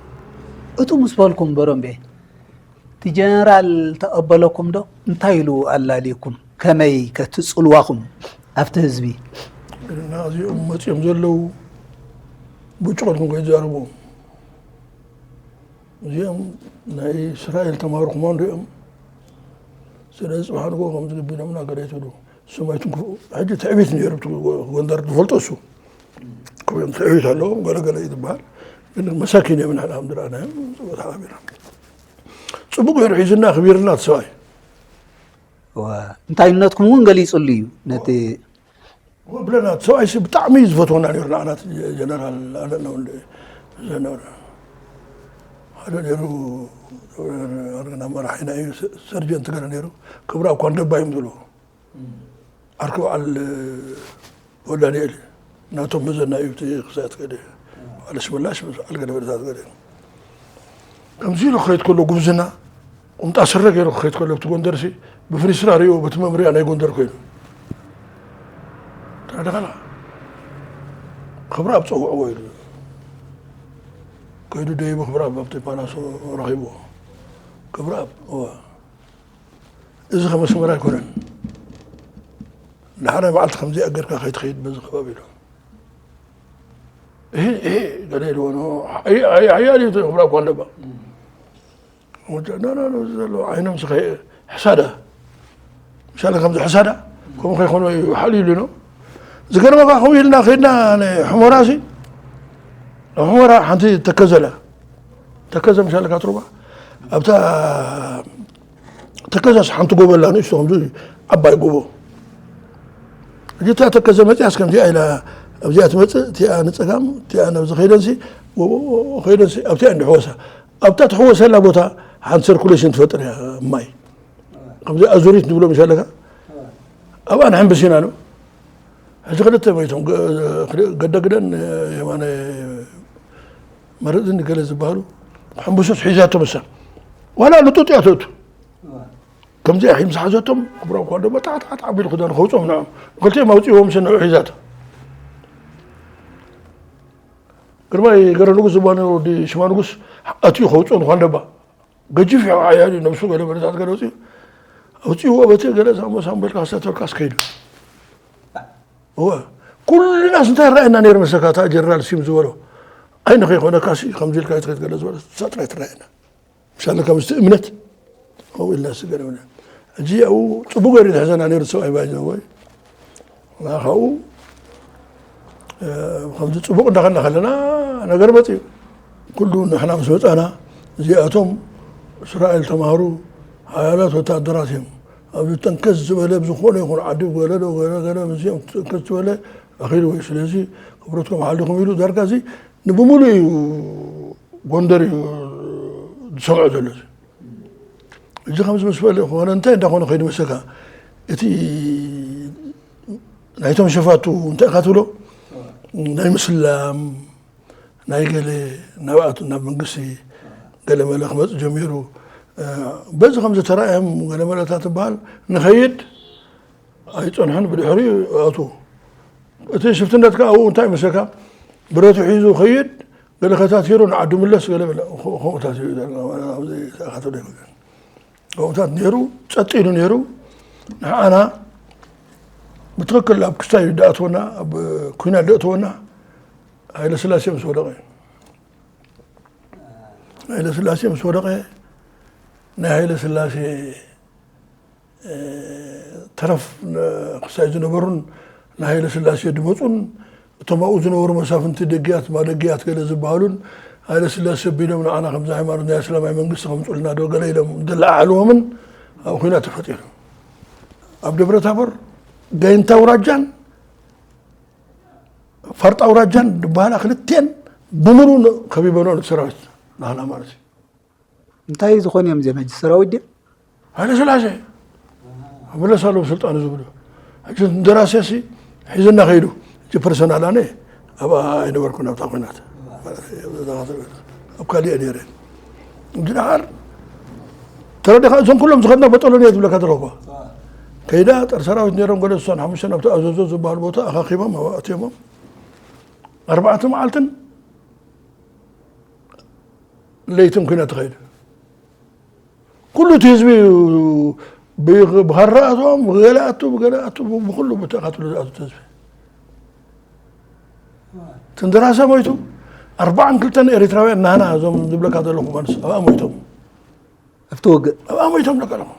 እቱ ምስ በልኩም በሮምቤ፣ እቲ ጀነራል ተቐበለኩም ዶ? እንታይ ኢሉ ኣላልየኩም? ከመይ ከ እቲ ጽልዋኹም ኣብቲ ህዝቢ? እና እዚኦም መጺኦም ዘለዉ ብጭቐልኩም ከይዛረቡ። እዚኦም ናይ እስራኤል ተማሃሮ ኮማንዶ እዮም። ስለዚ ጽባሕ ንግሆ ከም ዝግቢ ኢሎምና ገለ ይትብሉ። ስማይቱን ክፉ-፣ ሕጂ ትዕቢት ነይሩ፣ እቲ ጎንደር ዝፈልጦ እሱ። ከምኦም ትዕቢት ኣለዎም፣ ገለ ገለ እዩ ዝበሃል። ግን መሳኪን እዮም፣ ንሕና ከም ዝረኣናዮም፣ ጽቡቕ ሓቢሮም። ጽቡቕ ገይሩ ሒዙና፣ ኣኽቢሩና እቲ ሰብኣይ። እወ፣ እንታይነትኩም እውን ገሊጹሉ እዩ። ነቲ እወ፣ ብለና፣ እቲ ሰብኣይሲ ብጣዕሚ እዩ ዝፈትወና ነይሩ፣ ንዓና እቲ ጀነራል ኣለና ወልደ ዘነበረ። ሓደ ነይሩ፣ ኣርገና መራሒና እዩ፣ ሰርጀንት ገለ ነይሩ፣ ክብራ እኳ እንደባ እዮም ዝብልዎ። ዓርኪ በዓል ወልዳንኤል ናቶም መዘና እዩ፣ እቲ ክሳያት ገለ በዓል ሽመላሽ ምስ በዓል ገለ በለታት ገለ። ከምዚ ኢሉ ክኸይድ ከሎ ጉብዝና፣ ቁምጣ ስረ ገይሩ ክኸይድ ከሎ፣ ኣብቲ ጎንደርሲ ብፍሪስራ ርእዮ፣ በቲ መምርያ ናይ ጎንደር ኮይኑ። ተረዳኸና? ክብረኣብ ጸውዕዎ ኢሉ። ከይዱ ደይቡ ክብረኣብ ኣብቲ ፓላሶ ረኺብዎ። ክብረኣብ፣ እወ። እዚ ከም ኣስመራ ኣይኮነን። ንሓደ መዓልቲ ከምዚኣ ጌርካ ከይትኸይድ በዚ ከባቢ ኢሉ። እሄ፣ እሄ፣ ገለ ኢልዎ ነው። ኣይ-፣ ኣይ-፣ ኣያሌው ክብራ እኳ ኣለባ። ወደ-፣ ኖ፣ ኖ፣ ኖ፣ እዚ ዘሎ ዓይኖም ስኸ-፣ ሕሳዳ። ምሻለ ከምዚ ሕሳዳ፣ ከምኡ ከይኮኑ ሓልዩ ኢሉ ነው። ዝገርመካ ከምኡ ኢልና ከይድና ንሑመራሲ፣ ኣብ ሑመራ ሓንቲ ተከዘ ኣላ። ተከዘ ምሻለካ ትርባ። ኣብታ ተከዘስ ሓንቲ ጎቦ ኣላ፣ ንእሽቶ ከምዚ ዓባይ ጎቦ። ሕጂ እታ ተከዘ መጺኣስ ከምዚኣ ኢላ ኣብዚኣ ትመጽእ፣ እቲኣ ንጸጋም፣ እቲኣ ናብዚ ከይደንሲ፣ ጎቦ ከይደንሲ፣ ኣብቲኣ እንድሕወሳ። ኣብታ ትሕወሰላ ቦታ ሓንቲ ሰርኩሌሽን ትፈጥር እያ፣ ማይ። ከምዚ ኣዙሪት ንብሎ ምሻለካ። ኣብኣ ንሕንብስ ኢና ነው። ሕጂ ክልተ መይቶም፣ ገ-፣ ገደግደን የማነ መርዝን ገለ ዝበሃሉ ሕንብሱስ ሒዛቶ ምሳ። ዋላ ልጡጥ እያ ትእቱ። ከምዚኣ ሒም ዝሓዘቶም፣ ክብራ እኳ ደሞ ጣዕጣዕጣዕ ኣቢሉ ክዳኑ ከውፅኦም ንዖም። ክልቲኦም ኣውፅእዎም ስንዑ ሒዛቶ። ግርማይ ገረ ንጉስ ዝበሃል ወዲ ሽማ ንጉስ ኣትዩ ከውፅኦ ንኳን ደባ። ገጂፍ እዩ፣ ዓያል እዩ፣ ነብሱ ገለ በለታት ገለ ኣውፅኡ። ኣውፅእዎ በቲ ገለ ሳሞ ሳሞ ኢልካ ክሰተልካ ኣስከይዱ። እወ። ኩልናስ እንታይ ረኣየና ነይሩ መሰካ፣ እታ ጀነራል ሲም ዝበሎ? ዓይኒ ከይኮነካሲ ከምዚ ኢልካ ይትኸድ ገለ ዝበሎ፣ እሳ ጥራይ ትረኣየና። ምሻለ ከምዝቲ እምነት ከምኡ ኢልና ስገደ ብለ። ሕጂ ኣብኡ ጽቡቕ ገይሩ ዝሕዘና ነይሩ ሰብኣይ ባይዘ ወይ። እና ካብኡ፣ እ፣ ከምዚ ጽቡቕ እንዳኸና ከለና ነገር መጽዩ። ኩሉ ንሕና ምስ መጻና እዚኣቶም እስራኤል ተማሃሩ ሓያላት ወታደራት እዮም። ኣብዚ ጠንከስ ዝበለ ብዝኾነ ይኹን ዓዲ ገለ ዶ ገለ ገለ ምስኦም ጠንከስ ዝበለ ኣኺሉ ወይ ስለዚ ክብረትኩም ሓሊኹም ኢሉ ዳርጋ እዚ ንብሙሉ እዩ ጎንደር እዩ ዝሰምዖ ዘሎ። እዚ ከምዚ ምስ በለ ኮነ እንታይ እንዳኾነ ከይዱ መሰካ እቲ ናይቶም ሸፋቱ እንታይ ኢኻ ትብሎ ናይ ምስላም ናይ ገለ ናብኣቱ ናብ መንግስቲ ገለ መለ ክመጽእ ጀሚሩ። እ፣ በዚ ከም ዝተራእዮም ገለ መለታት ትበሃል ንኸይድ ኣይጸንሑን ብድሕሪኡ ኣቱ። እቲ ሽፍትነት ከኣ ኣብኡ እንታይ መሰካ ብረቱ ሒዙ ኸይድ ገለ ከታቲሩ ንዓዱ ምለስ ገለ በለ። ኸ-፣ ከምኡታት እዩ ኣብዚ ተኣኻተለ ይኽእል። ከምኡታት ነይሩ፣ ጸጥ ኢሉ ነይሩ። ንዓና ብትኽክል ኣብ ክስታይ ደኣትወና፣ ኣብ ኲናት ደእትወና፣ ሃይለ ስላሴ ምስ ወደቐ። ሃይለ ስላሴ ምስ ወደቐ፣ ናይ ሃይለ ስላሴ፣ እ፣ ተረፍ ን-፣ ክሳይ ዝነበሩን ንሃይለ ስላሴ ድመጹን፣ እቶም ኣብኡ ዝነበሩ መሳፍንቲ ደግያት፣ ማደግያት ገለ ዝበሃሉን፣ ሃይለ ስላሴ ኣቢሎም ንዓና ከምዚ ሃይማኖት ናይ እስላማዊ መንግስቲ ከምጹልና ዶ ገለ ኢሎም እንደለዓዕልዎምን፣ ኣብ ኲናት ተፈጢሩ። ኣብ ደብረ ታቦር ጋይንት ኣውራጃን ፋርጥ ኣውራጃን ዝበሃላ ክልቴን ብምሉእ ከቢበንኦ ነቲ ሰራዊት ናህና ማለት እዩ። እንታይ ዝኾኑ እዮም እዚኦም ሕጂ ሰራዊት ድዮም? ሃይለ ስላሴ። መለስ ኣለዉ ስልጣኑ ዝብሉ። ሕጂ እንደራሴሲ ሒዝና ከይዱ። ሕጂ ፐርሰናል ኣነ ኣብኣ ኣይነበርኩን ኣብታ ኲናት። ኣብ ካልእ እየ ነይረ። እንጂ ደሓር ተረዲኻ፣ እዞም ኩሎም ዝኸድና በጠሎን እየ ዝብለካ ዘለኹ እኳ። ከይዳ ጸረ ሰራዊት ነይሮም፣ ገለ ስሳን ሓሙሽተን ኣብቲ ኣዘዞ ዝበሃል ቦታ ኣኻኺቦም፣ ኣብኣ ኣእትዮሞም። ኣርባዕተ መዓልትን ለይትን ኲናት ተኻይደ። ኩሉ እቲ ህዝቢ ብ-፣ ብኻራ ኣትዎም፣ ብገለ ኣቱ፣ ብገለ ኣቱ፣ ብ-፣ ብኹሉ ብተኻትሉ ዝኣቱ ህዝቢ። ትንድራሰ ሞይቱ፣ ኣርባዓን ክልተን ኤሪትራውያን ናህና እዞም ዝብለካ ዘለኹ ማለት ኣብኣ ሞይቶም። ኣብቲ ውግእ? ኣብኣ ሞይቶም ደቂ ኣለኹ።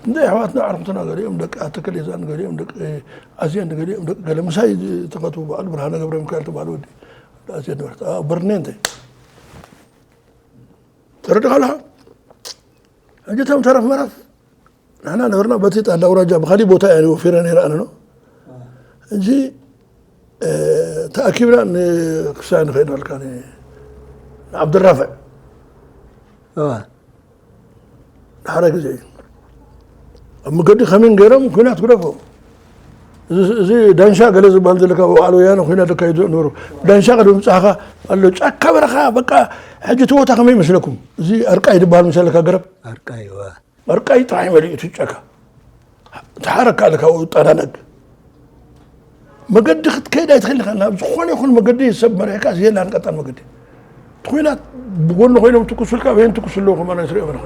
እንደ ኣሕዋትና ዓርኩትና ገሊኦም ደቂ ኣተከሌዛን ገሊኦም ደቂ ኣዝየን ገሊኦም ደቂ ገለ ምሳይ ዝተኸቱ በዓል ብርሃነ ገብረ ሚካኤል ተባህለ ወዲ ኣዝየን ነበረት። ኣብኣ በርኔ እንተ ተረድኻ ኣለኻ? ሕጂ እቶም ተረፍ መረፍ ንሕና ነበርና በቲ ጣል ኣውራጃ ብኻሊእ ቦታ እያ ወፊረ ነይራ ኣነ ነው። ሕጂ፣ እ፣ ተኣኪብና ንክሳይ ንኸይድ በልካ ን-፣ ንዓብድራፍዕ። እዋ። ሓደ ግዜ እዩ። ኣብ መገዲ ከሚን ገይሮም ኲናት ግደፎ። እዚ፣ እዚ ዳንሻ ገለ ዝበሃል ዘለካ በዓል ወያነ ኲናት ዘካይዱ ነበሩ። ዳንሻ ቅድሚ ምብጻሕኻ ኣሎ ጫካ በረኻ በቃ። ሕጂ እቲ ቦታ ከመይ ይመስለኩም? እዚ ኣርቃይ ዝበሃል መሰለካ ገረብ? ኣርቃይ፣ እዋ። ኣርቃይ ጥራሕ መሊኡ እቲ ጫካ። ትሓረካ ኣለካ ኣብኡ ጠናነግ። መገዲ ክትከይድ ኣይትኽእል ኢኻ። ናብ ዝኾነ ይኹን መገዲ ሰብ መሪሕካ የላን ቀጣን መገዲ። እቲ ኲናት ብጎኒ ኮይኖም ትኩሱልካ፣ በየን ትኩሱ ኣለዉ ከማና ትሪኦም ኣለኻ።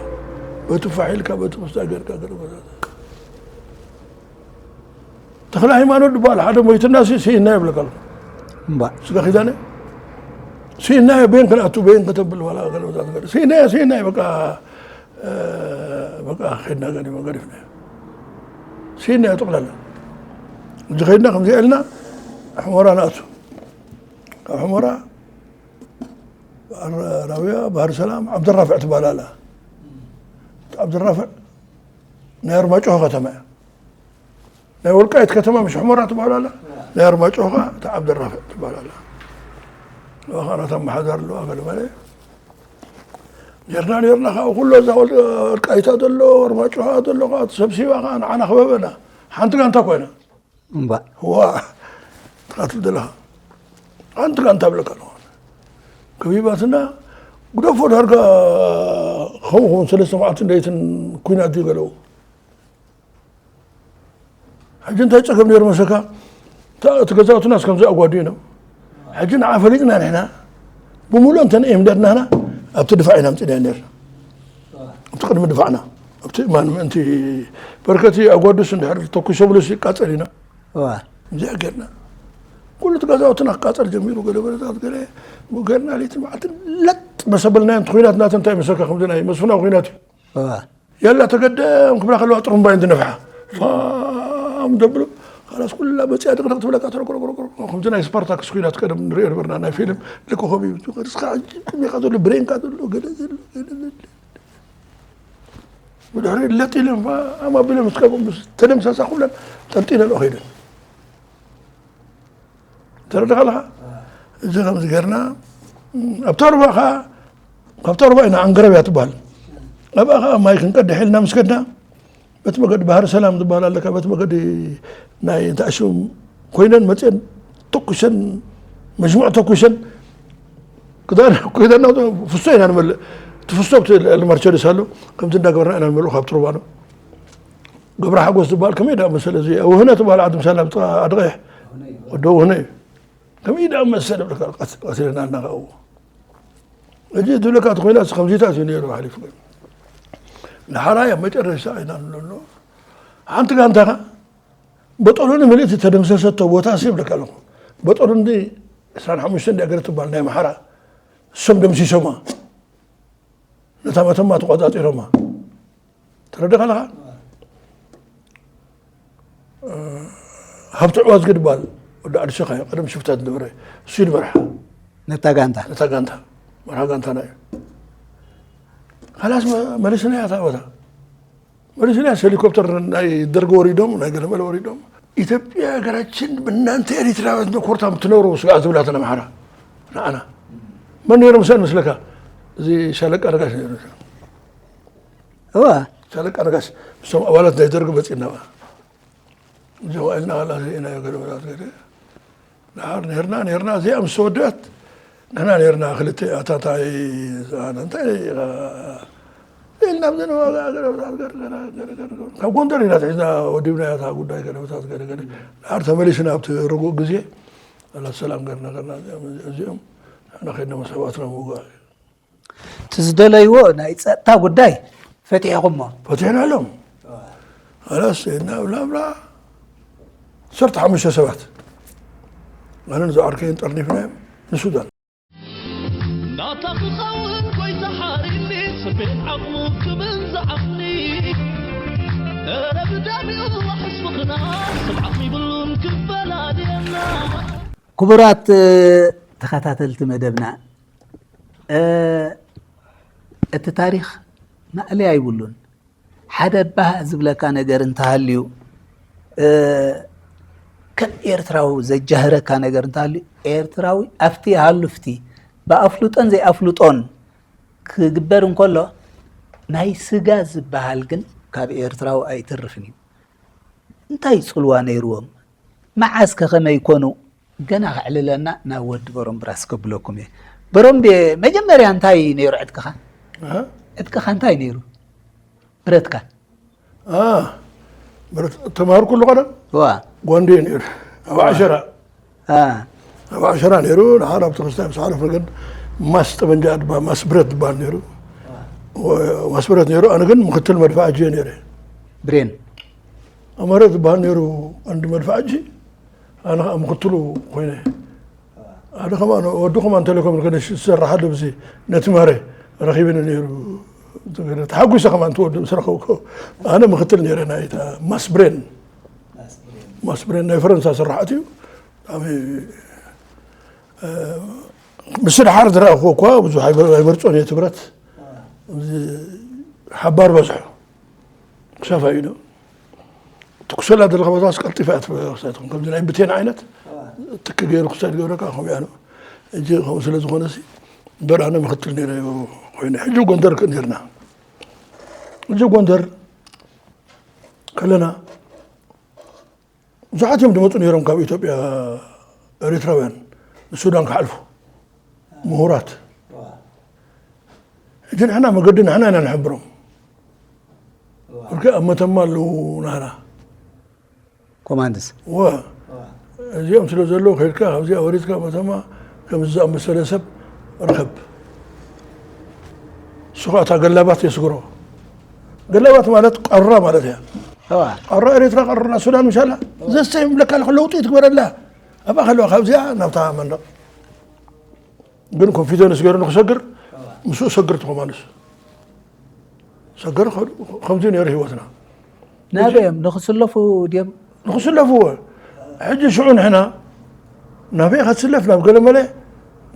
በቲ ፋሕ ኢልካ፣ በቲ ክስታ ገርካ፣ ገለ ተኽለ ሃይማኖት ዝበሃል ሓደ ሞይትና ሲ-፣ ስኢና ይብለካ ኣለኹ። እምባ። ስጋ ኪዳነ? ስኢና በየን ክንኣቱ፣ በየን ከተብል ዋላ ገለ ወዛት ገለ። ስኢና፣ ስኢና በቃ፣ እ፣ በቃ ኸድና ገዲማ ገዲፍና። ስኢና ጠቕላላ። እዚ ኸድና ከምዚ ኢልና ሕሞራ ንኣቱ። ካብ ሕሞራ ባህር ራውያ፣ ባህር ሰላም፣ ዓብደራፍዕ ትበሃል ኣላ። ዓብደራፍዕ ናይ ኣርማጭሆ ከተማ እያ። ናይ ወልቃይት ከተማ ምሽ ሕሞራ ትበሃል ኣላ። ናይ ኣርማጭሆ ኸዓ እታ ዓብደራፍዕ ትበሃል ኣላ። ኣብኣ ኸዓ ናታ ኣመሓዳሪ ኣለዋ ገለ መለ። ኔርና፣ ኔርና፣ ካብኡ ኩሉ እዛ ወል-፣ ወልቃይታ ዘሎ፣ ኣርማጭሆ ዘሎ፣ ኸዓ ተሰብሲባ ኸዓ ንዓና ክበበና። ሓንቲ ጋንታ ኮይና። እምባ። ዋ፣ ትኻትል ዘለኻ። ሓንቲ ጋንታ ብለካ ኣለኹ። ከቢባትና፣ ግደፎ ዳርጋ ከምኡ ክኸውን ሰለስተ መዓልትን ለይትን ኲናት ድዩ ገለዉ። ሕጂ እንታይ ጸገም ነይሩ መሰካ? እታ፣ እቲ ገዛውትናስ ከምዚ ኣጓድዩ ነው። ሕጂ ንዓ ፈሊጥና ንሕና፣ ብምሉእ እንተ ንኤምዳድናና ኣብቲ ድፋዕ ኢና ኣምጺእናዮ ነርና። ኣብቲ ቅድሚ ድፋዕና፣ ኣብቲ እማን ምእንቲ በርከቲ ኣጓዱስ እንድሕር ተኩሶምሉስ ይቃጸል ኢና። እዋ። እዚኣ ጌርና። ኩሉ እቲ ገዛውትና ክቃጸል ጀሚሩ፣ ገለ በለታት ገለ፣ ብኡ ጌርና ለይቲ መዓልቲ ለጥ መሰበልናዮ። እንተ ኲናት ናተ እንታይ መሰልካ? ከምዚ ናይ መስፍናዊ ኲናት እዩ። እዋ። የላ ተገደም ክብላ ከለዋ ጥሩምባ እየን ዝነፍሓ። ፋም ዘብሉ፣ ካላስ ኩላ መጽያ ድቕድቕ ትብለካ፣ ተረቆረቆረቆ። ከምዚ ናይ ስፓርታክስ ኲናት ቀደም ንሪኦ ነበርና፣ ናይ ፊልም፣ ልኮኸብ እዩ። ርእስኻ ቅድሜኻ ዘሎ፣ ብሬንካ ዘሎ፣ ገለ ዘሎ፣ ገለ ዘሎ። ብድሕሪ ለጥ ኢለን፣ ፋም ኣቢለን ምስ ቀብኡ፣ ምስ ተደምሰሳ ኩለን ጠልጢለንኦ ከይደን። ተረድኻ ኣለኻ? እዚ ከምዚ ጌርና፣ ኣብታ ሩባ ኸዓ፣ ካብታ ሩባ ኢና ዓንገረብ እያ ትበሃል። ኣብኣ ኸዓ ማይ ክንቀድሕ ኢልና ምስ ከድና፣ በቲ መገዲ ባህሪ ሰላም ዝበሃል ኣለካ፣ በቲ መገዲ ናይ እንተ ኣሽም ኮይነን መፅየን ተኩሰን፣ መጅሙዕ ተኩሰን፣ ክዳን፣ ክዳንና ፍስቶ ኢና ንመልእ። እቲ ፍስቶ ኣብቲ ልዕሊ መርቸዲስ ኣሎ፣ ከምዚ እንዳገበርና ኢና ንመልኡ ካብቲ ሩባ ነው። ገብረ ሓጎስ ዝበሃል ከመይ ደኣ መሰለ፣ እዚ ውህነ ትበሃል ዓዲ ምሳና ብጥቓ ዓዲ ቀይሕ፣ ወዲ ውህነ እዩ። ከመይ ደኣ መሰለ፣ ብለካ ቀስ-፣ ቀሲልና እናኻእዎ። እዚ ዝብለካ እቲ ኲናት ከምዚታት እዩ ነይሩ ሓሊፉ። ንሓራይ ኣብ መጨረሻ ኢና ንብለሎ። ሓንቲ ጋንታኻ በጦሎኒ ምልእቲ ተደምሰሰቶ ቦታ ሲ ይብለካ ኣለኹ። በጦሎኒ ዕስራን ሓሙሽተን እንድያ ገለ ትበሃል ናይ ኣምሓራ። እሶም ደምሲሶማ። ነታ መተማ ተቖጻጺሮማ። ተረዲኻ ኣለኻ? እ፣ ሃብቲ ዕዋዝጊ ድበሃል ወዲ ዓዲ ሸኻ እዩ፣ ቀደም ሽፍታ ዝነበረ፣ እሱ እዩ ዝመርሓ። ነታ ጋንታ? ነታ ጋንታ። መርሓ ጋንታና እዩ። ካላስ መ-፣ መሊስናያ እታ ቦታ። መሊስናያ፣ ሄሊኮፕተር ናይ ደርጊ ወሪዶም፣ ናይ ገለመለ ወሪዶም። ኢትዮጵያ ሀገራችን በእናንተ ኤሪትራውያን ነው ኮርታ የምትኖረው ስጋት ዝብላተን ኣምሓራ ንዓና። መን ነይሮም እሳን መስለካ? እዚ ሻለቃ ነጋሽ ነይሩ። እዋ። ሻለቃ ነጋሽ ምስቶም ኣባላት ናይ ደርጊ መጺእና እባ። እዚኦም ዋዒልና ዋላ ዘይናዮ ገለ መላት ገለ። ደሓር ነይርና፣ ነይርና፣ እዚኣ ምስ ተወደአት፣ ንሕና ነርና ክልተ ኣታታይ ኣነ እንታይ ኢልና ኣብዚ ንዋጋ ገረብታት ገረ ገረ ገረ ገረ ካብ ጎንደር ኢና ትሒዝና ወዲብና እታ ጉዳይ ገረብታት ገረ ገረ ድሓር ተመሊስና ኣብቲ ርጉእ ግዜ ኣላ ሰላም ገርና ገርና እዚኦም ንሕና ከድና መሰባትና ምውጋእ እቲ ዝደለይዎ ናይ ፀጥታ ጉዳይ ፈቲሕኹሞ። ፈቲሕናሎም። ኸላስ ኢልና ብላ ብላ ዓሰርተ ሓሙሽተ ሰባት ኣነን ዝዓርከይን ጠርኒፍናዮም ንሱዳን። ናታ ክኸውን ጎይታ ሓሪኒ ስሜት ዓቕሙ ክብል ዝዓቕሊ ኧረ ብዳሚኡ ዋሕስ ምኽና ስም ዓቕሚ ይብሉን ክፈላልየና። ክቡራት ተኸታተልቲ መደብና እቲ ታሪኽ ማእለያ ይብሉን። ሓደ ባህ ዝብለካ ነገር እንተሃልዩ ከም ኤርትራዊ ዘጃህረካ ነገር እንተሃልዩ ኤርትራዊ ኣብቲ ሃሉፍቲ ብኣፍልጦን ዘይኣፍልጦን ክግበር እንከሎ ናይ ስጋ ዝበሃል ግን ካብ ኤርትራዊ ኣይትርፍን እዩ። እንታይ ጽልዋ ነይርዎም? መዓስ ከ ከመይ ኮኑ? ገና ከዕልለና ናብ ወዲ በሮምብራስ ከብለኩም እየ። በሮምቤ መጀመርያ እንታይ ነይሩ ዕጥቅኻ? ዕጥቅኻ እንታይ ነይሩ? ብረትካ? ተማሃር ኩሉ ቀደም ዋ ጓንዴ ነይሩ ኣብ ዓሸራ አ ኣብ ዓሸራ ነይሩ። ንሓር ኣብቲ ክስታይ ምስ ሓለፍና ግን ማስ ጠበንጃ ድባ ማስ ብረት ዝበሃል ነይሩ። ማስ ብረት ነይሩ። ኣነ ግን ምክትል መድፍዓጂ እየ ነይረ። ብሬን ኣመረ ዝበሃል ነይሩ ቀንዲ መድፍዓጂ። ኣነ ከዓ ምክትሉ ኮይነ ሓደ ከማን ወዱ ከማን ቴሌኮም ዝሰርሓሉ ብዚ ነቲ መረ ረኺብኒ ነይሩ። ተሓጒሰ ከማን ትወዱ ምስ ረኸብኩ ኣነ ምክትል ነይረ ናይ ማስብሬን ማስብሬን ናይ ፈረንሳ ስራሕት እዩ። ምስ ድሓር ዝረእኽዎ እኳ ብዙሕ ኣይበርፆን እየ ትብረት ሓባር በዝሖ ክሰፋ እዩ ትኩሰላ ዘለካ ቦታስ ቀልጢፋ እያ ትበሳትኩም ከምዚ ናይ ብቴን ዓይነት ትክ ገይሩ ክሳድ ገብረካ ከምኡ እያ ሕጂ ከምኡ ስለ ዝኾነ እምበር ኣነ ምክትል ነረ ኮይኑ ሕጂ ጎንደር ክእ ነርና ሕጂ ጎንደር ከለና ብዙሓት እዮም ዝመፁ ነይሮም ካብ ኢትዮጵያ ኤሪትራውያን ንሱዳን ክሓልፉ ምሁራት ሕጂ ንሕና መገዲ ንሕና ኢና ንሕብሮም እርክ ኣብ መተማ ኣለዉ ናህና ኮማንድስ ወ እዚኦም ስለ ዘለዉ ከድካ ካብዚኣ ወሪድካ መተማ ከምዚ ዝኣመሰለ ሰብ ርኸብ እሱ ከዓ እታ ገላባት የስግሮ ገላባት ማለት ቀራ ማለት እያ ቀራ ኤሪትራ ቀራ ሱዳን ምሻላ ዘስተይ ምብለካ ለውጢ ትግበረላ ኣብኣ ከለዋ ካብዚኣ ናብታ መንደቕ ግን ኮንፊደንስ ገይሩ ንክሰግር ምስኡ ሰግር ትኾማንስ ሰገር ከምዚ ነይሩ ህይወትና ናበዮም ንክስለፉ ድዮም ንክስለፍዎ ሕጂ ሽዑ ንሕና ናበይ ክትስለፍ ናብ ገለመለ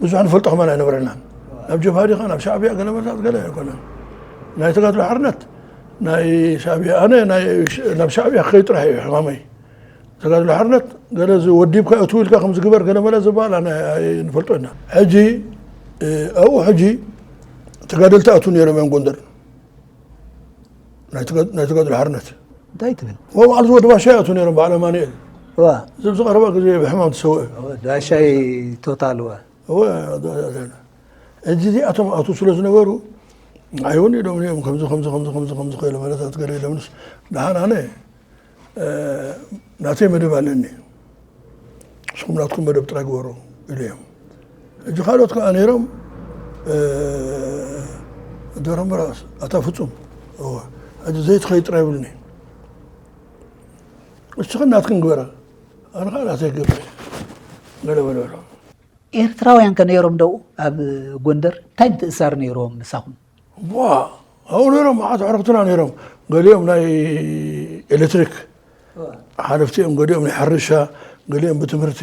ብዙሕ ንፈልጦ ከማን ኣይነበረናን ናብ ጀብሃ ዲኻ ናብ ሻዕብያ ገለመለታት ገለ ኣይኮነን ናይ ተጋድሎ ሓርነት ናይ ሻዕብያ ኣነ ናብ ሻዕብያ ክኸይድ ጥራሕ እዩ ሕማመይ ተጋድሎ ሓርነት ገለ ወዲብካ እትው ኢልካ ከም ዝግበር ገለ መለ ዝበሃል ኣነ ኣይንፈልጦ ኢና ሕጂ ኣብኡ ሕጂ ተጋደልቲ ኣቱ ነይሮም እዮም ጎንደር ናይ ተጋድሎ ሓርነት እንታይ ትብል ወባዕሉ ዝወዲ ባሻ ኣቱ ነይሮም በዓል ኣማኑኤል ዋ ዝብ ዝቐረባ ግዜ ብሕማም ትሰውእ ባሻይ ቶታል ወ ሕጂ እዚኣቶም ኣቱ ስለ ዝነበሩ ኣይውን ኢሎም እዮም ከምዚ ከምዚ ከምዚ ከምዚ ከምዚ ከይለ መለታት ገለ ኢሎምስ ደሓን ኣነ ናተይ መደብ ኣለኒ ንስኹም ናትኩም መደብ ጥራይ ግበሩ ኢሉ እዮም ሕጂ ካልኦት ከዓ ነይሮም ደረምራ ኣታ ፍፁም ሕጂ ዘይትኸይ ጥራይ ይብሉኒ እስኽን ናትክን ግበራ ኣነ ከዓ ናተይ ግብረ ገለ በለ ኤርትራውያን ከ ነይሮም ደው ኣብ ጎንደር እንታይ ምትእሳር ነይርዎም ምሳኹም ዋ ኣብኡ ነይሮም መዓት ኣሕረክትና ነይሮም ገሊኦም ናይ ኤሌክትሪክ ሓለፍቲ እዮም ገሊኦም ናይ ሕርሻ ገሊኦም ብትምህርቲ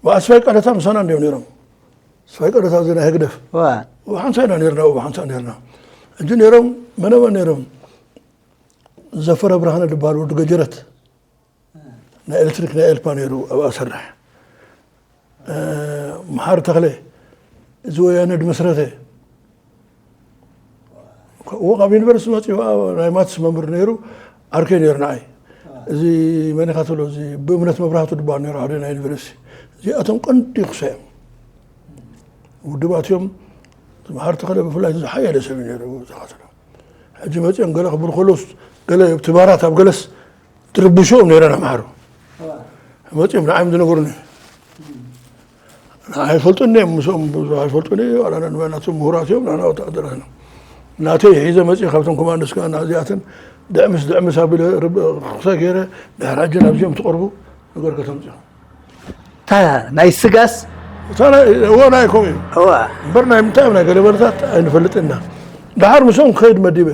ብኣስፋይ ቀለታ ምሳና እንዲዮም ነይሮም ኣስፋይ ቀለታ እዚ ናይ ህግደፍ ብሓንሳ ኢና ነርና ብሓንሳ ነርና እጂ ነይሮም መነመን ነይሮም ዘፈረ ብርሃነ ዝበሃል ወዲ ገጀረት ናይ ኤሌክትሪክ ናይ ኤልፓ ነይሩ ኣብኣ ሰርሕ መሓር ተኽለ እዚ ወያነ ድመስረተ እዎ ካብ ዩኒቨርሲቲ መፅኡ ናይ ማትስ መምህር ነይሩ ዓርከይ ነይሩ ንዓይ እዚ መኒኻ ተሎ እዚ ብእምነት መብራህቱ ድበሃል ነይሩ ሓደ ናይ ዩኒቨርሲቲ እዚኣቶም ቀንዲ ክሶ እዮም ውድባት እዮም። መሓሪ ተኸለ ብፍላይ ዝሓየለ ሰብ እዩ ነይሩ። ዝኸተሎ ሕጂ መፅኦም ገለ ክብል ከሎስ፣ ገለ ኣብቲ ባራት ኣብ ገለስ ትርብሾም ነይረን ኣምሓሩ። መፅኦም ንዓይም ዝነገሩኒ። ንዓይ ኣይፈልጡን እዮም፣ ምስኦም ብዙሕ ኣይፈልጡን እዩ። ዋላ ንመናቶም ምሁራት እዮም፣ ንሕና ወታደራት ኢና። ናተይ ሒዘ መፅእ ካብቶም ኮማንዶስ ከኣ ናዚኣትን ድዕምስ ድዕምስ ኣቢለ ርብ-፣ ክሰ ገይረ ድሕሪ ሕጂ ናብዚኦም ትቐርቡ ነገር ከተምፅኡ። እታ ናይ ስጋስ እታ ናይ፣ እዎ፣ ናይ ከምኡ እዩ። እዋ። እምበር ናይ ምንታይ ናይ ገለመለታት ኣይንፈልጥን ኢና። ደሓር ምስኦም ክኸይድ መዲበ።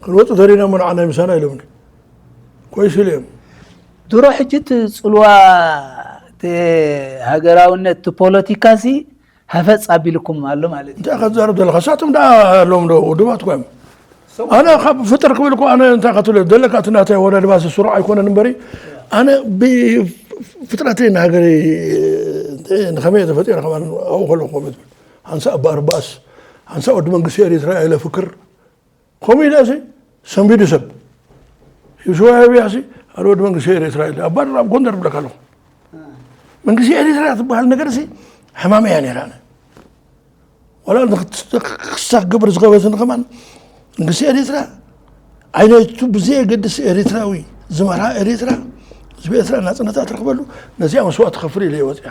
ክንወጽእ ደሊና እሞ ንዓና ምሳና ኢሎምኒ። ኮይስ ኢለ እዮም። ድሮ ሕጂ እቲ ጽልዋ፣ እቲ ሃገራውነት፣ እቲ ፖለቲካሲ ሃፈጽ ኣቢልኩም ኣሎ ማለት እዩ። እንታይ ክትዛረብ ዘለኻ? እሳቶም ደኣ ኣለዎም ዶ ውድባት እኮ እዮም። ኣነ ካብ ፍጥር ክብል እኮ ኣነ እንታይ ክትብል ዘለካ፣ እቲ ናተይ ኣወዳድባ ስሩዕ ኣይኮነን እምበሪ፣ ኣነ ብፍጥረተይ ንሃገረይ ንኸመይ እየ ተፈጢረ ከማን ኣብኡ ከለኹ ከምኡ ትብል። ሓንሳእ ኣባ ኣርባእስ፣ ሓንሳእ ወዲ መንግስቲ ኤሪትራ ኢለ ፍክር። ከምኡ ኢለ ሲ ሰንቢዱ ሰብ። ዩሱፍ ዋህብያ ሲ ኣነ ወዲ መንግስቲ ኤሪትራ ኢለ። ኣባ ድሮ ኣብ ጎንደር እብለካ ኣለኹ። መንግስቲ ኤሪትራ ትበሃል ነገር ሲ ሕማመይ እያ ነይራ ኣነ። ዋላ ንክት-፣ ክሳ ክገብር ዝኸበትን ከማን መንግስቲ ኤሪትራ ዓይነቱ ብዘየገድስ ኤሪትራዊ ዝመርሃ ኤሪትራ፣ ህዝቢ ኤሪትራ ናጽነታ ትረኽበሉ ነዚኣ መስዋእቲ ክኸፍል ኢለ እየ ወጺኣ።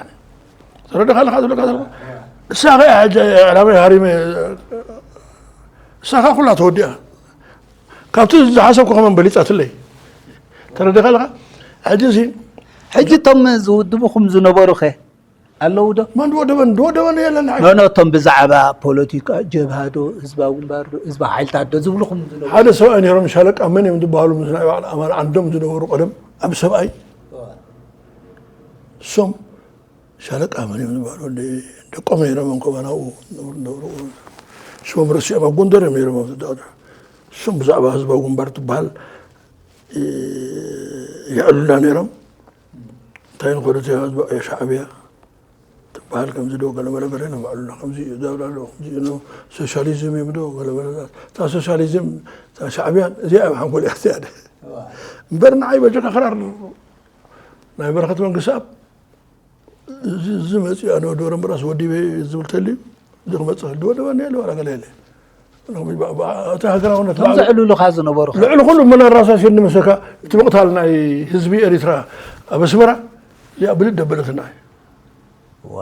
ተረዲኻ ኣለኻ ዝብለካ ዘለኹ? እሳ ኸ ሕጂ ዕላማይ ሃሪመ፣ እሳ ኸ ኩላ ተወዲኣ። ካብቲ ዝሓሰብኩ ከማን በሊጻትለይ። ተረዲኻ ኣለኻ? ሕጂ እዚ ሕጂ እቶም ዝውድቡኹም ዝነበሩ ኸ ኣለዉ ዶ? መን ዝወደበን? ዝወደበን የለን። ኖ፣ ኖ፣ እቶም ብዛዕባ ፖለቲካ፣ ጀብሃ ዶ፣ ህዝባዊ ግንባር ዶ፣ ህዝባዊ ሓይልታት ዶ ዝብልኹም ዝነበሩ? ሓደ ሰብኣይ ነይሮም፣ ሻለቃ መን እዮም ዝበሃሉ፣ ምስ ናይ ባዕሉ ኣማን ዓንዶም ዝነበሩ ቀደም፣ ዓቢ ሰብኣይ። እሶም ሻለቃ መን እዮም ዝበሃሉ፣ ወዲ ደቆም ነይሮም፣ እዮም ከማን ኣብኡ ዝነበሩ፣ ዝነበሩ። ስሞም ረሲዖም፣ ኣብ ጎንደር እዮም ነይሮም፣ ኣብዚ ዳዕዳ። እሶም ብዛዕባ ህዝባዊ ግንባር ትበሃል፣ እ፣ የዕሉልና ነይሮም። እንታይ ንኸዱ፣ እቲ ህዝባዊ ሻዕብያ ትበሃል ከምዚ ዶ፣ ገለ መለ ገለ ነባዕሉና ከምዚ እዩ፣ ዳብላ ኣሎ፣ ከምዚ እዩ፣ ሶሻሊዝም እዮም ዶ፣ ገለ መለ። እታ ሶሻሊዝም፣ እታ ሻዕብያን፣ እዚኣ እዮም ሓንጎል እያ፣ እዚኣ ደ-፣ እዋ። እምበር ንዓይ በጀካ ክራር ናይ በረኸት መንግስትኣብ፣ እዚ፣ እዚ መፅኡ፣ ኣነ ወዲ ወረምበራስ ወዲበ ዝብል ተልዩ፣ እዚ ክመፅእ ክልዲ ወደበኒ የለ፣ ዋላ ገለ የለ። እቲ ሃገራውነት ከም ባዕሉ ዘዕልሉኻ ዝነበሩ ኸ? ልዕሊ ኩሉ መን ኣራሳሲኒ መሰካ፣ እቲ ምቕታል ናይ ህዝቢ ኤሪትራ ኣብ ኣስመራ፣ እዚኣ ብልድ ደበለትና እዩ። ዋ፣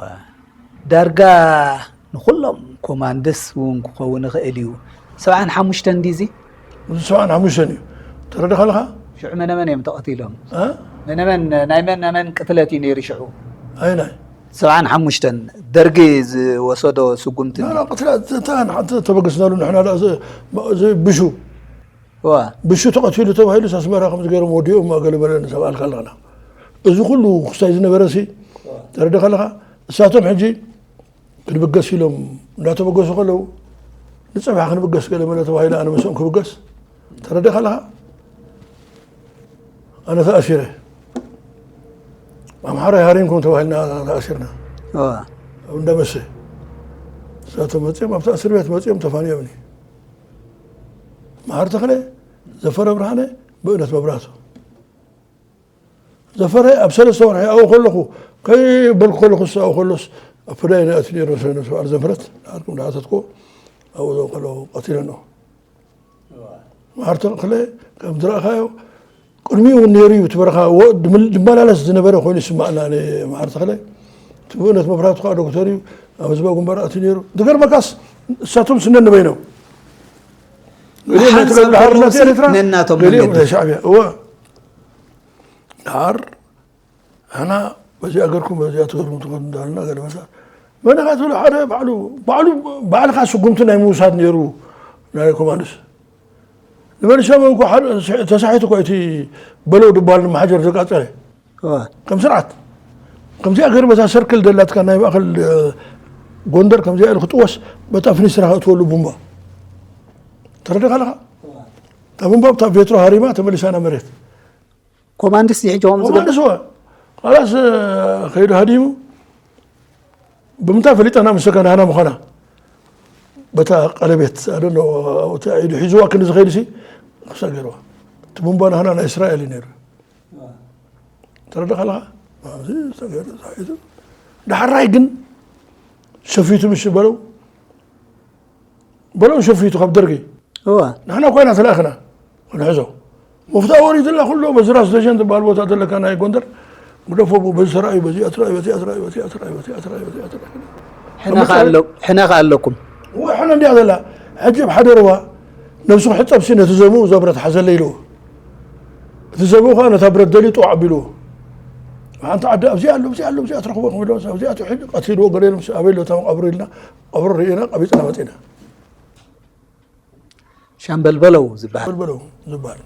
ዳርጋ ንኹሎም ኮማንድስ እውን ክኸውን ይኽእል እዩ። ሰብዓን ሓሙሽተን ድዩ እዚ? እዚ ሰብዓን ሓሙሽተን እዩ። ተረዲኻ ኣለኻ? ሽዑ መነመን እዮም ተቐቲሎም? እ? መነመን፣ ናይ መን፣ ናይ መን ቅትለት እዩ ነይሩ ሽዑ? ኣይናይ? ሰብዓን ሓሙሽተን ደርጊ ዝወሰዶ ስጉምቲ ላ፣ ላ፣ እንድዩ። ቅትለት፣ እታ፣ እታ፣ ሓንቲ ተበገስናሉ ንሕና ላ፣ እዚ፣ እዚ ብሹ። እዋ። ብሹ ተቐቲሉ ተባሂሉስ ኣስመራ ከምዚ ገይሮም ወዲኦም ገለ መለ ንሰምዓልካ ኣለና። እዚ ኩሉ ክስታይ ዝነበረ ሲ፣ ተረዲኻ ኣለኻ? እሳቶም ሕጂ ክንብገስ ኢሎም እንዳተበገሱ ከለዉ፣ ንጸብሒ ክንብገስ ገለ መለ ተባሂለ፣ ኣነ ምስኦም ክብገስ። ተረዲኻ ኣለኻ? ኣነ ተኣሲረ። ኣምሓራይ ሃሪምኩም ተባሂልና ተኣሲርና። እዋ። ኣብ እንዳመሰ። እሳቶም መጺኦም ኣብቲ እስር ቤት መጺኦም ተፋንዮምኒ። መሓሪ ተኽለ፣ ዘፈረ ብርሃነ፣ ብእነት መብራህቱ። ዘፈረ ኣብ ሰለስተ ወርሒ ኣብኡ ከለኹ፣ ከይበልኩ ከለኹ፣ እሱ ኣብኡ ከሎስ፣ ኣብ ፍዳይ ናእቲ ነይሩ፣ ስለ ነብሱ በዓል ዘፍረት፣ ንዓርኩም ዝሓተትኩዎ፣ ኣብኡ ከለኹ ቀቲለንኦ። መሓሪ ተኽለ፣ ከም ዝረኣኻዮ፣ ቅድሚኡ እውን ነይሩ እዩ፣ እቲ በረኻ፣ ወ-፣ ድምል-፣ ድመላለስ ዝነበረ ኮይኑ ይስማዕና፣ ነ-፣ መሓሪ ተኽለ። እቲ ብእነት መብራህቱ ከዓ ዶክተር እዩ፣ ኣብ ህዝባዊ ግንባር ኣትዩ ነይሩ። ዝገርመካስ፣ እሳቶም ስነን ንበይኖም። ገሊኦም ናይ ሓንሳብ ትግራይ ሓርነት ከለውሲ ኤርትራ፣ ነናቶም ገሊኦም መንገዲ። ናይ ሻዕብያ። እወ። ደሓር ንሕና በዚኣ ገርኩም በዚኣ ትገርሙ ትኾኑ እንዳበልና ገለ መሳት መን ኢኻ ትብሎ ሓደ ባዕሉ፣ ባዕሉ፣ ባዕልኻ ስጉምቲ ናይ ምውሳድ ነይሩ ናይ ኮማንዶስ። ንበንሻንጉል እኮ ሓደ ተሳሒቱ እኮ እቲ በለው ድበሃል ንመሓጀር ዘቃጸለ። እዋ። ከም ስርዓት። ከምዚኣ ገይሩ በታ ሰርክል ደላትካ ናይ ማእከል፣ እ፣ ጎንደር ከምዚኣ ኢሉ ክጥወስ በታ ፍኒስትራ ከእትወሉ ቡምባ። ተረዲኻ ኣለኻ? እታ ቡምባ ብታ ቬትሮ ሃሪማ ተመሊሳ ናብ መሬት። ኮማንድስ ይሕጂ ከምኡ ዝገብር? ኮማንድስ እወ። ኻላስ፣ እ፣ ከይዱ ሃዲሙ። ብምንታይ ፈሊጠና ምስ ተገናህና ምዃና? በታ ቀለቤት፣ I don't know፣ ኣብቲ ኢዱ ሒዝዋ ክንዲ ዝኸይድ ሲ፣ ክሳ ገይርዋ። እቲ ቡምባ ናህና ናይ እስራኤል እዩ ነይሩ። ተረዲኻ ኣለኻ? ኣብዚ ዝተገይሩ ተታሒዙ። ዳሕራይ ግን ሸፊቱ ምሽ በለው በለው ሸፊቱ ካብ ደርጊ እዋ ንሕና ኮይና ተላእኽና ክንሕዞ። ሙፍታ ወሪድላ ኩሎ በዚ ራስ ደጀን ዝበሃል ቦታ ዘለካ ናይ ጎንደር ግደፎ፣ በዚ ተራእዩ፣ በዚኣ ትራእዩ፣ በዚኣ ትራእዩ፣ በዚኣ ትራእዩ፣ በዚኣ ትራእዩ፣ በዚኣ ትራእዩ። ሕነ ከኣ ኣሎ- ሕነ ከኣ ኣለኩም። እወ፣ ሕነ እንዲያ ዘላ። ሕጂ ኣብ ሓደ ሩባ ነብሱ ክሕጸብ ሲ ነቲ ዘብኡ እዛ ብረት ሓዘለይ ኢልዎ። እቲ ዘብኡ ከኣ ነታ ብረት ደልዩ ጥዋዕ ኣቢልዎ። ሓንቲ ዓዲ ኣብዚኣ ኣሎ፣ ኣብዚኣ ኣሎ፣ ኣብዚኣ ትረኽቦ ክብሎ፣ ኣብዚኣ ትውሕድ ቀቲልዎ፣ ገለ ኢሎም ኣበይ ኣሎ እታ መቓብር ኢልና፣ ቀብሩ ርኢና፣ ቀቢጽና መጺና። ሻምበል በለው ዝበሃል። በልበለው ዝበሃል።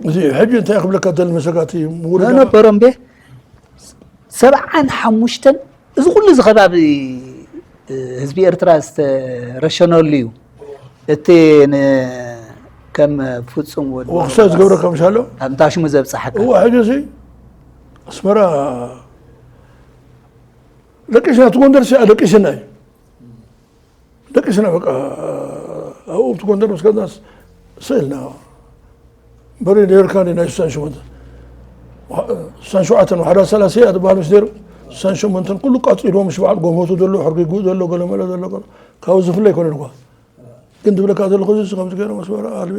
እዚ ሕጂ እንታይ ክብለካ ደሊ መሰጋቲ ምውርዳ ነበሮም ቤ ሰብዓን ሓሙሽተን እዚ ኩሉ እዚ ከባቢ ህዝቢ ኤርትራ ዝተረሸነሉ እዩ። እቲ ን- ከም ፍጹም ወዲ ወክሰ ዝገብረካ ምሻሎ ኣምታሽሙ ዘብፅሓካ እዋ ሕጂ እዚ ኣስመራ ደቂስና እቲ ጎንደር ሲ ደቂስና እዩ ደቂስና በቃ ኣብኡ እቲ ጎንደር ምስ ከድና ስእልና በሪ ነርካ ናይ ስሳን ሸሞንተ ስሳን ሸውዓተን ዋሕዳ ሰላሳ እያ ትበሃል ምስ ነሩ ስሳን ሸሞንተን ኩሉ ቃፂልዎ ምስ በዓል ጎሞቱ ዘሎ ሕርጊጉ ዘሎ ገለመለ ዘሎ ካብኡ ዝፍለ ይኮነ ድኳ ግን ዝብለካ ዘለኹ እዚ ከምዚ ገይሮም ኣስመራ ኣልሚ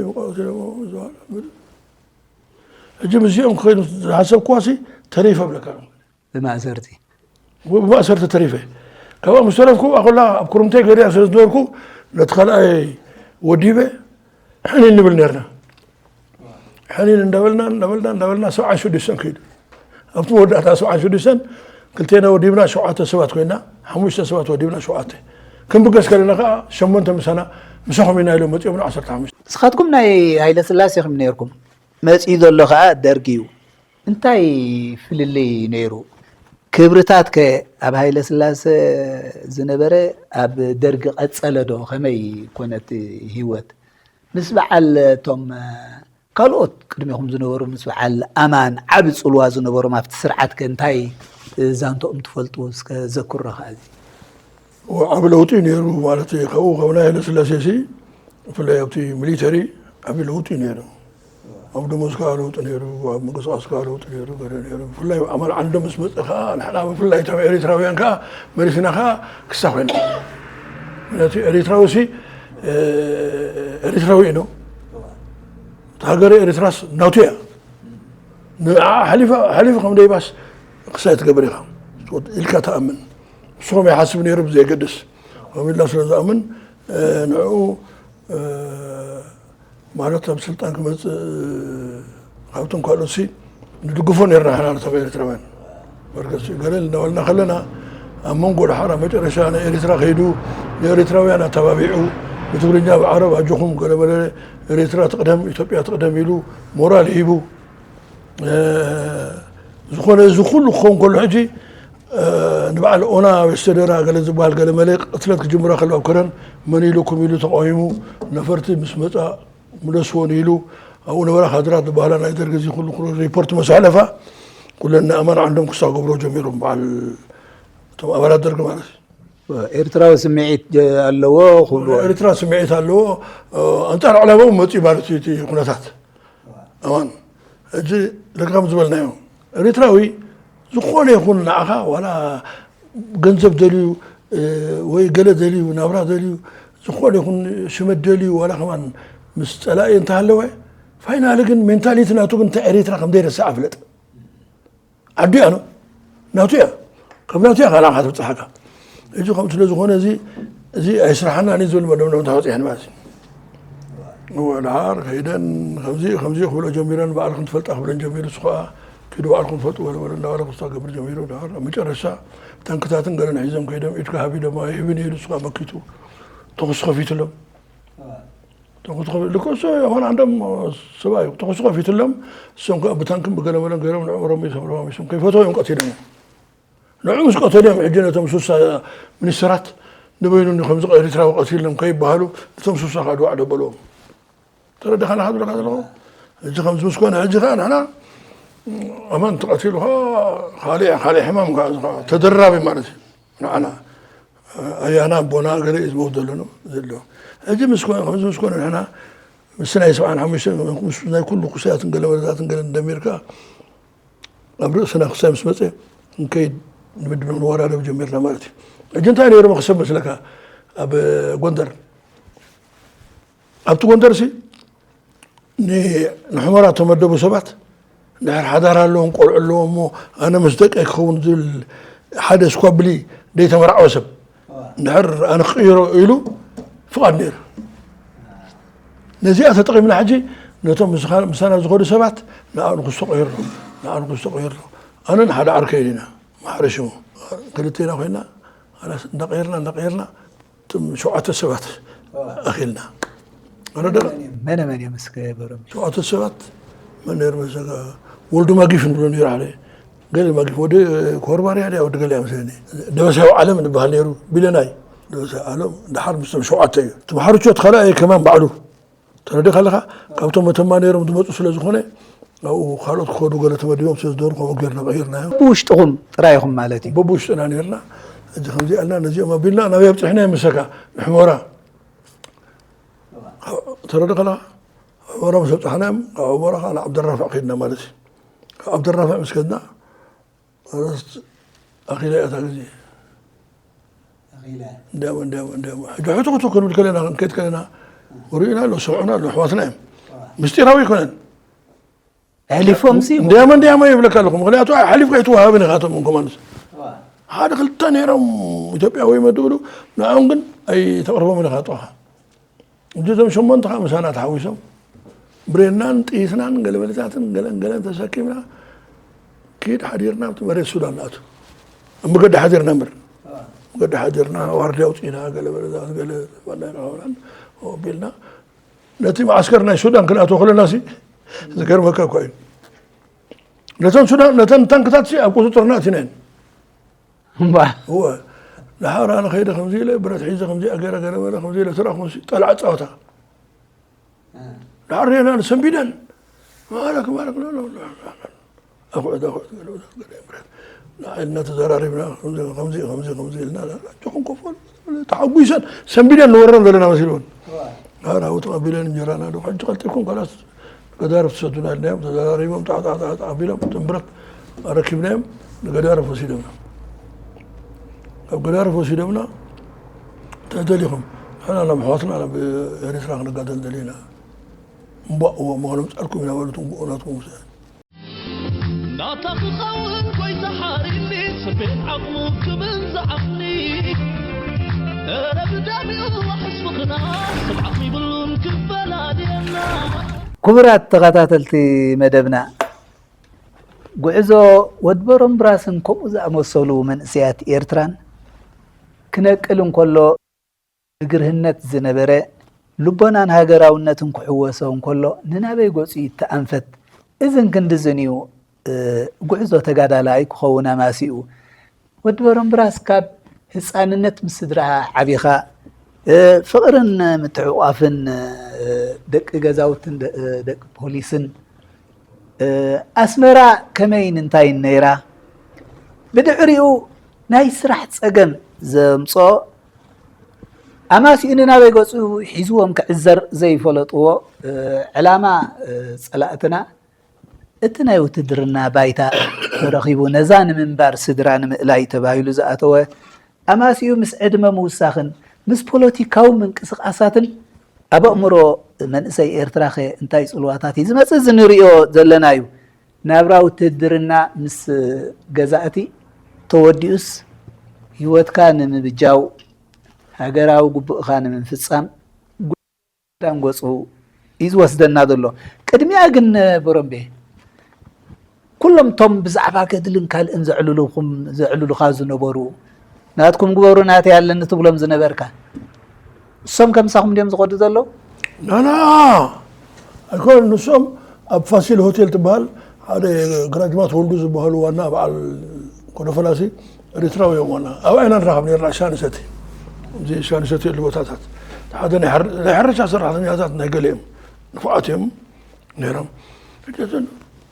ሕጂ ምስዚኦም ክኸይዱ ዝሓሰብኩዋ ሲ ተሪፈ ብለካ ኣለኹ ብማእሰርቲ ብማእሰርቲ ተሪፈ ካብኣ ምስ ተረፍኩ ኣኮላ ኣብ ኩርምተይ ገዲያ ስለ ዝነበርኩ ነቲ ካልኣይ ወዲበ ሕኒን ንብል ነርና ሕኒን እንዳበልና እንዳበልና እንዳበልና ሰብዓን ሽዱሽተን ከይዱ ኣብቲ መወዳእታ ሰብዓን ሽዱሽተን ክልቴና ወዲብና ሸውዓተ ሰባት ኮይና ሓሙሽተ ሰባት ወዲብና ሸውዓተ ክንብገስ ከለና ከዓ ሸሞንተ ምሳና ምሳኹም ኢና ኢሎም መፂኦምና ዓሰርተ ሓሙሽተ ንስኻትኩም ናይ ሃይለ ስላሴ ኢኹም ነይርኩም መፂኡ ዘሎ ከዓ ደርጊ እዩ እንታይ ፍልልይ ነይሩ ክብርታት ከ ኣብ ሃይለ ስላሴ ዝነበረ ኣብ ደርጊ ቀፀለ ዶ ከመይ ኮነት ህይወት ምስ በዓል እቶም ካልኦት ቅድሚኹም ዝነበሩ ምስ በዓል ኣማን ዓቢ ጽልዋ ዝነበሮም ኣብቲ ስርዓት ከ እንታይ ዛንትኦም ትፈልጥዎ እስከ ዘክሮ ከኣ እዚ ዓቢ ለውጢ ነይሩ ማለት እዩ ካብኡ ካብ ናይ ሃይለስላሴ ሲ ብፍላይ ኣብቲ ሚሊተሪ ዓቢ ለውጢ ነይሩ ኣብ ደሞዝ ከዓ ለውጢ ነይሩ ኣብ ምንቅስቃስ ከዓ ለውጢ ነይሩ ገለ ነይሩ ብፍላይ ኣማን ዓንዶ ምስ መፀ ከዓ ንሕና ብፍላይ እቶም ኤሪትራውያን ከዓ መሊስና ከዓ ክሳ ኮይና ነቲ ኤሪትራዊ ሲ ኤሪትራዊ ኢኖ እታ ሃገረ ኤርትራስ ናቱ እያ ንዓ ሓሊፋ ከም ደይባስ ክሳይ ትገብር ኢኻ ኢልካ ተኣምን ንስኹም ይሓስብ ነይሩ ብዘየገድስ ከምኢልና ስለ ዝኣምን ንዕኡ ማለት ኣብ ስልጣን ክመፅእ ካብቶም ካልኦት ሲ ንድግፎ ነርና ሕና ነቶም ኤርትራውያን መርገፂ ገለ እናበልና ከለና ኣብ መንጎ ድሓር ኣብ መጨረሻ ናይ ኤርትራ ከይዱ ንኤርትራውያን ኣተባቢዑ ብትግርኛ ብዓረብ ኣጆኹም ገለመለ ኤርትራ ትቕደም ኢትዮጵያ ትቕደም ኢሉ ሞራል ሂቡ ዝኾነ እዚ ኩሉ ክኸውን ከሎ ሕጂ ንበዓል ኦና ወስተደራ ገለ ዝበሃል ገለ መለ ቅትለት ክጅምራ ከለዋ ኣብ ከረን መን ኢሉኩም ኢሉ ተቃዊሙ ነፈርቲ ምስ መፃ ምለስዎን ኢሉ ኣብኡ ነበራ ካድራት ዝበሃላ ናይ ደርጊ እዚ ኩሉ ኩሉ ሪፖርት መሳሕለፋ ኩለን ንኣማን ዓንዶም ክሳብ ገብሮ ጀሚሮም በዓል እቶም ኣባላት ደርጊ ማለት እዩ። ኤርትራዊ ስምዒት ኣለዎ ክብሉ ኤርትራ ስምዒት ኣለዎ ኣንጻር ዕላማኡ መፅኡ ማለት እዩ እቲ ኩነታት ኣማን ሕጂ ለካም ዝበልናዮ ኤርትራዊ ዝኾነ ይኹን ንዓኻ ዋላ ገንዘብ ደልዩ ወይ ገለ ደልዩ ናብራ ደልዩ ዝኾነ ይኹን ሽመት ደልዩ ዋላ ከማን ምስ ፀላኢ እንተሃለወ ፋይናሊ ግን ሜንታሊቲ ናቱ ግን እንታይ ኤርትራ ከም ዘይረስዕ ኣፍለጥ ዓዱ እያ ነው ናቱ እያ ከም ናቱ እያ ካልኣኻ ትብፅሓካ እዚ ከም ስለ ዝኾነ እዚ እዚ ኣይስራሓና ኒ ዝብል መደምደምታ ወፅሐን ማለት እዩ እወ ድሓር ከይደን ከምዚ ከምዚ ክብሎ ጀሚረን ባዕልክን ትፈልጣ ክብለን ጀሚሩ እሱ ከዓ ኪዱ ባዕልኩም ትፈልጡ በለ በለ እንዳበለ ክስታ ገብር ጀሚሩ ድሓር ኣብ መጨረሻ ታንክታትን ገለን ሒዞም ከይዶም ኢድካ ሃቢ ደማ ይህብን ኢሉ እሱ ከዓ መኪቱ ተኩስ ከፊትሎም ተኩስ ከፊ ልኮ እሱ የሆነ አንደም ሰብኣዩ ተኩስ ከፊትሎም እሶም ከዓ ብታንክን ብገለመለን ገይሮም ንዕኡ ረሚሶም ረማሚሶም ከይፈተው እዮም ቀቲሎም ንዑ ምስ ቀተሉ እዮም ሕጂ ነቶም ሱሳ ሚኒስትራት ንበይኑ ከምዚ ኤርትራዊ ቀቲሎም ከይበሃሉ ነቶም ሱሳ ከዓ ድዋዕ ደበልዎም ተረዳኻ ናኻ ዝብለካ ዘለኹ እዚ ከምዚ ምስ ኮነ ሕጂ ከዓ ንሕና ኣማን ተቐቲሉ ከዓ ካልእ ካልእ ሕማም ከዓ ተደራቢ ማለት እዩ ንዓና ኣያና ኣቦና ገለ እዩ ዝመውት ዘሎ ዘሎ ሕጂ ምስ ኮነ ከምዚ ምስ ኮነ ንሕና ምስ ናይ ሰብዓን ሓሙሽተን ምስ ናይ ኩሉ ክሳያትን ገለ መለታትን ገለ እንደሚርካ ኣብ ርእስና ክሳይ ምስ መፀ ክንከይድ ንምድብ ንወራደብ ጀሚርና ማለት እዩ ሕጂ እንታይ ነይሩ መኽሰብ መስለካ? ኣብ ጎንደር፣ ኣብቲ ጎንደር ሲ ን-፣ ንሑመራ ተመደቡ ሰባት እንድሕር ሓዳር ኣለዎም፣ ቆልዑ ኣለዎም እሞ ኣነ ምስ ደቀይ ክኸውን ዝብል ሓደ ስኳብሊ ደይተመርዓወ ሰብ እንድሕር ኣነ ክቕይሮ ኢሉ ፍቓድ ነይሩ። ነዚኣ ተጠቒምና ሕጂ ነቶም ምስኻ-፣ ምሳና ዝኸዱ ሰባት ንኣኡ ንክስቶ ቀይሮ፣ ንኣኡ ንክስቶ ቀይሮ። ኣነን ሓደ ዓርከይን ኢና፣ ማሕረ ሽሙ፣ ክልቴና ኮይና፣ ኣላስ እንዳቐየርና፣ እንዳቐየርና፣ እቶም ሸውዓተ ሰባት ኣኺልና። ኣነ ደኣ መነ መን እዮም እስከ በሮም? ሸውዓተ ሰባት መን ነይሩ መሰለካ? ወልዱ ማጊፍ ንብሎ ነይሩ ሓደ። ገለ ማጊፍ ወዲ ኮርባርያ ድያ ወዲ ገለ እያ መስለኒ። ደበሳይ ዓለም ንበሃል ነይሩ፣ ቢለናይ። ደበሳይ ዓለም ደሓር ምስቶም ሸውዓተ እዩ። እቲ ማሕርቾት ካልኣይ ከማን ባዕሉ። ተረዲእካ ኣለኻ? ካብቶም መተማ ነይሮም ዝመጹ ስለ ዝኾነ፣ ኣብኡ ካልኦት ክኸዱ ገለ ተመዲቦም ስለ ዝነበሩ፣ ከምኡ ጌርና ቀይርናዮ። ብውሽጥኹም ጥራይ ኢኹም ማለት እዩ? በብውሽጥና ነይርና። እዚ ከምዚ ኣልና፣ ነዚኦም ኣቢልና፣ ናበይ ኣብጺሕናዮም መሰካ? ንሕሞራ። ተረዲእካ ኣለኻ? ሕሞራ ምስ ኣብጻሕናዮም፣ ካብ ሕሞራ ኸዓ ንዓብደራፋዕ ከይድና ማለት እዩ። ካብ ዓብደራፋዕ ምስ ከድና፣ ኣረስት ኣኺላ እያ እታ ግዜ። ኣኺላ። እንዲያም፣ እንዲያም፣ እንዲያም። ሕጂ ሕቶ ክቶ ክንብል ከለና፣ ክንከይድ ከለና፣ ርኢና ኣሎ፣ ሰምዑና ኣሎ፣ ኣሕዋትና እዮም። ኣዋ። ምስጢራዊ ኣይኮነን። ኣሕሊፎም ሲ? እንዲያም፣ እንዲያም ይብለካ ኣለኹ። ምኽንያቱ፣ ኣሕሊፍካ ኣይትወሃብን ኢኻ፣ እቶም ኮማንዶስ። ኣዋ። ሓደ ክልተ ነይሮም፣ ኢትዮጵያዊ መድብሉ፣ ንዕኦም ግን ኣይተቕርቦምን ኢኻ፣ ጥዋኻ። እዞም ሸሞንተ ከዓ ምሳና ተሓዊሶም ብሬናን ጥይትናን ገለመለታትን ገለን ገለን ተሰኪምና ኪድ ሓዲርና ኣብቲ መሬት ሱዳን ንኣቱ። ኣብ መገዲ ሓዲርና እምበር፣ መገዲ ሓዲርና ዋርድያ ኣውፂእና ገለመለታት ገለ ባንዳ ኢና ቢልና ነቲ መዓስከር ናይ ሱዳን ክንኣትዎ ከለና ሲ ዝገርመካ እኳ እዩ። ነተን ሱዳን ነተን ታንክታት ሲ ኣብ ቁፅፅርና ኣቲናየን። እምባ። እወ። ደሓር ኣነ ከይደ ከምዚ ኢለ፣ ብረት ሒዘ ከምዚ ኣገረ ገለ በለ ከምዚ ኢለ፣ ትረኣ ከምዚ ጠልዓ ጸወታ። እ። ደሓር ርኤና ሰንቢደን። ማለክ፣ ማለክ፣ ሎ፣ ሎ፣ ሎ፣ ሎ፣ ሎ። ኣኹዕት፣ ኣኹዕት፣ ገለ፣ ገለ፣ ገለ፣ ብረት። ንዓይ እናተዘራሪብና፣ ከምዚ፣ ከምዚ፣ ከምዚ፣ ከምዚ ኢልና፣ ኣጆኹም ኮፍ በሉ፣ ተሓጒሰን፣ ሰንቢደን ንወረን ዘለና መሲልወን። እወ። ደሓር ኣብኡ ተቐቢለን እንጀራና፣ ዶ፣ ሕጂ ቀልጢፍኩም፣ ከላስ፣ ገዳርፍ ትሰዱና ኢልናዮም፣ ተዘራሪቦም ጣዕ ጣዕ ጣዕ ጣዕ ኣቢሎም፣ እቶም ብረት ኣረኪብናዮም፣ ንገዳርፍ ወሲዶምና። ካብ ገዳርፍ ወሲዶምና፣ እንታይ ደሊኹም? ንሕና ናብ ኣሕዋትና ናብ ኤሪትራ ክንጋደል ደሊና። እምቧእ፣ እሞ፣ እሞ፣ ነምጻልኩም ኢና በሉ፣ ትንግኡ ናትኩም ውሳኔ። ናታ ክኸውን ጎይታ ሓሪኒ፣ ሰብ ቤት ዓቕሙ ክብል ዝዓቕኒ። እረ ብደም ይብላሕ ህዝብኽና፣ ስብዓት ይብሉን ክፈላልየና። ክቡራት ተኸታተልቲ መደብና፣ ጉዕዞ ወዲ በሮምብራስን ከምኡ ዝኣመሰሉ መንእሰያት ኤርትራን ክነቅል እንከሎ፣ ብግርህነት ዝነበረ ልቦናን ሃገራውነትን ክሕወሶ እንከሎ፣ ንናበይ ገጹ ይተኣንፈት? እዝን ክንድዝን እዩ፣ እ፣ ጉዕዞ ተጋዳላይ ክኸውን ኣማሲኡ። ወዲ በረምብራስ ካብ ህጻንነት ምስ ስድራኻ ዓቢኻ፣ እ፣ ፍቕርን ምትሕቑቓፍን፣ እ፣ ደቂ ገዛውትን ደ-፣ እ፣ ደቂ ፖሊስን፣ እ፣ ኣስመራ ከመይን እንታይን ነይራ? ብድሕሪኡ ናይ ስራሕ ጸገም ዘምጽኦ ኣማሲኡ ንናበይ ገጹ ሒዝዎም ክዕዘር ዘይፈለጥዎ፣ እ፣ ዕላማ፣ እ፣ ጸላእትና፣ እቲ ናይ ውትድርና ባይታ ተረኺቡ ነዛ ንምንባር ስድራ ንምእላይ ተባሂሉ ዝኣተወ ኣማሲኡ ምስ ዕድመ ምውሳኽን ምስ ፖለቲካዊ ምንቅስቓሳትን ኣብ ኣእምሮ መንእሰይ ኤርትራኸ እንታይ ጽልዋታት እዩ ዝመጽእ? እዚ ንርእዮ ዘለና እዩ። ናብራ ውትድርና ምስ ገዛእቲ ተወዲኡስ፣ ህይወትካ ንምብጃው፣ ሃገራዊ ግቡእኻ ንምፍጻም፣ ጉዳም ገጹ እዩ ዝወስደና ዘሎ። ቅድሚኣ ግን፣ በሮምቤ፣ ኩሎም እቶም ብዛዕባ ገድልን ካልእን ዘዕልሉኹም፣ ዘዕልሉኻ ዝነበሩ፣ ናትኩም ግበሩ፣ ናተይ ኣለኒ ትብሎም ዝነበርካ፣ እሶም ከምሳኹም ድዮም ዝኸዱ ዘለዉ? ናና፣ ኣይኮነን። ንሶም ኣብ ፋሲል ሆቴል ትበሃል፣ ሓደ ግራጅማት ወልዱ ዝበሃሉ ዋና በዓል ኮዶ ፈላሲ ኤሪትራዊ እዮም ዋና። ኣብኣ ኢና ንራኸብ ነርና፣ ሻሂ ንሰቲ። እዚ ሻሂ ንሰትየሉ ቦታታት። ሓደ ናይ ሕር-፣ ናይ ሕርሻ ሰራሕተኛታት ናይ ገለ እዮም። ንፉዓት እዮም ነይሮም። ሕጂ እዘን፣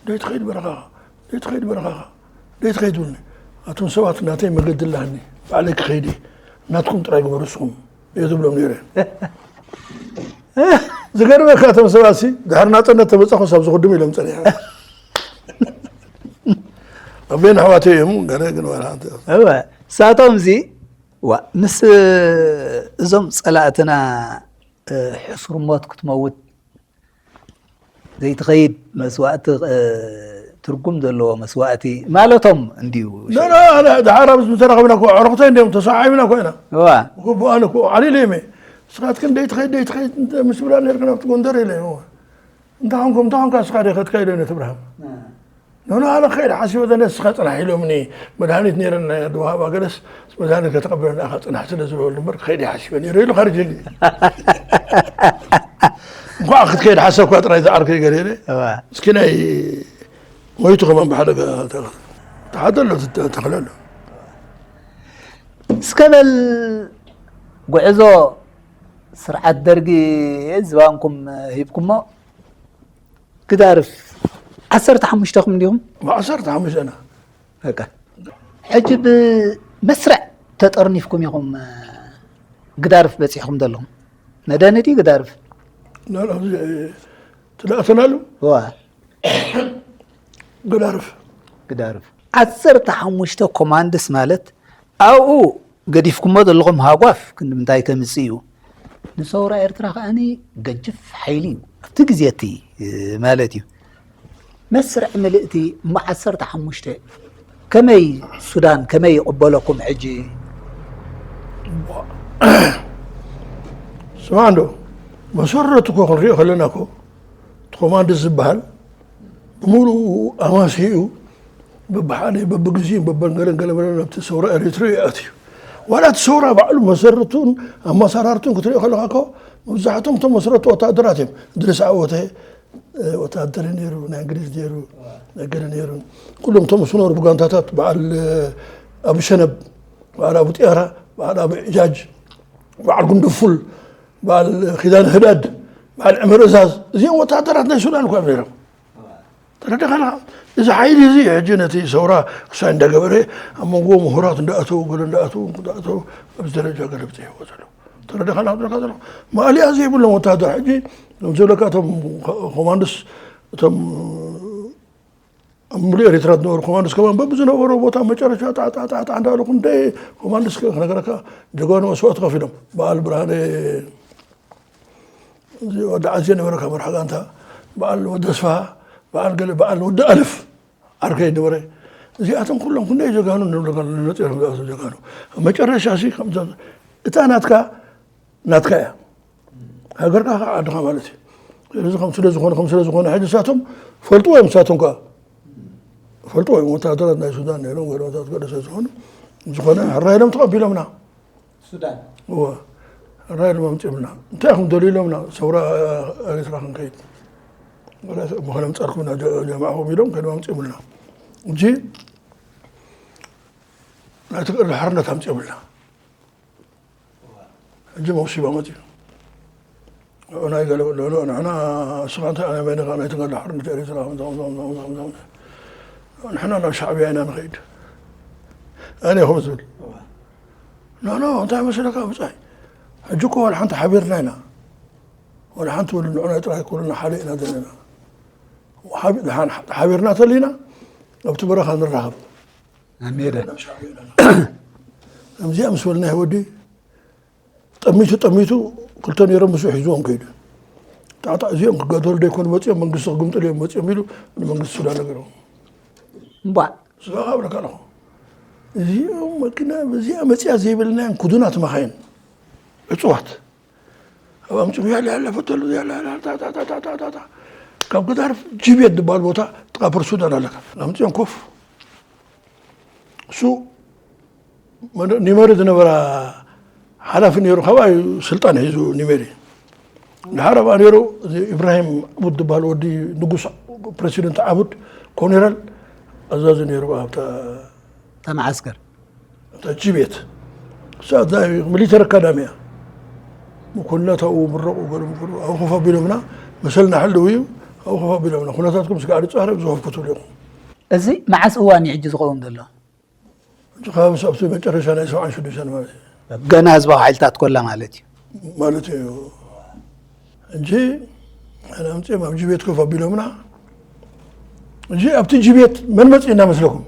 "ደይ ትኸይድ በረኻኻ፣ ደይ ትኸይድ በረኻኻ፣ ደይ ትኸይድ" ትብልኒ። ኣቱም ሰባት፣ ናተይ መገዲ ኣለኒ፣ ባዕለይ ክኸይድ እየ። ናትኩም ጥራይ ግበሩ እስኹም። እየ ዝብሎም ነይረ። ዝገርመካ፣ እቶም ሰባትሲ ድሕሪ ናጽነት ተመጻኹስ ኣብዚ ቅድም ኢሎም ጸኒሖም። ኣቦይን ኣሕዋተይ እዮም፣ ገለ ግን ዋላ ሓንቲ። እወ፣ ንሳቶም እዚ ዋ ምስ እዞም ጸላእትና ሕሱር ሞት ክትመውት ዘይትኸይድ መስዋእቲ ትርጉም ዘለዎ መስዋእቲ ማለቶም እንድዩ። ዳሓር ምስ ተራኸብና እኮ ዕርኽተይ እንዲዮም ተሰዓዒብና እኮ ኢና። ዋ እኮ ብኣነ እኮ ዓሊለ እየ። ስኻትክን ደይትኸይድ ደይትኸይድ ምስ ብላ ነርክን ኣብቲ ጎንደር ኢለ እንታይ ኾንኩም እንታይ ኾንካ ስኻ ደኸትካ ኢለ ነቲ ብርሃም ኖኖ ኣነ ከይድ ሓሲበ ዘለ ስኻ ፅናሕ ኢሎምኒ። መድሃኒት ነይረን ናይ ኣዲ ወሃባ ገለስ መድሃኒት ከተቐበለና ኢኻ ፅናሕ ስለ ዝበሉ እምበር ክኸይድ ሓሲበ ነይረ ኢሉ ካርጅኒ። እንኳዕ ክትከይድ ሓሰብኳ ጥራይ ዝዓርከይ ገለ ኢለ። እስኪ ናይ ሞይቱ ከማን ብሓደጋ ተሓተ ኣሎ ተኽለ ኣሎ። እስከ በል ጉዕዞ ስርዓት ደርጊ ዝባንኩም ሂብኩሞ ግዳርፍ ዓሰርተ ሓሙሽተኹም እንዲኹም? ዓሰርተ ሓሙሽተና። በቃ ሕጂ ብመስርዕ ተጠርኒፍኩም ኢኹም ግዳርፍ በፂሕኩም ዘለኹም። መደኒ ድዩ ግዳርፍ? ትዳእተናሉ ዋ ግዳርፍ ግዳርፍ ዓሰርተ ሓሙሽተ ኮማንድስ ማለት ኣብኡ ገዲፍኩሞ ዘለኹም ሃጓፍ ክንዲ ምንታይ ከምጽእ እዩ? ንሰውራ ኤርትራ ከኣኒ ገጅፍ ሓይሊ እዩ ኣብቲ ግዜ እቲ ማለት እዩ። መስርዕ ምልእቲ እሞ ዓሰርተ ሓሙሽተ ከመይ ሱዳን ከመይ ይቕበለኩም ሕጂ? ስማዕ እንዶ መሰረቱ እኮ ክንሪኦ ከለና እኮ እቲ ኮማንድስ ዝበሃል ብምሉኡ ኣማሲኡ በብሓደ በብግዚኡ በበንገለንገለመለ ናብቲ ሰውራ ኤሪትሪ ይኣትዩ። ዋላ እቲ ሰውራ ባዕሉ መሰርቱን ኣመሰራርቱን ክትሪኦ ከለካ እኮ መብዛሕቶም እቶም መስረቱ ወታደራት እዮም። እድሪስ ዓወተ ወታደር ነይሩ፣ ናይ እንግሊዝ ነይሩ፣ ናይ ገለ ነይሩ። ኩሎም እቶም ዝነበሩ ብጋንታታት በዓል ኣብሸነብ፣ በዓል ኣብጥያራ፣ በዓል ኣብዕጃጅ፣ በዓል ጉንደፉል፣ በዓል ኪዳነ ህዳድ፣ በዓል ዕመር እዛዝ እዚኦም ወታደራት ናይ ሱዳን እኮ እዮም ነይሮም። ተረዲኻ ኣለኻ? እዚ ሓይሊ እዚ ሕጂ ነቲ ሰውራ ክሳይ እንዳገበረ ኣብ መንጎ ምሁራት እንዳኣተው ገለ እንዳኣተው እንዳኣተው ኣብዚ ደረጃ ገለ ብፅሕዎ ዘሎ ተረዲኻ ኣለኻ? ዘለኹ ማእሊያ ዘይብሎም ወታደር ሕጂ ዝብለካ እቶም ኮማንድስ እቶም ኣብ ሙሉእ ኤሪትራ ዝነበሩ ኮማንድስ ከማን በብዝነበሮ ቦታ መጨረሻ ጣጣጣጣ እንዳበሉ ክንደይ ኮማንድስ ክነገረካ ጀጋኑ መስዋእቲ ከፊሎም በዓል ብርሃነ እዚ ወዲ ዓዜ ነበረ ካብ መርሓ ጋንታ በዓል ወዲ ኣስፋሃ በዓል ገለ በዓል ወዲ ኣለፍ ዓርከይ ነበረ። እዚኣቶም ኩሎም ክንደይ ጀጋኑ ንብለካ ንነፂሮም ዝኣተው ጀጋኑ መጨረሻ ሲ እታ ናትካ ናትካ እያ። ሃገርካ ከዓ ዓድኻ ማለት እዩ። ስለዚ ከም ስለ ዝኾነ ከም ስለ ዝኾነ ሕጂ ንሳቶም ፈልጥዎ እዮም ንሳቶም ከዓ ፈልጥዎ እዮም ወታደራት ናይ ሱዳን ነይሮም ገለታት ገለ ስለ ዝኾኑ ዝኾነ ሕራይ ኢሎም ተቐቢሎምና። ሱዳን እወ ሕራይ ኢሎም ኣምፂኦምና። እንታይ ኢኹም ደልዩ ኢሎምና ሰውራ ኤርትራ ክንከይድ ምኸነ ምፃልኩም ጀማዕኹም ኢሎም ከይዶም ኣምፂኦምልና። እጂ ናይ ትግራይ ሓርነት ኣምፂኦምልና። ሕጂ መውሲባ መፅዩ። ንዑ ናይ ገለ ንዑ ንሕና እስኻ እንታይ ናይ በይንኻ ናይ ትግራይ ሓርነት ኤርትራ ንሕና ናብ ሻዕብያ ኢና ንኸይድ ኣነ ኢኹም ዝብል ኖኖ እንታይ መስለካ ብፃይ ሕጂ እኮ ዋላ ሓንቲ ሓቢርና ኢና ዋላ ሓንቲ ወሉ ንዑ ናይ ጥራይ ኩልና ሓደ ኢና ዘለና ሓቢርና ተሊና ኣብቲ በረኻ ንራኸብ ኣብ ሜዳ ከምዚኣ ምስ በልና ወዲ ጠሚቱ ጠሚቱ ክልተ ነይሮም ምስኡ ሒዝዎም ከይዱ ጣዕጣዕ እዚኦም ክጋደሉ ደይኮኑ መፂኦም መንግስቲ ክግምጥሉ እዮም መፂኦም ኢሉ ንመንግስቲ ሱዳን ነገርዎ እምቧዕ ስጋኻ ብለካ ኣለኹ እዚኦም መኪና በዚኣ መፂኣ ዘይብልናዮም ክዱናት መኻይን ዕፅዋት ኣብ ኣምፅኡ ያለ ያለ ፈተሉ ያለ ያለ ታታታታታታ ካብ ግዳርፍ ጂቤት ዝበሃል ቦታ ጥቃ ፐርሱዳን ኣለካ ኣምፅኦም ኮፍ እሱ ኒመሪ ዝነበራ ሓላፊ ነይሩ ካብኣ እዩ ስልጣን ሒዙ ኒመሪ ድሓር ኣብኣ ነይሩ እዚ ኢብራሂም ዓቡድ ዝበሃል ወዲ ንጉስ ፕሬሲደንት ዓቡድ ኮኔራል ኣዛዚ ነይሩ ኣብታ ተመዓስከር እታ ጂ ቤት እሳ እዛ ሚሊተሪ ኣካዳሚ እያ። መኮንናት ኣብኡ ምረቑ ገለ ምክሩ ኣብኡ ኮፍ ኣቢሎምና መሰልና ሕልው እዩ። ኣብኡ ኮፍ ኣቢሎምና ኩነታትኩም ስጋዕ ዝፃረብ ዝኸፍኩትሉ ኢኹም። እዚ መዓስ እዋን እዩ ሕጂ ዝኸውን ዘሎ? ሕጂ ካብ ኣብቲ መጨረሻ ናይ ሰብዓን ሽዱሽተን ማለት እዩ። ገና ህዝባዊ ሓይልታት ኮላ ማለት እዩ። ማለት እዩ። ሕጂ ኣምፅኦም ኣብ ጂ ቤት ኮፍ ኣቢሎምና። ሕጂ ኣብቲ ጂ ቤት መን መፅኡ እንዳመስለኩም?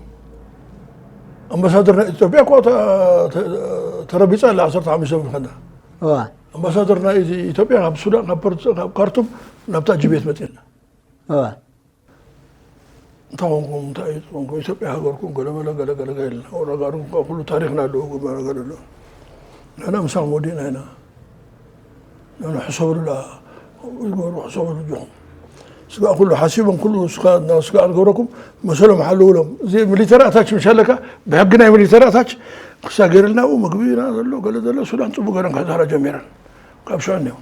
ኣምባሳደር ናይ ኢትዮጵያ እኮ ተ- ተ- ተረቢጻ ኣላ ዓሰርተ ሓሙሽተ ብልከና። እዋ። ኣምባሳደር ናይ ኢትዮጵያ ካብ ሱዳን፣ ካብ ፖርት-፣ ካብ ካርቱም ናብታ ጅቤት መጺእና። እዋ። እንታይ ኾንኩም፣ እንታይ እዩ ኾንኩም፣ ኢትዮጵያ ሃገርኩም፣ ገለ መለ፣ ገለ፣ ገለ፣ ገለ ኢልና። ወረጋሩ እኳ ኩሉ ታሪኽና ኣለዎ፣ ገለ፣ ገለ ኣሎ። ንሕና ምሳኹም ወዲእና ኢና። ንሕና ሕሰብሉላ፣ ይግበሩ፣ ሕሰብሉ ኣጆኹም። ስጋእ ኩሉ ሓሲቦም፣ ኩሉ ስጋ-፣ ናብ ስጋእ ዝገብረኩም መሰሎም ሓልውሎም። እዚ ሚሊተሪ ኣታች ምሽ ኣለካ፣ ብሕጊ ናይ ሚሊተሪ ኣታች ክሳ ገይርልና፣ ኣብኡ ምግቢ ኢና ዘሎ፣ ገለ ዘሎ፣ ሱዳን ጽቡቅ ገይረን ክሕዛና ጀሚረን። ካብ ሽዑ እኒኦ።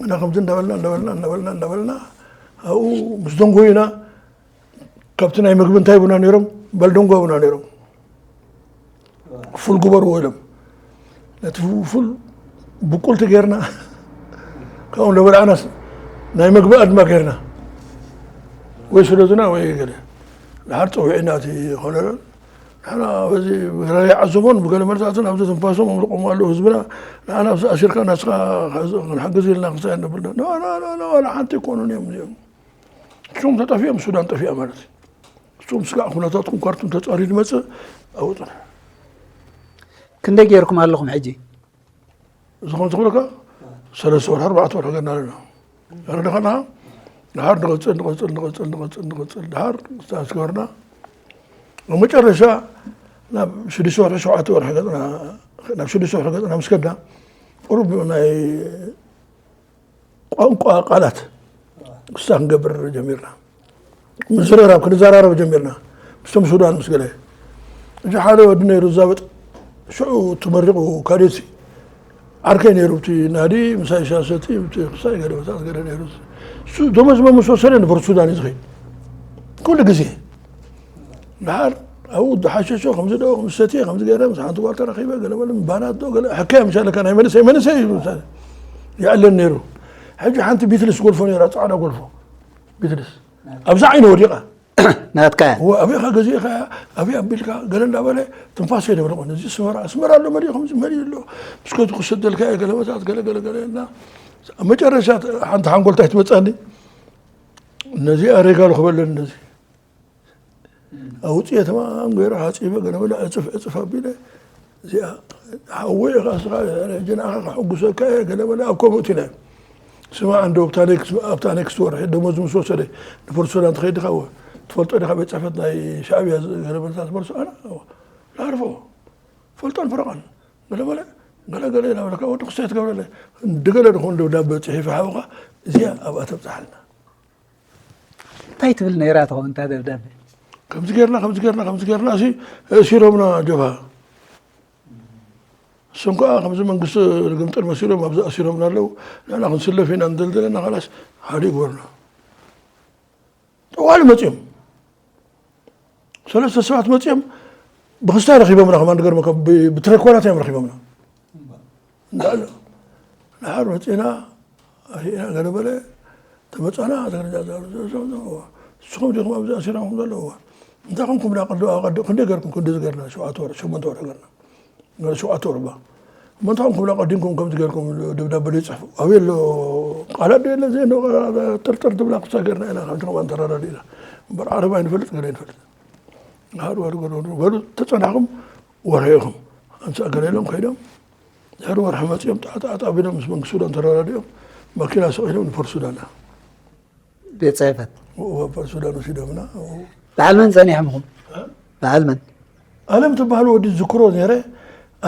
እና ከምዚ እንዳበልና፣ እንዳበልና፣ እንዳበልና፣ እንዳበልና፣ ኣብኡ ምስ ደንጎዩና፣ ካብቲ ናይ ምግቢ እንታይ ይቡና ነይሮም? በልደንጎ ይቡና ነይሮም። ፉል ግበርዎ ኢሎም። ነቲ ፉል ብቁልቲ ጌርና፣ ካብኡ እንዳበላዕናስ ናይ ምግቢ ኣድማ ጌርና። ወይ ስደዱና ወይ ገለ። ድሓር ጸዊዕና እቲ ኮሎኔል፣ ንሕና በዚ ብገለ ይዓዘቦን ብገለ መልታትን ኣብዚ ትንፋሶም ኣምልቆም ኣለዉ ህዝብና፣ ንዓና ኣብዚ ኣሲርካ ናስኻ ክንሕግዝ ኢልና ክሳይ ንብል። ኖ፣ ኖ፣ ኖ፣ ኖ፣ ዋላ ሓንቲ ኣይኮኑን እዮም እዚኦም። እሶም ተጠፊኦም ሱዳን ጠፊኣ ማለት እዩ። እሶም ስጋዕ ኩነታትኩም ካርቱም ተጻርዩ ዝመጽእ ኣብኡ ጽንሑ። ክንደይ ጌርኩም ኣለኹም ሕጂ? እዚ ከም ዝኽብለካ ሰለስተ ወርሒ ኣርባዕተ ወርሒ ገና ኣለና። ወረደ ከለኻ ድሓር ንቐጽል፣ ንቐጽል፣ ንቐጽል፣ ንቐጽል፣ ንቐጽል፣ ድሓር ክሳብ ዝገበርና፣ ኣብ መጨረሻ ናብ ሽዱሽተ ወርሒ፣ ሸውዓተ ወርሒ ገጽና፣ ናብ ሽዱሽተ ወርሒ ገጽና ምስ ከድና፣ ቁሩብ ናይ ቋንቋ ቃላት ክስታ ክንገብር ጀሚርና። ምዝርራብ ክንዘራረብ ጀሚርና። ምስቶም ሱዳን ምስ ገለ። እዚ ሓደ ወዲ ነይሩ ዛበጥ፣ ሽዑ ተመሪቑ ካዴትሲ። ዓርከይ ነይሩ፣ እቲ ናዲ፣ ምሳይ ሻሰቲ፣ እቲ ክሳይ ገለ መሳት ገለ ነይሩ። እሱ ደሞዝ መምስ ወሰደ ንበር ሱዳን እዩ ዝኸይድ። ኩሉ ግዜ። ድሓር ኣብኡ ዝሓሸሾ ከምዚ ዶ፣ ከምዚ ሰትየ፣ ከምዚ ገይረ፣ ምስ ሓንቲ ጓል ተራኺበ፣ ገለ በለ፣ ባናት ዶ፣ ገለ ሕካየ ምሻለካ፣ ናይ መንእሰይ፣ መንእሰይ እዩ፣ ምሳሌ፣ ይዕለን ነይሩ። ሕጂ ሓንቲ ቢትልስ ጎልፎ ነይራ፣ ጻዕዳ ጎልፎ፣ ቢትልስ። ኣብዛ ዓይኑ ወዲቓ። ናትካ እያ። እወ፣ ኣበይኻ ገዚእኻ፣ ኣበይ ኣቢልካ፣ ገለ እንዳበለ፣ ትንፋስ የደብረቐኒ። እዚ ኣስመራ፣ ኣስመራ ኣሎ፣ መሊኡ፣ ከምዚ መሊኡ ኣሎ። ምስ ከቱ ክሰደልካ እየ፣ ገለ መታት፣ ገለ፣ ገለ፣ ገለ፣ እና፣ ኣብ መጨረሻ ሓንቲ ሓንጎልታይ ትመጻኒ። ነዚኣ ሬጋ ልኽበለኒ፣ ነዚ። ኣውፅኤ ተማም ገይረ ሓፂበ ገለ በለ ዕፅፍ ዕፅፍ ኣቢለ እዚኣ ሓወይ ኢኻ እስኻ ሕጂ ንኣኻ ከሐጉሰካ እየ ገለ በለ ኣብ ከምኡ እቲና ስማዕ እንዶ ኣብታ ኔክስት ኣብታ ኔክስት ወርሒ ደሞዝ ምስ ወሰደ ንፐርሶና እንትኸይድ ዲኻ ትፈልጦ ዲኻ ቤት ፅሕፈት ናይ ሻዕብያ ገለ በለታት ፐርሶ ኣነ ላዕርፎ ፈልጦን ፍረቐን ገለ በለ ገለ ገለ ኢና በለካ ወዲ ክስተይ ትገብረለ ድገለ ድኾን ደብዳበ ፅሒፈ ሓውኻ እዚኣ ኣብኣ ተብፅሓልና እንታይ ትብል ነይራ ትኸውን እታ ደብዳቤ? ከምዚ ጌርና ከምዚ ጌርና ከምዚ ጌርና እሲ እሲሮምና ጀብሃ እሶም ከዓ ከምዚ መንግስቲ ርግምጥል መሲሎም ኣብዚ ኣሲሮምና ኣለዉ ንሕና ክንስለፍ ኢና እንደልደለና ካላስ ሓደ ይግበርና ጠዋሊ መፅኦም ሰለስተ ሰባት መፅኦም ብክስታይ ረኪቦምና ከማን ገርመካ ብትረኮላት እዮም ረኪቦምና እንዳለ ንሓር መፂና ኣሂና ገለ በለ ተመፃና ንስኹም ዲኹም ኣብዚ ኣሲራኩም ዘለዉ እንታይ ኮንኩም ዳ ቅዲ ቅዲ ክንደይ ገርኩም ክንዲ ዝገርና ሸውዓተ ወር ሸሞንተ ወር ገርና ገለ ሸውዓተ ወር እባ እሞ እንታይ ኮንኩም ዳ ቀዲምኩም ከምዚ ገርኩም ደብዳበ ዘይፅሕፉ ኣበይ ኣሎ ቃላት ዶ የለ ዘይ ጥርጥር ትብላ ክሳ ገርና ኢና ከምዚ ከማን ተረዳዲእና እምበር ዓረብ ኣይንፈልጥ ገለ ኣይንፈልጥ ሃር ወር ገለ በሉ ተፀናሕኩም ወርሒ ኢኹም ኣምሳእ ገለ ኢሎም ከይዶም ድሕሪ ወርሒ መፂኦም ጣዕጣዕጣ ቢሎም ምስ መንግስቲ ሱዳን ተረዳዲኦም ማኪና ሰቂሎም ንፖርት ሱዳን ቤት ፅሕፈት ወፈር ሱዳን ወሲዶምና በዓል መን ፀኒሖምኹም በዓል መን ኣለም ትበሃል ወዲ ዝክሮ ነረ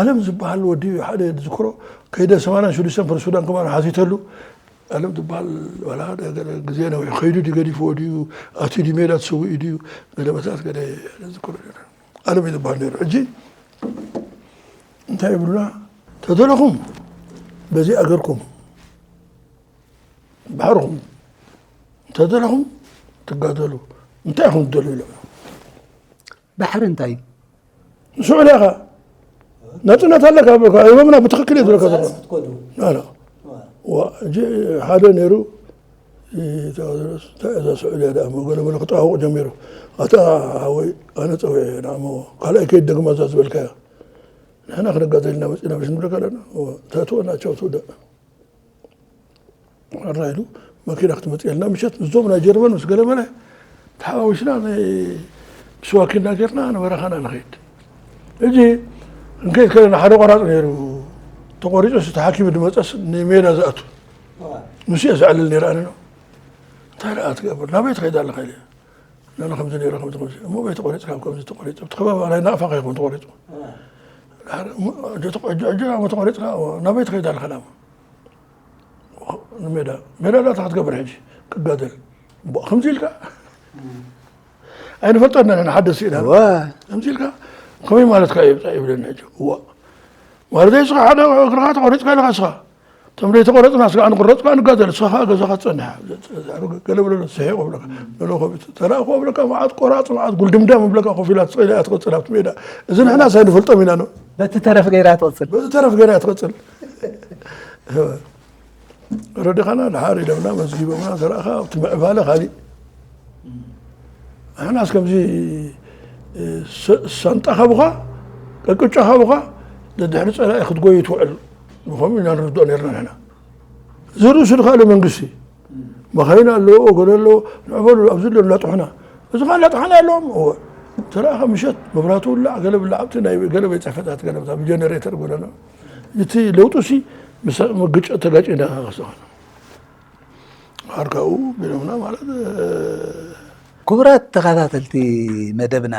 ኣለም ዝበሃል ወዲ ሓደ ዝክሮ ከይደ ሰማንያን ሽዱሽተን ፖርት ሱዳን ከማን ሓቲተሉ ኣለም ዝበሃል ዋላ ሓደ ገለ ግዜ ነዊሑ ከይዱ ድዩ ገዲፍዎ ድዩ ኣትዩ ድዩ ሜዳ ተሰዊኡ ድዩ ገለ መታት ገለ ዝክሮ ነረ ኣለም እዩ ዝበሃል ነይሩ ሕጂ እንታይ ይብሉና ተደለኹም በዚ ኣገርኩም ባሕርኹም እንተደለኹም ትጋደሉ እንታይ ኢኹም ትደልዩ ኢሎም ባሕሪ እንታይ እዩ ንስዑድያ ኢኻ ናፅነት ኣለካ በልካ ህቦምና ብትኽክል እየ ዝብለካ ዘለኹ ሓደ ነይሩ እዛ ስዑድያ ዳ ገለመለ ክጠዋውቕ ጀሚሩ ኣታ ሓወይ ኣነ ፀዊዐ ንኣሞ ካልኣይ ከይድ ደግማ እዛ ዝበልካያ ንሕና ክነጋደል ኢና መፂና ብሽ ንብለካ ኣለና ተእትወና ቻው ትውደእ ራይሉ መኪና ክትመፅእ የልና ምሸት ምስዞም ናይ ጀርመን ምስ ገለመለ ተሓዋዊስና ናይ ብስዋኪና ጌርና ንበረኻና ንኸይድ ሕጂ እንከይድ ከለና ሓደ ቆራፅ ነይሩ። ተቆሪፁ ተሓኪሙ ዝመፀስ ንሜዳ ዝኣቱ፣ ንሱ እየ ዘዕልል ነይረ ኣነ ነው። እንታይ ደኣ ትገብር? ናበይ ትኸይድ ኣለኻ ኢለ። ነነ ከምዚ ነይረ፣ ከምዚ ከምዚ። እሞ በይ ተቆሪፅካ? ኣብ ከምዚ ተቆሪፁ። ኣብቲ ከባቢ ናይ ናቕፋ ከይኮን ተቆሪፁ። ድሓር እሞ፣ ሕጂ ተቆ-፣ ሕጂ፣ ሕጂ እሞ ተቆሪፅካ? እዎ። ናበይ ትኸይድ ኣለኻ? ናብ ንሜዳ። ሜዳ ዳታ ክትገብር ሕጂ? ክጋደል። እሞ ከምዚ ኢልካ? ኣይንፈልጦን ነና፣ ንሓደስ ኢና። እወ። ከምዚ ኢልካ? ከመይ ማለትካ እዩ? ይብለኒ ሕጂ። እዎ። ማለት ንስኻ ሓደ እግርኻ ተቆሪፅካ ኣለኻ ንስኻ። እቶም ዘይተቆረፅና ስጋዕ ንቁረፅ ከዓ ንጋደል፣ ንስኻ ከዓ ገዛኻ ትፀንሕ። ገለ ብለሎ፣ ስሒቑ ብለካ። በሎ፣ ከቢቱ ተላእኮ ብለካ፣ መዓት ቆራፅ፣ መዓት ጉልድምዳም ብለካ፣ ኮፍ ኢላ ትፅእል እያ ትቕፅል ኣብቲ ሜዳ። እዚ ንሕናስ ኣይንፈልጦም ኢና ነው። በቲ ተረፍ ገይራ ትቕፅል። በቲ ተረፍ ገይራ ትቕፅል። ረዲኻና፣ ድሓር ኢሎምና፣ መዝጊቦምና፣ ተረእኻ ኣብቲ ምዕባለ ካሊእ። ንሕናስ ከምዚ፣ እ፣ ሰ-፣ ሳንጣ ካብኻ፣ ቀቅጫ ካብኻ፣ ደድሕሪ ጸላኢ ክትጎይ ትውዕል። ብኸምኡ ኢና ንርድኦ ነርና ንሕና። እዚ ርእሱ ድኻለ መንግስቲ። መኻይን ኣለዎ፣ ገለ ኣለዎ፣ ንዕበሉ፣ ኣብዚ ኣሎ እናጥሑና። እዚ ኸኣ እናጥሓና ኣለዎም። እወ። ተረኣኻ ምሸት መብራህቲ ውላዕ፣ ገለ ብላዕ፣ ኣብቲ ናይ ገለ ቤት ጽሕፈታት ገለ ቦታ ብጀነሬተር ጎደና። እቲ ለውጡሲ ምስ፣ ምስ ግጭት ተጋጭ ኢና ክኸውን። ዓርካኡ ቢሎምና ማለት፣ እ፣ ክቡራት ተኸታተልቲ መደብና፣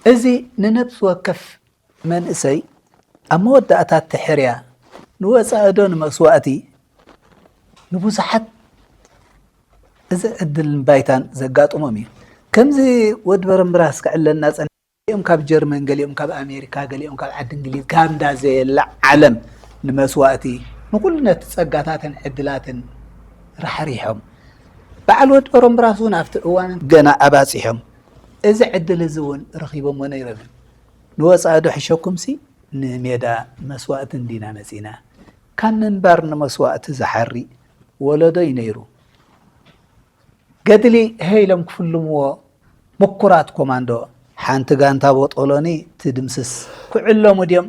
እዚ ንነብሲ ወከፍ መንእሰይ ኣብ መወዳእታ እተሕርያ ንወጻኢ ዶ ንመስዋእቲ ንብዙሓት እዚ ዕድልን ባይታን ዘጋጥሞም እዩ። ከምዚ ወዲ በረምብራስ ክዕለልና ጸኒሑ፣ ገሊኦም ካብ ጀርመን፣ ገሊኦም ካብ ኣሜሪካ፣ ገሊኦም ካብ ዓዲ እንግሊዝ፣ ካብ እንዳ ዘየለ ዓለም ንመስዋእቲ ንኹሉ ነቲ ጸጋታትን ዕድላትን ራሕሪሖም። በዓል ወዲ በረምብራስ እውን ኣብቲ እዋን ገና ኣባጺሖም። እዚ ዕድል እዚ እውን ረኺቦሞ ነይሮም እዮም። ንወጻኢ ዶ ሕሸኩምሲ ንሜዳ መስዋእቲ እንዲና መጺና። ካብ ምንባር ንመስዋእቲ ዝሓሪ ወለዶ እዩ ነይሩ። ገድሊ ሀይ ኢሎም ክፍልምዎ ምኩራት ኮማንዶ፣ ሓንቲ ጋንታ ቦጦሎኒ ትድምስስ። ክዕለሙ ድዮም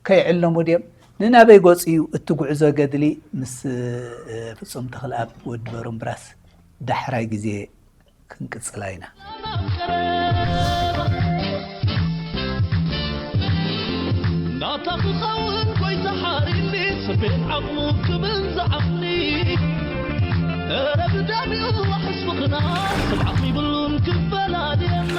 ከይዕለሙ ድዮም ንናበይ ገጹ እዩ እቲ ጉዕዞ ገድሊ? ምስ፣ እ፣ ፍጹም ተኽለኣብ ወዲ በረምብራስ ዳሕራይ ግዜ ክንቅጽላ ኢና። ናታ ክኸውን ጎይታ ሓሪኒ፣ ስቤን ዓቕሙ ክብል ዝዓቕሊ። እረ ብዳሚኡ ዋሕስ ምኽና፣ ስምዓት ይብሉን ክፈላልየና።